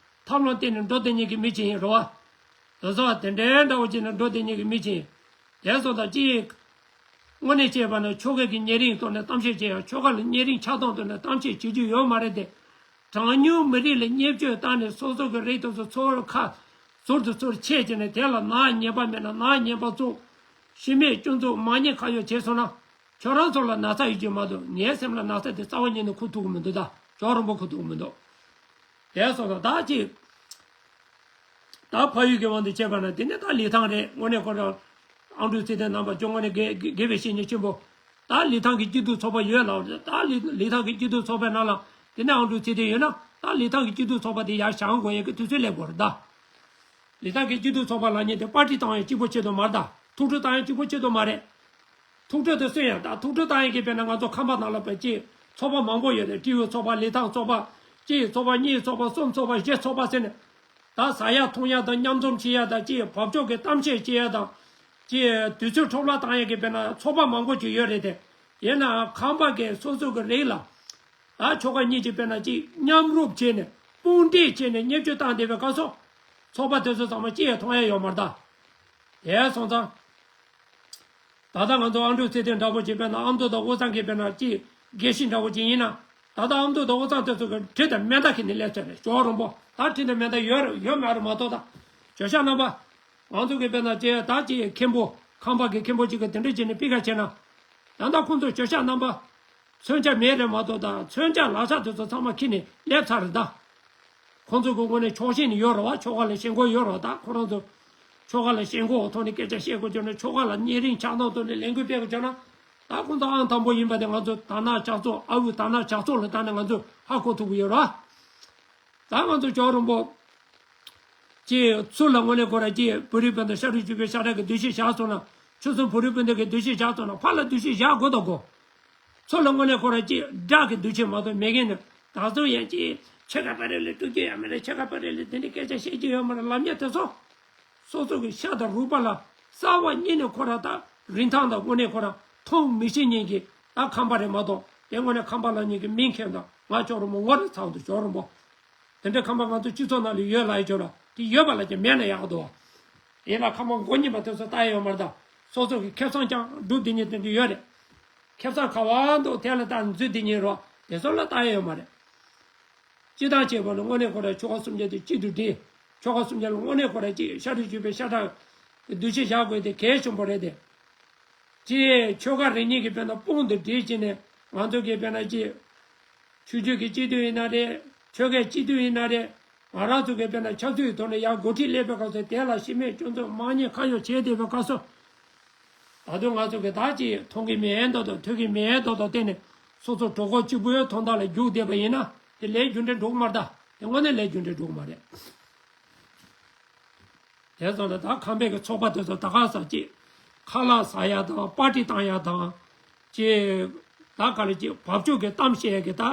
ཐབས་ལམ་བསྟེན་ནས་འགྲོ་བསྡད་མཁན་གྱི་མི་ཅིག་ཡིན་རེད་བ། དེ་ཚོ་དེ་འདྲའི་འདྲ་བོ་ཅིག་ནས་འགྲོ་བསྡད་མཁན་གྱི་མི་ཅིག་ཡིན། དེ་སོང་ཙང་གཅིག་དངོས་གནས་བྱས་པ་ན་ཆོལ་ཁ་གི་ཉེ་རིང་ཐོག་ནས་གཏམ་བཤད་བྱེད་ཡང་ཆོལ་ཁ་ལ་ཉེ་རིང་ཆགས་སྡང་ཐོག་ནས་གཏམ་བཤད་བྱེད་རྒྱུ་ཡོད་མ་རེད་དེ། གྲངས་ཉུང་མི་རིགས་ལ་བརྙས་བཅོས་བཏང་ནས་སོ་སོ་གི་རིགས་དེ་ཚོ་ཚུར་ཁ་ཟུར་དུ་ཚུར་ཆད་བྱས་ནས་དེ་ལ་ནག་ཉེས་པ་མེད་ན་ནག་ཉེས་པ་བཙུགས། ཤི་རྨས་སྐྱོན་འཛུགས་མ་ཉེས་ཁ་གཡོག་བྱས་སོང་ན་ཁྱོད་རང་ཚོ་ལ་ན་ཚ་ཡོད་ཀྱི་མ་གཏོགས་ངའི་སེམས་ལ་ན་ཚ་དེ་རྩ་བ་ཉིད་ནས་ཁུར་ཐུབ་ཀྱི་མི་འདུག་ད་ཅོག་རིན་པོ་ཁུར་ཐུབ་ཀྱི་མི་འདུག་དེ་སོང་ཙང་ད་ཅིག་ད་ཕ་ཡུལ་གྱི་དབང་དུ་བྱས་པ་ན་དེ་ནི་ད་ལི་ཐང་རེད། དངོས་གནས་ཁོ་རང་ཨང་ཀྲུག་ཚེ་བརྟན་རྣམ་པ་ཅུང་དངོས་གནས་དགེ་དགེ་བའི་བཤེས་གཉེན་ཆེན་པོ། ད་ལི་ཐང་གི་སྐྱིད་སྡུག་ཚོགས་པ་ཡོད་ལབ་རེད། ད་ལི་ལི་ཐང་གི་སྐྱིད་སྡུག་ཚོགས་པའི་ནང་ལ་དེ་ནས་ཨང་ཀྲུག་ཚེ་བརྟན་ཡོད་ན་ད་ལི་ཐང་གི་སྐྱིད་སྡུག་ཚོགས་པ་དེ་ཡར་བཞེངས་དགོས་ཡ་གི་དུས་ཚོད་སླེབས་དགོས་རེད་ད། ལི་ཐང་གི་སྐྱིད་སྡུག་ཚོགས་པ་ལབ་མཁན་དེ་པར་ཊི་བཏང་ཡ་གཅིག་པོ་ཆེད་དུ་མ་རེད་ད། ཐུགས་སྤྲོ་བཏང་ཡ་གཅིག་པོ་ཆེད་དུ་མ་རེད། ཐུགས་སྤྲོ་དེ་སུ་ཡང་ད་ཐུགས་སྤྲོ་བཏང་ཡ་གི་དཔེར་ན་ང་ཚོ་ཁམས་པ་ནང་ལ་བ་ཅིག་ཚོགས་པ་མང་པོ་ཡོད་རེད། སྤྲེའུ་ཚོགས་པ་ལི་ཐང་ཚོགས་པ་གཅིག་ཚོགས་པ་གཉིས་ཚོགས་པ་གསུམ་ཚོགས་པ་བཞི་ཚོགས་པ་ཟེར་ནས་ད་ཟ་ཡ་འཐུང་ཡ་དང་མཉམ་འཛོམས་བྱེད་ཡ་དང་ཅིག་བབ་ཅོལ་གྱི་གཏམ་བཤད་བྱེད་ཡ་དང་ཅིག་དུས་ཚོད་འཕྲོ་བརླག་བཏང་ཡ་གི་དཔེར་ན་ཚོགས་པ་མང་པོ་ཅིག་ཡོད་རེད་དེ། ཡིན་ནའང་ཁམས་པ་གི་སོ་སོ་གི་རིགས་ལ་ད་ཆོལ་ཁ་གཉིས་ཀྱི་དཔེར་ན་ཅིག་མཉམ་རུབ་བྱས་ནས་དཔུང་སྒྲིག་བྱས་ནས་བརྙས་བཅོས་བཏང་བསྡད་པའི་སྐབས་སུ་ཚོགས་པ་དེ་ཚོ་ཚང་མ་ཅི་ཡང་མཐོང་ཡ་ཡོད་མ་རེད་ད། དེ་སོང་ཙང་། ད་ལྟ་ང་ཚོ་ཨང་ཀྲུག་ཚེ་བརྟན་འདྲ་པོ་ཅིག་དཔེར་ན་ཨ་མདོ་དང་དབུས་གཙང་གི་དཔེར་ན་ཅིག་དགེ་བཤེས་འདྲ་པོ་ཅིག་ཡིན་ན། ད་ལྟ་ཨ་མདོ་དང་དབུས་གཙང་དེ་ཚོ་གི་གྲི་དང་མེ་མདའ་ཁྱེར་ནས་སླེབས་ཚར་རེད། ཅོག་རིན་པོ་ད་གྲི་དང་མེ་མདའ་ཡོད་རེད་ཡོད་མ་རེད་མ་གཏོགས་ད། ཇོ་ཤཱཀ་རྣམ་པ། ང་ཚོ་གི་དཔེར་ན་ཅིག་ད་ཅིག་མཁན་པོ་ཁམས་པ་གི་མཁན་པོ་ཅིག་གི་དེ་འདྲ་བྱས་ནས་སྤུས་ཀ་བྱས་ན། ད་ལྟ་ཁོང་ཚོ་ཇོ་ཤཱཀ་རྣམ་པ། མཚོན་ཆ་མེད་རེད་མ་གཏོགས་ད་མཚོན་ཆ་ལག་ཆ་དེ་ཚོ་ཚང་མ་ཁྱེར་ནས་སླེབས་ཚར་རེད་ད། ཁོང་ཚོ་གི་ངོས་ནས་ཕྱོགས་ཞེན་ནི་ཡོད་རེད་བ། ཆོལ་ཁ་ལ་ཞེན་ཁོག་ཡོད་རེད་བ། ད་ཁོ་རང་ཚོ་ཆོལ་ཁ་ལ་ཞེན་ཁོག་ཐོག་ནས་སྐད་ཆ་བཤད་དགོས་བྱུང་ན་ཆོལ་ཁ་ལ་ཉེ་རིང་ཆགས་སྡང་ཐོག་ནས་ལས་འགུལ་སྤེལ་དགོས་བྱུང་ན། ད་ཁོང་ཚོ་ཨང་དང་པོ་ཡིན་པ་དེ་ང་ཚོ་དར་ནག་ཇག་ཚོགས་ཨ་འུ་དར་ནག་ཇག་ཚོགས་ལ་བལྟས་ན་ང་ཚོ་ཧ་གོ་ཐུབ་ཀྱི་ཡོད་རེད་བ། ད་ང་ཚོ་ཇོ་རིན་པོ། ཅེས་ཚུར་ལ་དངོས་གནས་ཁོ་ར་ཅེས་བོད་རིགས་སྤུན་ཟླ་ཤ་རུས་གཅིག་པའི་ཤ་ཁྲག་གི་འདུ་ཤེས་བཞག་སོང་ན། ཆོལ་གསུམ་བོད་རིགས་སྤུན་ཟླ་གི་འདུ་ཤེས་བཞག་སོང་ན་ཕར་ལ་འདུ་ཤེས་བཞག་དགོས་དང་དགོས། ཚུར་ལ་དངོས་གནས་ཁོ་ར་ཅེས་དགྲ་གི་འདུ་ཤེས་མ་གཏོགས་མེད་མཁན་ནི་ད་གཟོད་ཡང་ཅེས་ཆོལ་ཁ་བར་ལ་སྤྲོ་སྐྱིད་ཡང་མེད་རེད། ཆོལ་ཁ་བར་ལ་དེ་འདྲའི་སྐད་ཆ་བཤད་རྒྱུ་ཡོད་མ་རེད་ལབ་མཁན་དེ་ཚོ། སོ་སོ་གི་ཤ་དང་རུས་པ་ལ་རྩ་བ་ཉིད་ནས་ཁོ་ར་ད་རིན་ཐང་དང་དངོས་གནས་ཁོ་ར་མཐོང་མི་ཤེས་མཁན་གྱི་ད་ཁམས་པ་རེད་མ་གཏོགས་དེ་དངོས་གནས་ཁམས་པ་ལབ་མཁན་གྱི་མིང་མཁན་དང་ང་ཇོ་རིན་པོ་ངོ་རེ་ཚ་བོ་འདུག་ཇོ་རིན་པོ། དེ་འདྲའི་ཁམས་པ་ང་ཚོ་སྤྱི་ཚོགས་ནང་ལ་ཡོད་ལབ་ཡ་ཅོ་ལ་དེ་ཡོད་པ་ལ་ཀྱང་མེད་ན་ཡག་འདུག་བ། ཡིན་ལ་ཁམས་པ་མགོ་གཉིས་པ་དེ་ཚོ་ལྟ་ཡ་ཡོད་མ་རེད་ད། སོ་སོ་གི་ཁེ་བཟང་ཀྱང་སྒྲུབ་བསྡད་མཁན་དེ་འདྲ་ཡོད་རེད། ཁེ་བཟང་ག་བ་འདུག་དེ་ལ་ལྟ་འཛུལ་བསྡད་མཁན་རོ་དེ་ཚོ་ལ་ལྟ་ཡ་ཡོད་མ་རེད། སྤྱི་བཏང་བྱས་པ་ན་དངོས་གནས་ཁོ་ར་ཆོལ་ཁ་གསུམ་ཆ་དེ་གཅིག་ཏུ་སྒྲིལ། ཆོལ་ཁ་གསུམ་ཆ་ལ་དངོས་གནས་ཁོ་ར་གཅིག་ཤ་རུས་གཅིག་པའི་ཤ་ཁྲག་གི་འདུ་ཤེས་བཞག་དགོས་དེ་གལ་ཆེན་པོ་རེད་དེ། ཅེས་ཆོལ་ཁ་རེ་གཉིས་ཀྱི་དཔེར་ན་དཔུང་དུ་སྒྲིལ་བྱས་ནས་ང་ཚོ་གི་དཔེར་ན་ཅེས། ཆོས་བརྒྱུད་ཀྱི་སྤྱི་འཐུས་ཡིན་ན་རེད། ཆོལ་ཁའི་སྤྱི་འཐུས་ཡིན་ན་རེད། ང་རང་ཚོ་གི་དཔེར་ན་ཆབ་སྲིད་ཐོག་ནས་ཡར་འགོ་ཁྲིད་སླེབས་པའི་སྐབས་སུ་དེ་ལ་ཤི་རྨས་སྐྱོན་འཛུགས་མ་ཉེས་ཁ་གཡོག་བྱས་བསྡད་པའི་སྐབས་སུ། ད་དུང་ང་ཚོ་གི་ད་ཅེས་མཐོང་གི་མེད་མདོག་དང་ཐོས་ཀྱི་མེད་མདོག་དང་བལྟས་ནས་སོ་སོ་གྲོད་ཁོག་གཅིག་པུའི་མཐོང་སྟངས་ལ་རྒྱུགས་བསྡད་པ་ཡིན་ན་དེ་ལས་རྒྱུ་འབྲས་འགྲོ་གི་མ་རེད་ད། དེ་དངོས་གནས་ལས་རྒྱུ་འབྲས་འགྲོ་གི་མ་རེད། དེ་ཙམ་ལ་ད་ཁམས་པའི་གི་ཚོགས་པ་དེ་ཚོ་ད་ག་ས་ཅིག་ཁ་ལག་ཟ་ཡ་དང་པར་ཊི་བཏང་ཡ་དང་ཅེས་ད་ག་ལ་ཅིག་བབ་ཅོལ་གི་གཏམ་བཤད་ཡ་གི་ད་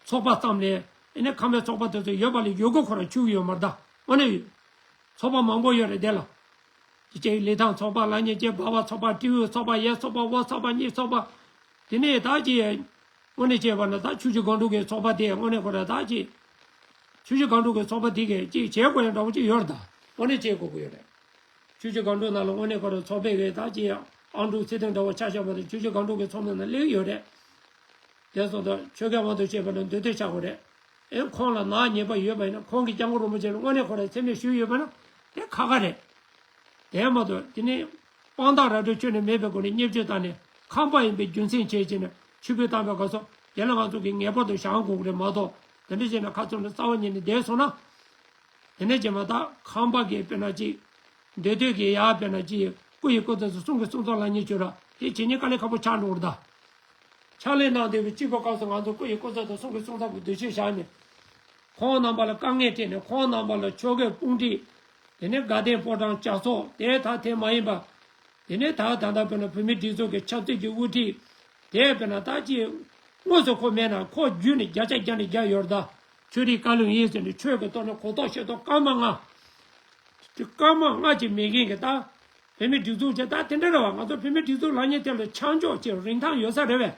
ཚོགས་པ་ཙམ་ལས་ཨེ་ནས་ཁམས་པའི་ཚོགས་པ་དེ་ཚོ་ཡོད་པ་ལས་ཡོད་དགུ་ཁོ་ར་ཆུག་ཡོད་མ་རེད་ད། དངོས་གནས་ཡོད། ཚོགས་པ་མང་པོ་ཡོད་རེད་དེ་ལ། ཅེས་ལི་ཐང་ཚོགས་པ་ལ་ཉེ་ཅེས་འབའ་བ་ཚོགས་པ་སྤྲེའུ་ཚོགས་པ་ཡེ་ཚོགས་པ་འོ་ཚོགས་པ་གཉིས་ཚོགས་པ། དེ་ནས་ད་ཅི། དངོས་གནས་བྱས་པ་ན་ད་ཆུ་བཞི་སྒང་དྲུག་གི་ཚོགས་པ་དེ་དངོས་གནས་ཁོ་ར་ད་ཅི། ཆུ་བཞི་སྒང་དྲུག་གི་ཚོགས་པ་དེ་གས་ཅི་བྱེད་དགོས་ཡ་འདྲ་བོ་ཅི་ཡོད་རེད་ད། དངོས་གནས་བྱེད་དགོས་ཀྱི་ཡོད་རེད། ཆུ་བཞི་སྒང་དྲུག་ནང་ལ་དངོས་གནས་ཁོ་ར་ཚོགས་པའི་གས་ད་ཅི། ཨང་དྲུག་ཚེ་ཐང་འདྲ་བོ་ཆ་བཞག་པ་དང་ཆུ་བཞི་སྒང་དྲུག་གི་ཚོགས་མི་ནང་སླེབས་ཡོད་རེད། དེ་སོང་ཙང་ཆོལ་ཁའི་དབང་དུ་བྱས་པ་ན་འདོད་འདོད་ཆགས་དགོས་རེད། ཨེ་ཁོང་ལ་ནག་ཉེས་པ་ཡོད་པ་ཡིན་ན་ཁོང་གིས་སྐྱབས་མགོན་རིན་པོ་ཆེ་ལ་དངོས་གནས་ཁོ་ར་མཚན་སྨད་ཞུས་ཡོད་པ་ན་དེ་ཁག་ཁག་རེད། དེ་མ་གཏོགས་དེ་ནི་དཔང་རྟགས་ར་སྤྲོད་ཁྱོན་ནས་མེད་པའི་སྒོ་ནས་བརྙས་བཅོས་བཏང་ནས་ཁམས་པ་ཡིན་པའི་རྒྱུ་མཚན་བྱས་བྱས་ནས་ཆུ་བོས་བཏང་པའི་སྐབས་སུ་དེ་ལ་ང་ཚོ་གིས་ངེས་པར་དུ་བཞེངས་དགོས་ཀྱི་རེད་མ་གཏོགས་དེ་འདྲ་བྱས་ན་ཁ་ཚུར་ནས་རྩ་བ་ཉིད་ནས་བསྡད་སོང་ན། དེ་ནས་རྗེས་མ་ད་ཁམས་པ་གིས་དཔེར་ན་ཅིག་འདོད་འདོད་ཀྱིས་ཡ་དཔེར་ན་ཅིག་སྐུ་ཡི་སྐུ་ཚབ་སུ་གསུང་གི་གསུང་ཚབ་ལ་ཉེ་བཅོས་ར་དེ་བྱེད་ཉེན་དཀའ་ལས་ཁག་པོ་ཆགས་འགྲོ་གི་རེད་ད། ཕྱག་ལས་གནང་བསྡད་པའི་སྤྱི་པའི་སྐབས་སུ་ང་ཚོ་སྐུ་ཡི་སྐུ་ཚབ་དང་གསུང་གི་གསུང་ཚབ་ཀྱི་འདུ་ཤེས་བཞག་ནས། ཁོང་རྣམ་པ་ལ་དཀའ་ངལ་སྤྲད་ནས་ཁོང་རྣམ་པ་ལ་ཆོལ་ཁའི་དཔུང་སྒྲིག་དེ་ནས་དགའ་ལྡན་ཕོ་བྲང་ལྗགས་ཚོགས་དེ་ད་དེ་མ་ཡིན་པ། དེ་ནས་ད་ད་ལྟ་དཔེར་ན་བོད་མི་སྒྲིག་འཛུགས་ཀྱི་ཆབ་སྲིད་ཀྱི་དབུ་ཁྲིད་དེ་དཔེར་ན་ད་ཅི་དངོས་སུ་ཁོ་མེད་ན་ཁོ་བརྒྱུད་ནས་བརྒྱ་ཆ་བརྒྱ་ནས་བརྒྱ་ཡོད་རེད་ད། ཆོས་རིག་བཀའ་བློན་ཡིན་ཟེར་ནས་ཆོས་ཀྱི་ཐོག་ནས་གོ་རྟོགས་ཤེས་རྟོགས་སྐར་མ་ལྔ། དེ་སྐར་མ་ལྔ་ཅིག་མེད་མཁན་གྱི་ད། བོད་མི་སྒྲིག་འཛུགས་ཅིག་ད་དེ་འདྲ་རེད་བ། ང་ཚོ་བོད་མི་སྒྲིག་འཛུགས་ལབ་མཁན་དེ་ལ་ཆ་འཇོག་ཅིག་རིན་ཐང་ཡོད་ས་རེད་བས།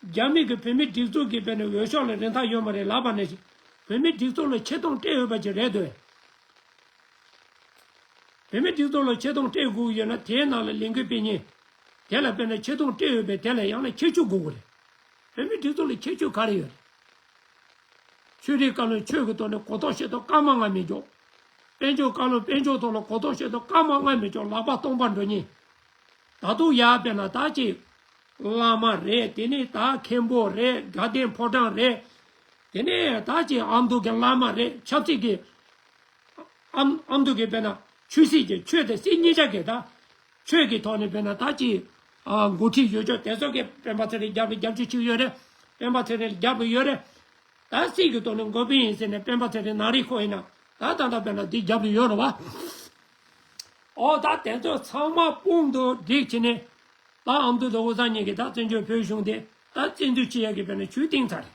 རྒྱ་མི་གི་བོད་མི་སྒྲིག་འཛུགས་ཀྱི་དཔེར་ན་འོས་ཤོག་ལ་རིན་ཐང་ཡོད་མ་རེད་ལབ་པ་ནས་བོད་མི་སྒྲིག་འཛུགས་ལ་ཆེ་མཐོང་སྤྲད་འོས་པ་ཅིག་རེད་འདུག་བོད་མི་སྒྲིག་འཛུགས་ལ་ཆེ་མཐོང་སྤྲད་དགོས་ཀྱི་ཡོད་ན་དེའི་ནང་ལ་ལས་འགུལ་སྤེལ་མཁན་དེ་ལ་དཔེར་ན་ཆེ་མཐོང་སྤྲད་འོས་པའི་དེ་ལ་ཡང་ན་ཁྱད་ཆོས་དགོས་ཀྱི་རེད། བོད་མི་སྒྲིག་འཛུགས་ལ་ཁྱད་ཆོས་ག་རེ་ཡོད་རེད། ཆོས་རིག་བཀའ་བློན་ཆོས་ཀྱི་ཐོག་ནས་གོ་རྟོགས་ཤེས་རྟོགས་སྐར་མ་ལྔ་མི་འཇོག་དཔལ་འབྱོར་བཀའ་བློན་དཔལ་འབྱོར་ཐོག་ལ་གོ་རྟོགས་ཤེས་རྟོགས་སྐར་མ་ལྔ་མི་འཇོག་ལག་པ་སྟོང་པ་འགྲོ་མཁན། ད་དུང་ཡར་དཔེར་ན་ད་ཅིག་བླ་མ་རེད། དེ་ནས་ད་མཁན་པོ་རེད། དགའ་ལྡན་ཕོ་བྲང་རེད། དེ་ནས་ད་ཅིག་ཨ་མདོ་གི་བླ་མ་རེད། ཆབ་སྲིད་ཀྱི་ཨ་ཨ་མདོ་གི་དཔེར་ན་ཆོས་སྲིད་ཀྱི་ཆོས་དང་སྲིད་གཉིས་ཆ་གི་ད་ཆོས་ཀྱི་ཐོག་ནས་དཔེར་ན་ད་ཅིག་ཨ་འགོ་ཁྲིད་ཡོད་ཆོག་དེ་ཚོ་གི་སྤེན་པ་ཚེ་རིང་རྒྱབ་ལ་རྒྱབ་སྐྱོར་བྱེད་ཀྱི་ཡོད་རེད། སྤེན་པ་ཚེ་རིང་ལ་རྒྱབ་ཀྱི་ཡོད་རེད། ད་སྲིད་ཀྱི་ཐོག་ནས་འགོ་དཔོན་ཡིན་ཟེར་ནས་སྤེན་པ་ཚེ་རིང་ནང་རིགས་ཁོ་ཡིན་ན་ད་ད་ལྟ་དཔེར་ན་འདི་རྒྱབ་ལ་ཡོད་རེད་བ། ཨོ་ད་དེ་ཚོ་ཚང་མ་དཔུང་དུ་བསྒྲིགས་བྱས་ནས་ད་ཨ་མདོ་དང་དབུས་གཙང་གཉིས་ཀྱི་ད་བཙན་བྱོལ་བོད་གཞུང་དེ་ད་བཙན་འཛུལ་བྱེད་ཡག་གི་དཔེར་ན་ཇུས་བཏིང་ཚར་རེད།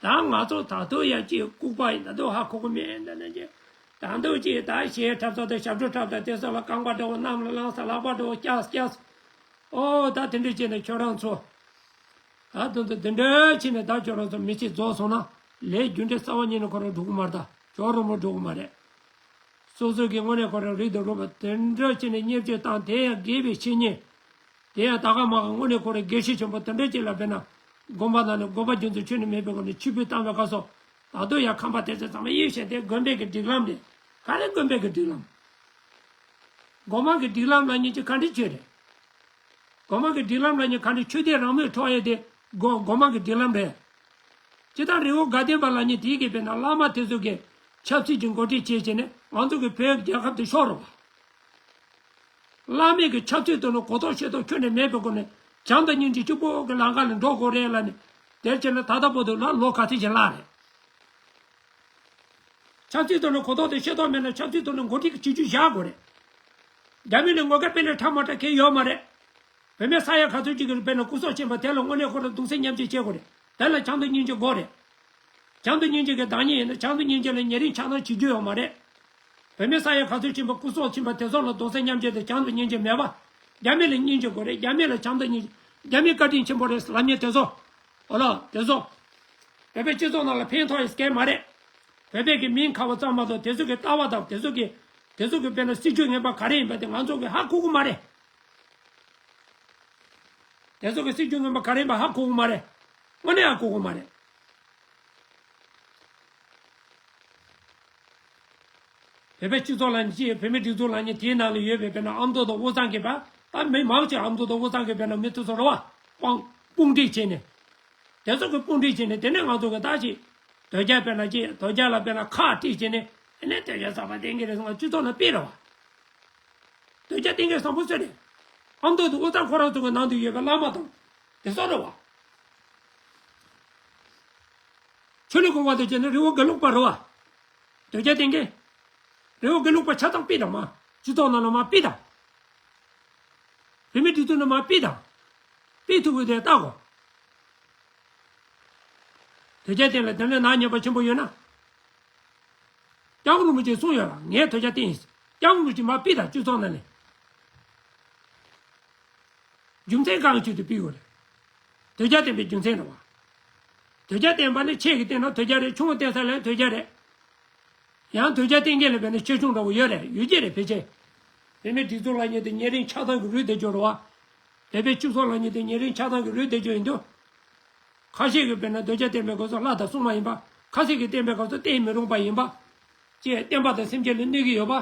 ད་ང་ཚོ་ད་དུང་ཡང་ཅིག་ལྐུགས་པ་ཡིན། ད་དུང་ཧ་གོ་གི་མེད། ད་ནི་ཅིག་ད་དུང་ཅིག་ད་གཞས་འཁྲབ་ས་དང་ཞབས་བྲོ་འཁྲབ་ས་དེ་ཚོ་ལ་རྐང་པ་འདྲ་བོ་གནམ་ལ་བསླངས་ས། ལག་པ་འདྲ་བོ་བཀྱགས་བཀྱགས། ཨོ་ད་དེ་འདྲ་བྱས་ནས་ཁྱོད་རང་ཚོ། ད་དུང་དུ་འདི་འདྲ་བྱས་ནས་ད་ཁྱོད་རང་ཚོ་མི་ཚེ་རྫོགས་སོང་ན་ལས་རྒྱུ་འབྲས་གསར་བ་རྙེད་ནས་ཁོ་རང་འགྲོ་གི་མ་རེད། ད་ཁྱོད་རང་མ་འགྲོ་གི་མ་རེད། སོ་སོ་གི་དངོས་གནས་ཁོ་རང་རིགས་དང་རུས་པ་དེ་འདྲ་བྱས་ནས་བརྙས་བཅོས་བཏང་། དེ་ཡང་དགེ་བའི་བཤེས་གཉེན། དེ་ཡང་ད་ག་མ་ག་དངོས་གནས་ཁོ་རང་དགེ་བཤེས་ཆེན་པོ་དེ་འདྲ་ཅིག་ལ་དཔེར་ན་དགོན་པ་ནང་ནས་དགོན་པ་རྒྱུན་དུ་ཆོས་ནི་མེད་པའི་སྒོ་ནས་ཆུ་ཕུད་བཏང་བའི་སྐབས་སུ་ད་དུང་ཡང་ཁམས་པ་དེ་ཚོ་ཚང་མ་ཡིད་བཞིན་དེ་དགོན་པའི་གི་སྒྲིག་ལམ་རེད། ག་རེ་དགོན་པའི་གི་སྒྲིག་ལམ། སྒོ་མང་གི་སྒྲིག་ལམ་ལ་ཉིད་ཀྱི་ག་འདྲ་ཆོས་རེད། སྒོ་མང་གི་སྒྲིག་ལམ་ལ་ཉིད་ག་འདྲ་ཆོས་དད་རང་མོས་འཕྲོག་ཡས་དེ་སྒོ་སྒོ་མང་གི་སྒྲིག་ལམ་རེད། ཇི་ལྟར་རི་བོ་དགའ་ལྡན་པ་ལ་ཉིད་དེའི་གི་དཔེར་ན་བླ་མ་དེ་ཚོ་གི་ཆབ་སྲིད་ཀྱི་འགོ་ཁྲིད་བྱས་བྱས་ནས་ང་ཚོ་གི་བོད་རྒྱལ་ཁབ་དེ་ཤོར་རོ། བླ་མའི་གི་ཆབ་སྲིད་དུ་ནི་གོ་རྟོགས་ཤེས་རྟོགས་ཁྱོན་ནས་མེད་པའི་སྒོ་ནས་བྱམས་དང་སྙིང་རྗེ་གཅིག་པོ་གི་ལམ་ཁ་ལ་འགྲོ་དགོས་རེད་ལ་ནི། དེར་བྱས་ན་ད་ལྟ་བར་དུ་ལ་ལོ་ག་ཚོད་ཅིག་ལྷག་རེད། ཆབ་སྲིད་ཐོག་ནས་གོ་རྟོགས་དང་ཤེས་རྟོགས་མེད་ན་ཆབ་སྲིད་ཐོག་ནས་འགོ་ཁྲིད་ཀྱི་བྱེད་རྒྱུ་བཞག་དགོས་རེད། རྒྱ་མི་ནས་དངུལ་ཁང་སྤེལ་ལས་ཁྲ་མ་ཁྲ་གང་ཡོད་མ་རེད། བོད་མི་ས་ཡ་ག་ཚོད་ཅིག་གིས་དཔེར་ན་སྐུ་སྲོག་ཕྱིན་པ་དེ་ལ་དངོས་གནས་ཁོ་རང་གདུང་སེམས་མཉམ་སྐྱེད་བྱེད་དགོས་རེད། དེ་ལ་བྱམས་དང་སྙིང་རྗེ་དགོས་རེད། བྱམས་དང་སྙིང་རྗེ་གི་བདག་ཉིད་ཡིན་ན་བྱམས་དང་སྙིང་རྗེ་ལ་ཉེ་རིང་ཆགས་སྡང་བྱེད་རྒྱུ་ཡོད་མ་རེད། བོད་མི་ས་ཡ་ག་ཚོད་ཕྱིན་པ་སྐུ་སྲོག་ཕྱིན་པ་དེ་ཚོ་ལ་གདུང་སེམས་མཉམ་སྐྱེད་དང་བྱམས་དང་སྙིང་རྗེ་མེད་པ། རྒྱ་མི་ལ་སྙིང་རྗེ་དགོས་རེད། རྒྱ་མི་ལ་བྱམས་དང་སྙིང་རྗེ། རྒྱ་མི་བཀའ་དྲིན་ཆེན་པོ་རེད་ལབ་མཁན་དེ་ཚོ། ཨོ་ལ་དེ་ཚོ། བོད་པའི་སྤྱི་ཚོགས་ནང་ལ་ཕན་ཐོགས་ཡས་སྐལ་མ་རེད། བོད་པའི་གི་མིང་ཁ་བ་ཙམ་མ་གཏོགས་དེ་ཚོ་གི་ལྟ་བ་དང་དེ་ཚོ་གི་དེ་ཚོ་གི་དཔེར་ན་སྲིད་ཇུས་ངན་པ་ག་རེ་ཡིན་པ་དེ་ང་ཚོ་གི་ཧ་གོ་གི་མ་རེད། དེ་ཚོ་གི་སྲིད་ཇུས་ངན་པ་ག་རེ་ཡིན་པ་ཧ་གོ་གི་མ་རེད། དངོས་གནས་ཧ་གོ་གི་མ་རེད། བོད་པའི་སྤྱི་ཚོགས་ལ་ནི་ཅི་བོད་མི་སྒྲིག་འཛུགས་ལ་ནི་དེའི་ནང་ལ་ཡོད་པའི་དཔེར་ན་ཨ་མདོ་དང་དབུས་གཙང་གི་བ་ད་མི་མང་ཆེ་ཨ་མདོ་དང་དབུས་གཙང་གི་དཔེར་ན་མི་དེ་ཚོ་རེད་བ། དཔུང་དཔུང་སྒྲིག་བྱས་ནས། དེ་ཚོ་གི་དཔུང་སྒྲིག་བྱས་ནས་དེ་ནས་ང་ཚོ་གི་ད་ཅི་དོལ་རྒྱལ་དཔེར་ན་ཅི་དོལ་རྒྱལ་ལ་དཔེར་ན་ཁག་དཀྲིས་བྱས་ནས་དེ་ནས་དོལ་རྒྱལ་གསར་པ་བསྟེན་གི་རེད་ཟེར་ང་སྤྱི་ཚོགས་ནང་སྤེལ་རེད་བ། དོལ་རྒྱལ་བསྟེན་མཁན་བཟང་པོ་ཚོ་རེད། ཨ་མདོ་དང་དབུས་གཙང་ཁོ་རང་ཚོ་གི་ནང་དུ་ཡོད་པའི་བླ་མ་དང་དེ་ཚོ་རེད་བ། ཆོས་ལུགས་གོང་མ་དང་བཅས་ནས་རི་བོ་དགེ་ལུགས་པ་རེད་བ། དོལ་རྒྱལ་བསྟེན་མཁན། རི་བོ་དགེ་ལུགས་པ་ཆ་ཚང་ཕུད་དང་མ། སྤྱི་ཚོགས་ནང་ལ་མ་ཕུད་དང་། བོད་མི་སྒྲིག་འཛུགས་ནང་མ་ཕུད་དང་། ཕུད་ཐུབ་ཀྱི་དེ་ལྟ་དགོས། དོལ་རྒྱལ་བསྟེན་ལ་དེ་འདྲའི་ནག་ཉེས་པ་ཆེན་པོ་ཡོད་ན། སྐྱབས་མགོན་རིན་པོ་ཆེས་གསུངས་ཡོད་ལ་ངས་དོལ་རྒྱལ་བསྟེན་ཡིན། སྐྱབས་མགོན་རིན་པོ་ཆེ་མ་ཕུད་དང་སྤྱི་ཚོགས་ནང་ནས། རྒྱུ་མཚན་གང་ཆེད་དུ་ཕུད་དགོས་རེད། དོལ་རྒྱལ་བསྟེན་པའི་རྒྱུ་མཚན་རེད་བ། དོལ་རྒྱལ་བསྟེན་པ་ནི་ཆེ་གི་བསྟེན་ན་དོལ་རྒྱལ་རེད། ཆུང་བ་བསྟེན་ས་ལ་དོལ་རྒྱལ་རེད། ཡང་དོལ་རྒྱལ་བསྟེན་མཁན་ལ་བས་ན་ཆེ་ཆུང་འདྲ་བོ་ཡོད་རེད། ཡོད་ཀྱི་རེད་ཕལ་ཆེར། བོད་མིའི་སྒྲིག་འཛུགས་ལ་ཉེ་དུ་ཉེ་རིང་ཆགས་སྡང་གི་རུས་བསྡད་རྒྱུ་རེད་བ། བོད་པའི་སྤྱི་ཚོགས་ལ་ཉེ་དུ་ཉེ་རིང་ཆགས་སྡང་གི་རུས་བསྡད་རྒྱུ་ཡིན་དུས། ཁ་ཤས་ཀྱིས་དཔེར་ན་དོལ་རྒྱལ་བསྟེན་པའི་སྐབས་སུ་ལྷ་དང་སྲུང་མ་ཡིན་པ། ཁ་ཤས་ཀྱིས་བསྟེན་པའི་སྐབས་སུ་བསྟེན་མི་རུང་པ་ཡིན་པ། ཅེས་བསྟན་པ་དང་སེམས་ཅན་ལ་གནོད་ཀྱི་ཡོད་པ།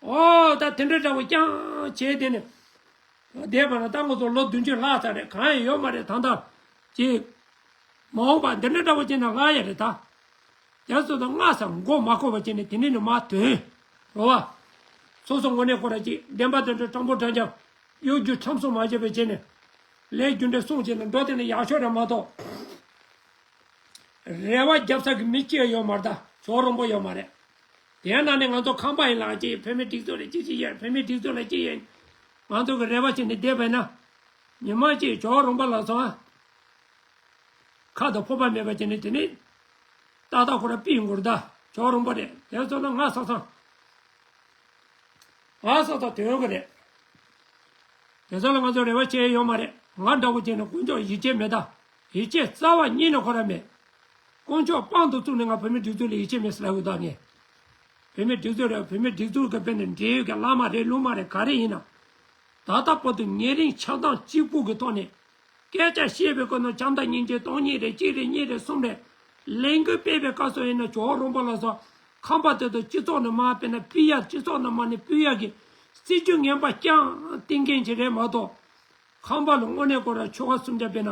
ཨོ་ད་དེ་འདྲ་འདྲ་བོ་རྐྱང་བྱས་དེ་ནས། བསྡད་པ་ན་ད་ང་ཚོ་ལོ་བདུན་ཅུ་ལྷག་ཚར་རེད། གང་ཡང་ཡོད་མ་རེད་ད་ལྟ། ཅེས། མ་འོངས་པ་འདི་འདྲ་འདྲ་བོ་བྱས་ན་ལྷག་ཡ་རེད་ད། རྒྱ་སོ་དང་སྔ་ས་མགོ་མ་འཁོར་བ་བྱས་ནས་དེ་ནས་ནི་མ་ཐོན། རོ་བ། སོ་སོ་དངོས་གནས་ཁོ་ར་ཅིག་བདེན་པ་དེ་འདྲ་དྲང་པོ་དྲང་རྐྱང་གཡོ་སྒྱུ་ཁྲམ་གསུམ་མ་བྱས་པ་བྱས་ནས། ལས་རྒྱུ་འབྲས་སྲུང་བྱས་ནས་འགྲོ་དེ་ནི་ཡག་ཤོས་རེད་མ་གཏོགས། རེ་བ་རྒྱབ་ས་གི་མི་གཅིག་ཡོད་མ་རེད་ད། ཇོ་རོང་པོ་ཡོད་མ་རེད། དེ་ནང་ནས་ང་ཚོ་ཁམས་པ་ཡིན་ལགས་ཀྱིས་བོད་མི་སྒྲིག་འཛུགས་ལ་ཅི་ཅི་ཡོད། བོད་མི་སྒྲིག་འཛུགས་ལ་ཅི་ཡོད། ང་ཚོ་གི་རེ་བ་བྱས་ནས་བསྡད་པས་ན། ཉི་མ་གཅིག་ཇོ་རོང་པོ་ལ་སོང་ཨ། ཁ་དང་ཕོར་པ་མེད་པ་བྱས་ནས་དེ་ནས། ཏག་ཏག་ཁོ་ར་པི་ཡོང་གི་རེད་ད། ཇོ་རོང་པོ་རེད། དེ་ཚོ་ན་ང་ས་ཚང་། ང་ས་ཚང་དོན་ཡོང་གི་རེད། དེ་ཚོ་ལ་ང་ཚོ་རེ་བ་བྱས་ཡོད་མ་རེད། ང་འདྲ་བོ་བྱས་ནས་དཀོན་མཆོག་ཡིད་ཆེས་མེད་ད། ཡིད་ཆེས་རྩ་བ་ཉིད་ནས་ཁོ་རང་མེད། དཀོན་མཆོག་དཔང་དུ་བཙུགས་ནས་ང་བོད་མི་སྒྲིག་འཛུགས་ལ་ཡིད་ཆེས་མེད་ཟེར་ལབ་ཡོད་ད་ངས། བོད་མི་སྒྲིག་འཛུགས་རེད། བོད་མི་སྒྲིག་འཛུགས་ཀྱི་དཔེ་ནས་འབྲེལ་ཡོད་ཀྱི་བླ་མ་རེད། སློབ་མ་རེད། ག་རེ་ཡིན་ན། ད་ལྟ་བར་དུ་ཉེ་རིང་ཆགས་སྡང་གཅིག་པུ་གི་ཐོག་ནས་སྐད་ཆ་བཤད་པའི་སྐོར་ནང་བྱམས་དང་སྙིང་རྗེ་སྟོང་ཉིད་རེད། གཅིག་རེད། གཉིས་རེད། གསུམ་རེད། ལས་འགུལ་སྤེལ་བའི་སྐབས་སུ་ཡིན་ན་ཇོ་བོ་རོང་པོ་ལ་སོགས་ཁམས་པ་དེ་ཚོ་སྤྱི་ཚོགས་ནང་མར་དཔེར་ན་ཕུད་ཡ། སྤྱི་ཚོགས་ནང་མར་ནས་ཕུད་ཡ་གི་སྲིད་ཇུས་ངན་པ་རྐྱང་བཏིང་མཁན་ཅིག་རེད་མ་གཏོགས། ཁམས་པ་ལ་དངོས་གནས་ཁོ་རང་ཆོལ་ཁ་གསུམ་ཆ་དཔེར་ན།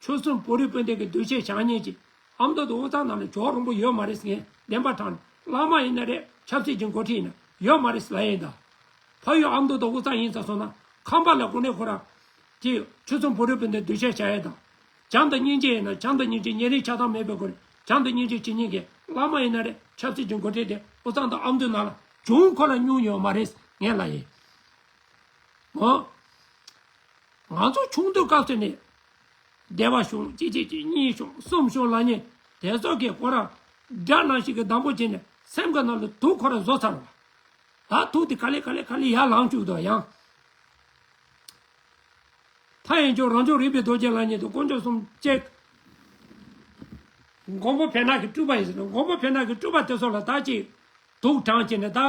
ཆོལ་གསུམ་བོད་རིགས་སྤུན་ཟླ་གི་འདུ་ཤེས་བཞག་མཁན་ཅིག་ཨ་མདོ་དང་དབུས་གཙང་ནང་ལ་ཇོ་བོ་རོང་པོ་ཡོད་མ་རེད་ཟེར་མཁན་བདེན་པ་དྲང་། བླ་མ་ཡིན་ན་རེད། ཆབ་སྲིད་ཀྱི་འགོ་ཁྲིད་ཡིན་ན་ཡོད་མ་རེད་ཟེར་ལབ་ཡིན་ད། ཕ་ཡུལ་ཨ་མདོ་དང་དབུས་གཙང་ཡིན་ཙང་སོང་ན་ཁམས་པ་ལ་དངོས་གནས་ཁོ་རང་ཅིག་ཆོལ་གསུམ་བོད་རིགས་སྤུན་ཟླའི་འདུ་ཤེས་བཞག་ཡ་དང་། བྱམས་དང་སྙིང་རྗེ་ཡིན་ན་བྱམས་དང་སྙིང་རྗེ། ཉེ་རིང་ཆགས་སྡང་མེད་པའི་སྒོ་ནས་བྱམས་དང་སྙིང་རྗེ་བྱེད་མཁན་གྱི་བླ་མ་ཡིན་ན་རེད། ཆབ་སྲིད་ཀྱི་འགོ་ཁྲིད་དེ་དབུས་གཙང་དང་ཨ་མདོའི་ནང་ལ་བྱུང་ཁོ་ལ་མྱོང་ཡོད་མ་རེད་ངས་ལབ་ཡིན། འོ། ང་ཚོ་ཆུང་དུས་སྐབས་སུ་ནས་སྡེ་པ་བྱུང་། གཅིག་གཅིག་གཅིག་གཉིས་བྱུང་། གསུམ་བྱུང་ལབ་མཁན་དེ་ཚོ་གིས་ཁོ་རང་དགྲ་ནང་བཞིན་གྱི་སྡང་པོ་བྱས་ནས་སེམས་ཀྱི་ནང་ལ་དུག་ཁོ་རང་བཟོ་ཚར་བ། ད་དུག་དེ་ག་ལེ་ག་ལེ་ག་ལེ་ཡར་ལངས་བཅུག་འདུག་ཡང་། མཐའ་ཡས་མཆོག་རང་བྱུང་རིག་པའི་རྡོ་རྗེ་ལབ་མཁན་དེ་དཀོན་མཆོག་གསུམ་གཅིག་མགོན་པོ་བེར་ནག་གི་སྤྲུལ་པ་ཡིན་ཟེར་ན། མགོན་པོ་བེར་ནག་གི་སྤྲུལ་པ་དེ་ཚོ་ལ་ད་ཅིག་དུག་དྲངས་བྱས་ནས་ད་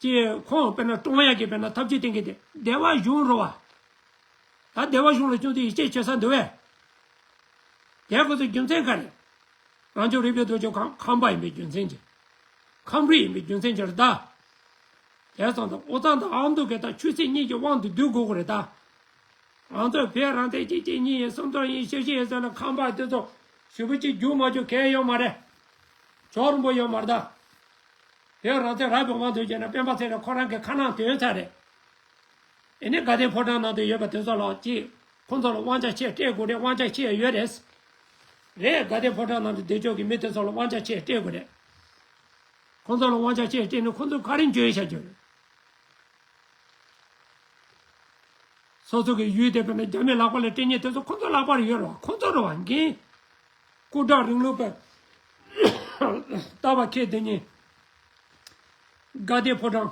ཅིག་ཁོང་དཔེར་ན་བཀྲོངས་ཡག་གི་དཔེར་ན་ཐབས་ཇུས་བསྟེན་མཁན་དེ་སྡེ་པ་གཞུང་རེད་བ། ད་སྡེ་པ་གཞུང་ལ་ཅུང་ཟད་ཡིད་ཆེས་བྱེད་ས་འདུག་བས། དེ་ཁོ་ཚོའི་རྒྱུ་མཚན་ག་རེ། རང་བྱུང་རིག་པའི་རྡོ་རྗེ་ཁམས་ཁམས་པ་ཡིན་པའི་རྒྱུ་མཚན་གྱིས། ཁམས་རིགས་ཡིན་པའི་རྒྱུ་མཚན་གྱིས་རེད་ད། དེ་སོང་ཙང་དབུས་གཙང་དང་ཨ་མདོ་གི་ད་ཆོས་སྲིད་གཉིས་ཀྱི་དབང་དུ་བསྡུ་དགོས་ཀྱི་རེད་ད། ང་ཚོས་བོད་རང་བཙན་གཅིག་གཅིག་གཉིས་ཡིན། གསུམ་གསུམ་ཡིན། བཞི་བཞི་ཡིན་ཟེར་ན་ཁམས་པ་དེ་ཚོ་ཞེ་པོ་ཅིག་རྒྱུག་མ་རྒྱུག་གལ་ཡོད་མ་རེད། ཇོ་བོ་རོང་པོ་ཡོད་མ་རེད་ད། བོད་རང་བཙན་རག་པའི་དབང་དུ་བྱས་ན་སྤེན་པ་ཚེ་རིང་ཁོ་རང་གི་ཁ་ནང་དོན་ཚར་རེད། ཨེ་ནི་དགའ་ལྡན་ཕོ་བྲང་ནང་དུ་ཡོད་པ་དེ་ཚོ་ལ་ཅིག་ཁོང་ཚོ་ལ་དབང་ཆ་ཆེ་སྤྲད་དགོས་རེད། དབང་ཆ་ཆེ་ཡོད་རེད། རེད། དགའ་ལྡན་ཕོ་བྲང་ནང་དུ་བསྡད་ཕྱོགས་ཀྱི་མི་དེ་ཚོ་ལ་དབང་ཆ་ཆེ་སྤྲད་དགོས་རེད། ཁོང་ཚོ་ལ་དབང་ཆ་ཆེ་སྤྲད་ནས་ཁོང་ཚོས་ག་རེ་འཇོན་བྱ་རྒྱུ་རེད། སོ་སོ་གི་ཡུལ་དེ་དཔེར་ན་རྒྱ་མིའི་ལག་པ་ལ་སྤྲད་མཁན་དེ་ཚོ་ཁོང་ཚོའི་ལག་པར་ཡོད་རེད་བ། ཁོང་ཚོ་རེད་བ། འགན། སྐུ་དྲག་རིང་ལུགས་པ་ལྟ་བ་ཁྱེར་དེ་ཉིད། དགའ་ལྡན་ཕོ་བྲང་།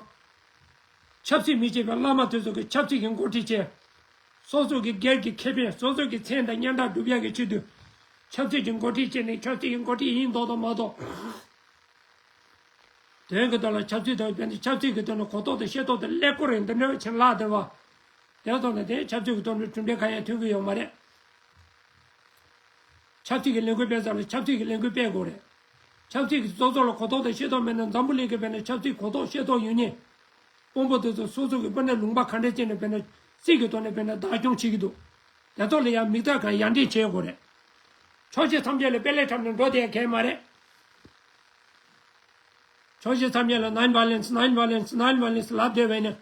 ཆབ་སྲིད་མི་བྱེད་པའི་བླ་མ་དེ་ཚོ་གི་ཆབ་སྲིད་ཀྱི་འགོ་ཁྲིད་བྱས། སོ་སོ་གི་སྒེར་གྱི་ཁེ་ཕན། སོ་སོ་གི་མཚན་དང་སྙན་གྲགས་སྒྲུབ་ཡག་གི་ཆེད་དུ། ཆབ་སྲིད་ཀྱི་འགོ་ཁྲིད་བྱས་ནས་ཆབ་སྲིད་ཀྱི་འགོ་ཁྲིད་ཡིན་མདོག་མདོག་མ་གཏོགས། དོན་གྱི་ཐོག་ལ་ཆབ་སྲིད་དང་དཔེར་ན་ཆབ་སྲིད་ཀྱི་ཐོག་ནས་གོ་རྟོགས་དང་ཤེས་རྟོགས་དང་ཀླད་ཀོར་རེད། འདི་འདྲ་བ་ཆེན་ལག་དེར་བ། དེ་ཚོ་ནི་དེ་ཆབ་སྲིད་ཀྱི་ཐོག་ནས་གྲུབ་འབྲས་གང་ཡང་ཐོན་གྱི་ཡོད་མ་རེད། ཆབ་སྲིད་ཀྱི་ལས་འགུལ་སྤེལ་ས་ལ་ཆབ་སྲིད་ཀྱི་ལས་འགུལ་སྤེལ་དགོས་རེད། ཆབ་སྲིད་ཀྱི་སོ་སོ་ལ་གོ་རྟོགས་དང་ཤེས་རྟོགས་མེད་ན། འཛམ་བུ་གླིང་གི་དཔེར་ན་ཆབ་སྲིད་གོ་རྟོགས་ཤེས་རྟོགས་ཡོད་མཁན་དཔོན་པོ་དེ་ཚོ་སོ་སོ་གི་དཔེར་ན་ལུང་པ་ག་འདྲ་ཅིག་ནས་དཔེར་ན་སྲིད་ཀྱི་ཐོག་ནས་དཔེར་ན་བདག་སྐྱོང་བྱེད་ཀྱི་འདུག་དེ་ཚོ་ལ་ཡང་མིག་ལྟ་གང་ཡར་འདྲེན་བྱེད་དགོས་རེད། ཕྱོགས་བཞི་མཚམས་བརྒྱད་ལ་དཔེ་ལས་འཁྲབ་ནས་འགྲོ་བསྡད་མཁན་མ་རེད། ཕྱོགས་བཞི་མཚམས་བརྒྱད་ལ་non violence, non violence, non violence ལབ་བསྡད་པ་ཡིན་ན།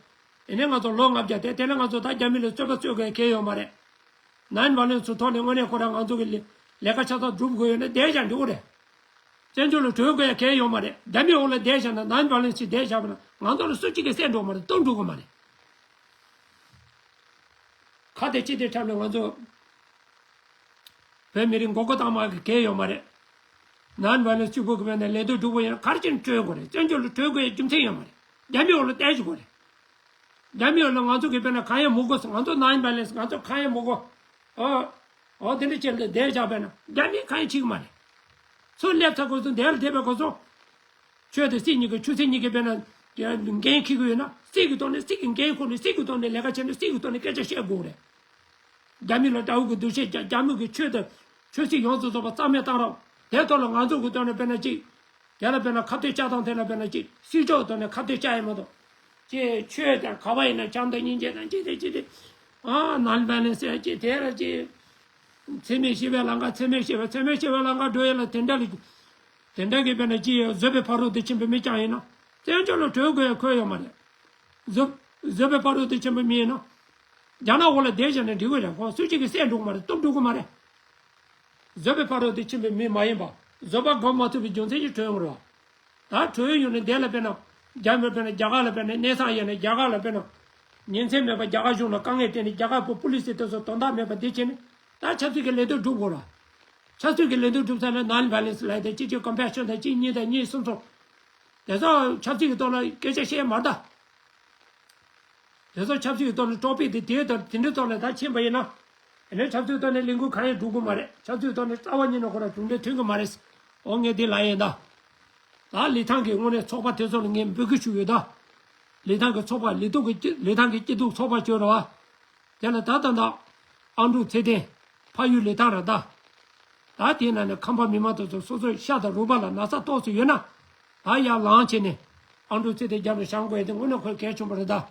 དེ་ནས་ང་ཚོ་ལོ་ལྔ་བརྒྱ་དེ་དེ་ནས་ང་ཚོ་ད་རྒྱ་མི་ལ་རྩོད་པ་རྩོད་དགོས་ཡ་གང་ཡང་ཡོད་མ་རེད། non violence ཐོག་ནས་དངོས་གནས་ཁོ་རང་ང་ཚོ་གི་ལས་ལས་ཀ་ཆ་ཚང་སྒྲུབ་དགོས་ཡོད་ན་བསྡད་བཞག་འགྲིག་གི་རེད། བཙན་བྱོལ་ལ་བྲོས་དགོས་ཡ་གང་ཡང་ཡོད་མ་རེད། རྒྱ་མིའི་འོག་ལ་བསྡད་བཞག་ན། non violence ཞིག་བསྡད་བཞག་པ་ན་ང་ཚོ་ལ་སུ་གཅིག་གིས་བསད་འགྲོ་མ་རེད། གཏོར་འགྲོ་གི་མ་རེད། ཁ་གཏད་ཕྱི་གཏད་འཁྲབ་ནས་ང་ཚོ་བོད་མི་རིགས་མགོ་སྐོར་བཏང་མ་གི་གལ་ཡོད་མ་རེད། non violence གཅིག་པོ་གི་བས་ན་ལས་དོན་སྒྲུབ་དགོས་ཡོད་ན་ག་རེ་བྱས་ནས་བྲོས་དགོས་རེད། བཙན་བྱོལ་ལ་བྲོས་དགོས་ཡ་རྒྱུ་མཚན་ཡོད་མ་རེད། རྒྱ་མིའི་འོག་ལ་བསྡད་ཅིག་དགོས་རེད། རྒྱ་མིའི་འོག་ལ་ང་ཚོ་གི་བས་ན་གང་ཡང་མི་དགོས། ང་ཚོ་non violence ང་ཚོ་གང་ཡང་མི་དགོས། ཨོ། ཨོ་དེ་འདྲ་བྱས་ལ་བསྡད་བཞག་པས་ན་རྒྱ་མིས་གང་ཡང་བྱེད་གི་མ་རེད། ཚུར་སླེབས་ཚར་དགོས་སོང་། དེར་བསྡད་པའི་དགོས་སོང་། ཆོས་དང་སྲིད་གཉིས་ཀྱི་ཆོས་སྲིད་གཉིས་ཀྱི་དཔེར་ན་འགན་འཁྱེར་གྱི་ཡོད་ན་སྲིད་ཀྱི་ཐོག་ནས་སྲིད་ཀྱི་འགན་ཁུར་ནས་སྲིད་ཀྱི་ཐོག་ནས་ལས་ཀ་བྱས་ནས་སྲིད་ཀྱི་ཐོག་ནས་སྐད་ཆ་བཤད་དགོས་རེད། རྒྱ་མི་ལ་དགྲ་བོ་གི་འདུ་ཤེས་རྒྱ་རྒྱ་མི་གི་ཆོས་དང་ཆོས་སྲིད་ཡོངས་སུ་རྫོགས་པ་རྩ་མེད་བཏང་རོགས། དེ་ཐོག་ལ་ང་ཚོ་གི་ཐོག་ནས་དཔེར་ན་གཅིག་དེ་ལ་དཔེར་ན་ཁ་གཏད་བཅག་སྟངས་དེ་ལ་དཔེར་ན་གཅིག་སྲིད་ཕྱོགས་ཐོག་ནས་ཁ་གཏད་བཅག་ཡ་མ་གཏོགས། ཅེས་ཆོས་དང་ག་བ་ཡིན་ན་བྱམས་དང་སྙིང་རྗེ་དང་ཅི་དེ་ཅི་དེ། ཨ་non violence ཟེར་ཅི་དེ་ར་ཅི། འཚེ་མེད་ཞི་བའི་ལམ་ཁ། འཚེ་མེད་ཞི་བ། འཚེ་མེད་ཞི་བའི་ལམ་ཁ་འགྲོ་ཡ་ལ་དེ་འདྲ་ལ། དེ་འདྲ་གི་དཔེར་ན་ཅི་ཡོད། བཟོད་པའི་ཕ་རོལ་ཏུ་ཕྱིན་པའི་མི་རྐྱང་ཡིན་ན་བཙན་བྱོལ་ལ་བྲོས་དགོས་ཡ་ཁོད་ཡོད་མ་རེད། བཟོད་བཟོད་པའི་ཕ་རོལ་ཏུ་ཕྱིན་པའི་མི་ཡིན་ན་རྒྱ་ནག་འོག་ལ་བསྡད་བཞག་ན་འགྲིག་གི་རེད། ཁོ་སུ་གཅིག་གིས་བསད་འགྲོ་གི་མ་རེད། གཏུབ་འགྲོ་གི་མ་རེད། བཟོད་པའི་ཕ་རོལ་ཏུ་ཕྱིན་པའི་མི་མ་ཡིན་པ། བཟོད་པ་སྒོམ་མ་ཐུབ་པའི་རྒྱུ་མཚན་གྱིས་བྲོས་ཡོང་རེད་བ། ད་བྲོས་ཡོང་ནས་དེ་ལ་དཔེར་ན། རྒྱ་མི་དཔེར་ན་རྒྱ་གར་ལ་དཔེར་ན་གནས་ཚང་ཡོད་ན་རྒྱ་གར་ལ་དཔེར་ན། ཉིན་མཚན་མེད་པར་རྒྱ་གར་གཞུང་ལ་དཀའ་ངལ་སྤྲད་ནས་རྒྱ་གར་བོད་པོ་ལི་སི་དེ་ཚོ་དོན་དག་མེད་པ་འདི་བྱས་ནས་ད་ཆབ་སྲིད་ཀྱི་ལས་དོན་སྒྲུབ་དགོས་ར། ཆབ་སྲིད་ཀྱི་ལས་དོན་སྒྲུབ་ས་ན་non violence ལབ་དེ་གཅིག་གཅིག་compassion དང་གཅིག་གཉིས་དང་གཉིས་གསུམ་ཚོ། དེ་ཚོ་ཆབ་སྲིད་ཀྱི་ཐོག་ལ་སྐད་ཆ་བཤད་མ་རེད་ད། དེ་ཚོ་ཆབ་སྲིད་ཀྱི་ཐོག་ལ་ཀྲོ་པི་དེ་དེའི་ཐོག་དེ་འདྲའི་ཐོག་ལ་ད་ཕྱིན་པ་ཡིན་ན། དེ་ནས་ཆབ་སྲིད་ཐོག་ནས་ལས་འགུལ་གང་ཡང་འགྲོ་གི་མ་རེད། ཆབ་སྲིད་ཐོག་ནས་རྩ་བ་ཉིད་ནས་ཁོ་རང་གྲུབ་འབྲས་ཐོན་གི་མ་རེད། འོ་ངས་འདི་ལབ་ཡིན་ད། ད་ལི་ཐང་གི་དངོས་གནས་ཚོགས་པ་དེ་ཚོ་ལ་ངས་འབོད་སྐུལ་ཞུ་ཡོད་ད། ལི་ཐང་གི་ཚོགས་པ་ལི་ཐང་གི་སྐྱིད་ལི་ཐང་གི་སྐྱིད་སྡུག་ཚོགས་པ་བཅོས་ར་བ། དེ་ལ་ད་ད་ད། ཨང་ཀྲུག་ཚེ་བརྟན། ཕ་ཡུལ་ལི་ཐང་ར་ད། ད་དེའི་ནང་ནས་ཁམས་པ་མི་མང་དེ་ཚོ་སོ་སོའི་ཤ་དང་རུས་པ་ལ་ན་ཚ་ཏོག་ཙམ་ཡོད་ན། ད་ཡར་ལངས་བྱས་ནས། ཨང་ཀྲུག་ཚེ་བརྟན་རྒྱབ་ལ་བཞེངས་དགོས་ཡ་དེ་དངོས་གནས་ཁོའི་གལ་ཆེན་པོ་རེད་ད།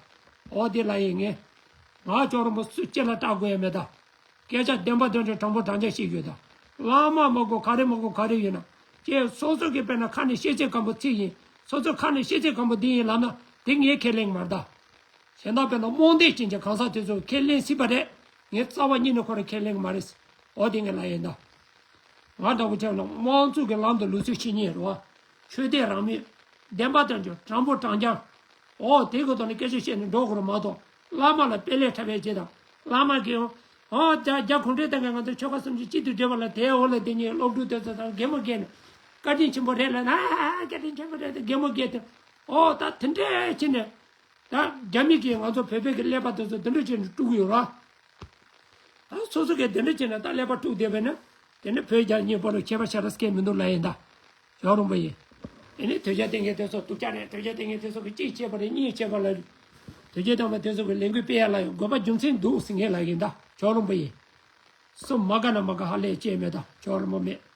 འོ་དེ་ལབ་ཡིན་ངས། ང་ཅོག་རོང་པོ་སུ་ལྕེ་ལ་བཏགས་དགོས་ཡ་མེད་ད། སྐད་ཆ་བདེན་པ་བདེན་དྲང་དྲང་པོ་དྲང་བཞག་བཤད་ཡོད་ད། བླ་མ་མ་དགོས་ག་རེ་མ་དགོས་ག་རེ་ཡོད་ན། ཁྱེད་སོ་སོ་གི་དཔེར་ན་ཁ་ནས་བཤད་ཚད་སྐམ་པོ་ཚིག་ཡིན། སོ་སོ་ཁ་ནས་བཤད་ཚད་སྐམ་པོ་འདི་ཡིན་ལབ་ན་དེ་ངས་ཁས་ལེན་གི་མ་རེད་ད། གཞན་དག་དཔེར་ན་རྨོངས་དད་ཅན་གྱི་གང་ཟག་དེ་ཚོས་ཁས་ལེན་སྲིད་པ་རེད། ངས་རྩ་བ་ཉིད་ནས་ཁོ་རང་ཁས་ལེན་གི་མ་རེད། འོ་དེ་ངས་ལབ་ཡིན་ད། ང་འདྲ་པོ་བྱས་ན་དམངས་གཙོ་གི་ལམ་དུ་ལུགས་སྲོལ་ཕྱིན་ཉེན་རེད་བ། ཆོས་དད་རང་མོས། བདེན་པ་དང་འགྱུར་དྲང་པོ་དྲང་རྐྱང་། འོ་དེ་གི་ཐོག་ནས་སྐད་ཆ་བཤད་ནས་འགྲོ་དགོས་རེད་མ་གཏོགས། བླ་མ་ལ་དཔེ་ལས་འཁྲབ་པའི་རྗེས་དང་། བླ་མ་གིས་འོ་ད་རྒྱ་གུང་ཁྲན་ཏང་གིས་ང་ཚོ་ཆོལ་ཁ་གསུམ་གྱི་གཅིག་ཏུ་སྒྲིལ་བ་ལ་དེའི་འོག་ལ་དེ་ཉིད་སློབ་ཕྲུག་དེ་ཚོ་དང་གད་མོ་བགད་ནས། བཀའ་དྲིན་ཆེན་པོ་རེད་ལབ་ན། ཨ་ཨ་བཀའ་དྲིན་ཆེན་པོ་རེད་དེ་གད་མོ་བགད་དེ། འོ་ད་དེ་འདྲས་བྱས་ནས། ད་རྒྱ་མི་གིས་ང་ཚོ་བོད་པའི་གི་ཀླད་པ་དེ་ཚོ་དེ་འདྲ་བྱས་ནས་དཀྲུག་གི་ཡོད་ར། ད་སོ་སོ་གིས་དེ་འདྲ་བྱས་ནས་ད་ཀླད་པ་དཀྲུག་བསྡད་པས་ན། དེ་ནི་བོད་རྒྱ་གཉིས་བར་ལ་ཁྱད་པར་ཤ་སྟག་སྐྱེ་མི་འདུག་ལབ་ཡིན་ད། ཇོ་རོང་པོ་ཡིན། དེ་ནི་དོལ་རྒྱལ་བསྟེན་མཁན་དེ་ཚོ་སྡུག་ཅག་རེད། དོལ་རྒྱལ་བསྟེན་མཁན་དེ་ཚོ་གིས་གཅིག་བྱས་པ་རེད། གཉིས་བྱས་པ་ལ། དོལ་རྒྱལ་བསྟེན་མཁན་དེ་ཚོ་གིས་ལས་འགུལ་སྤེལ་ཡ་ལ་ཡང་དགོས་པ་རྒྱུ་མཚན་འདུག་ཟེར་མཁན་ལབ་ཡིན་ད། ཇོ་རོང་པོ་ཡིན། སུ་མ་དགའ་ན་མ་དགའ་ཧ་ལས་བྱས་མེད་ད། ཇོ་རོང་པོ་མེད།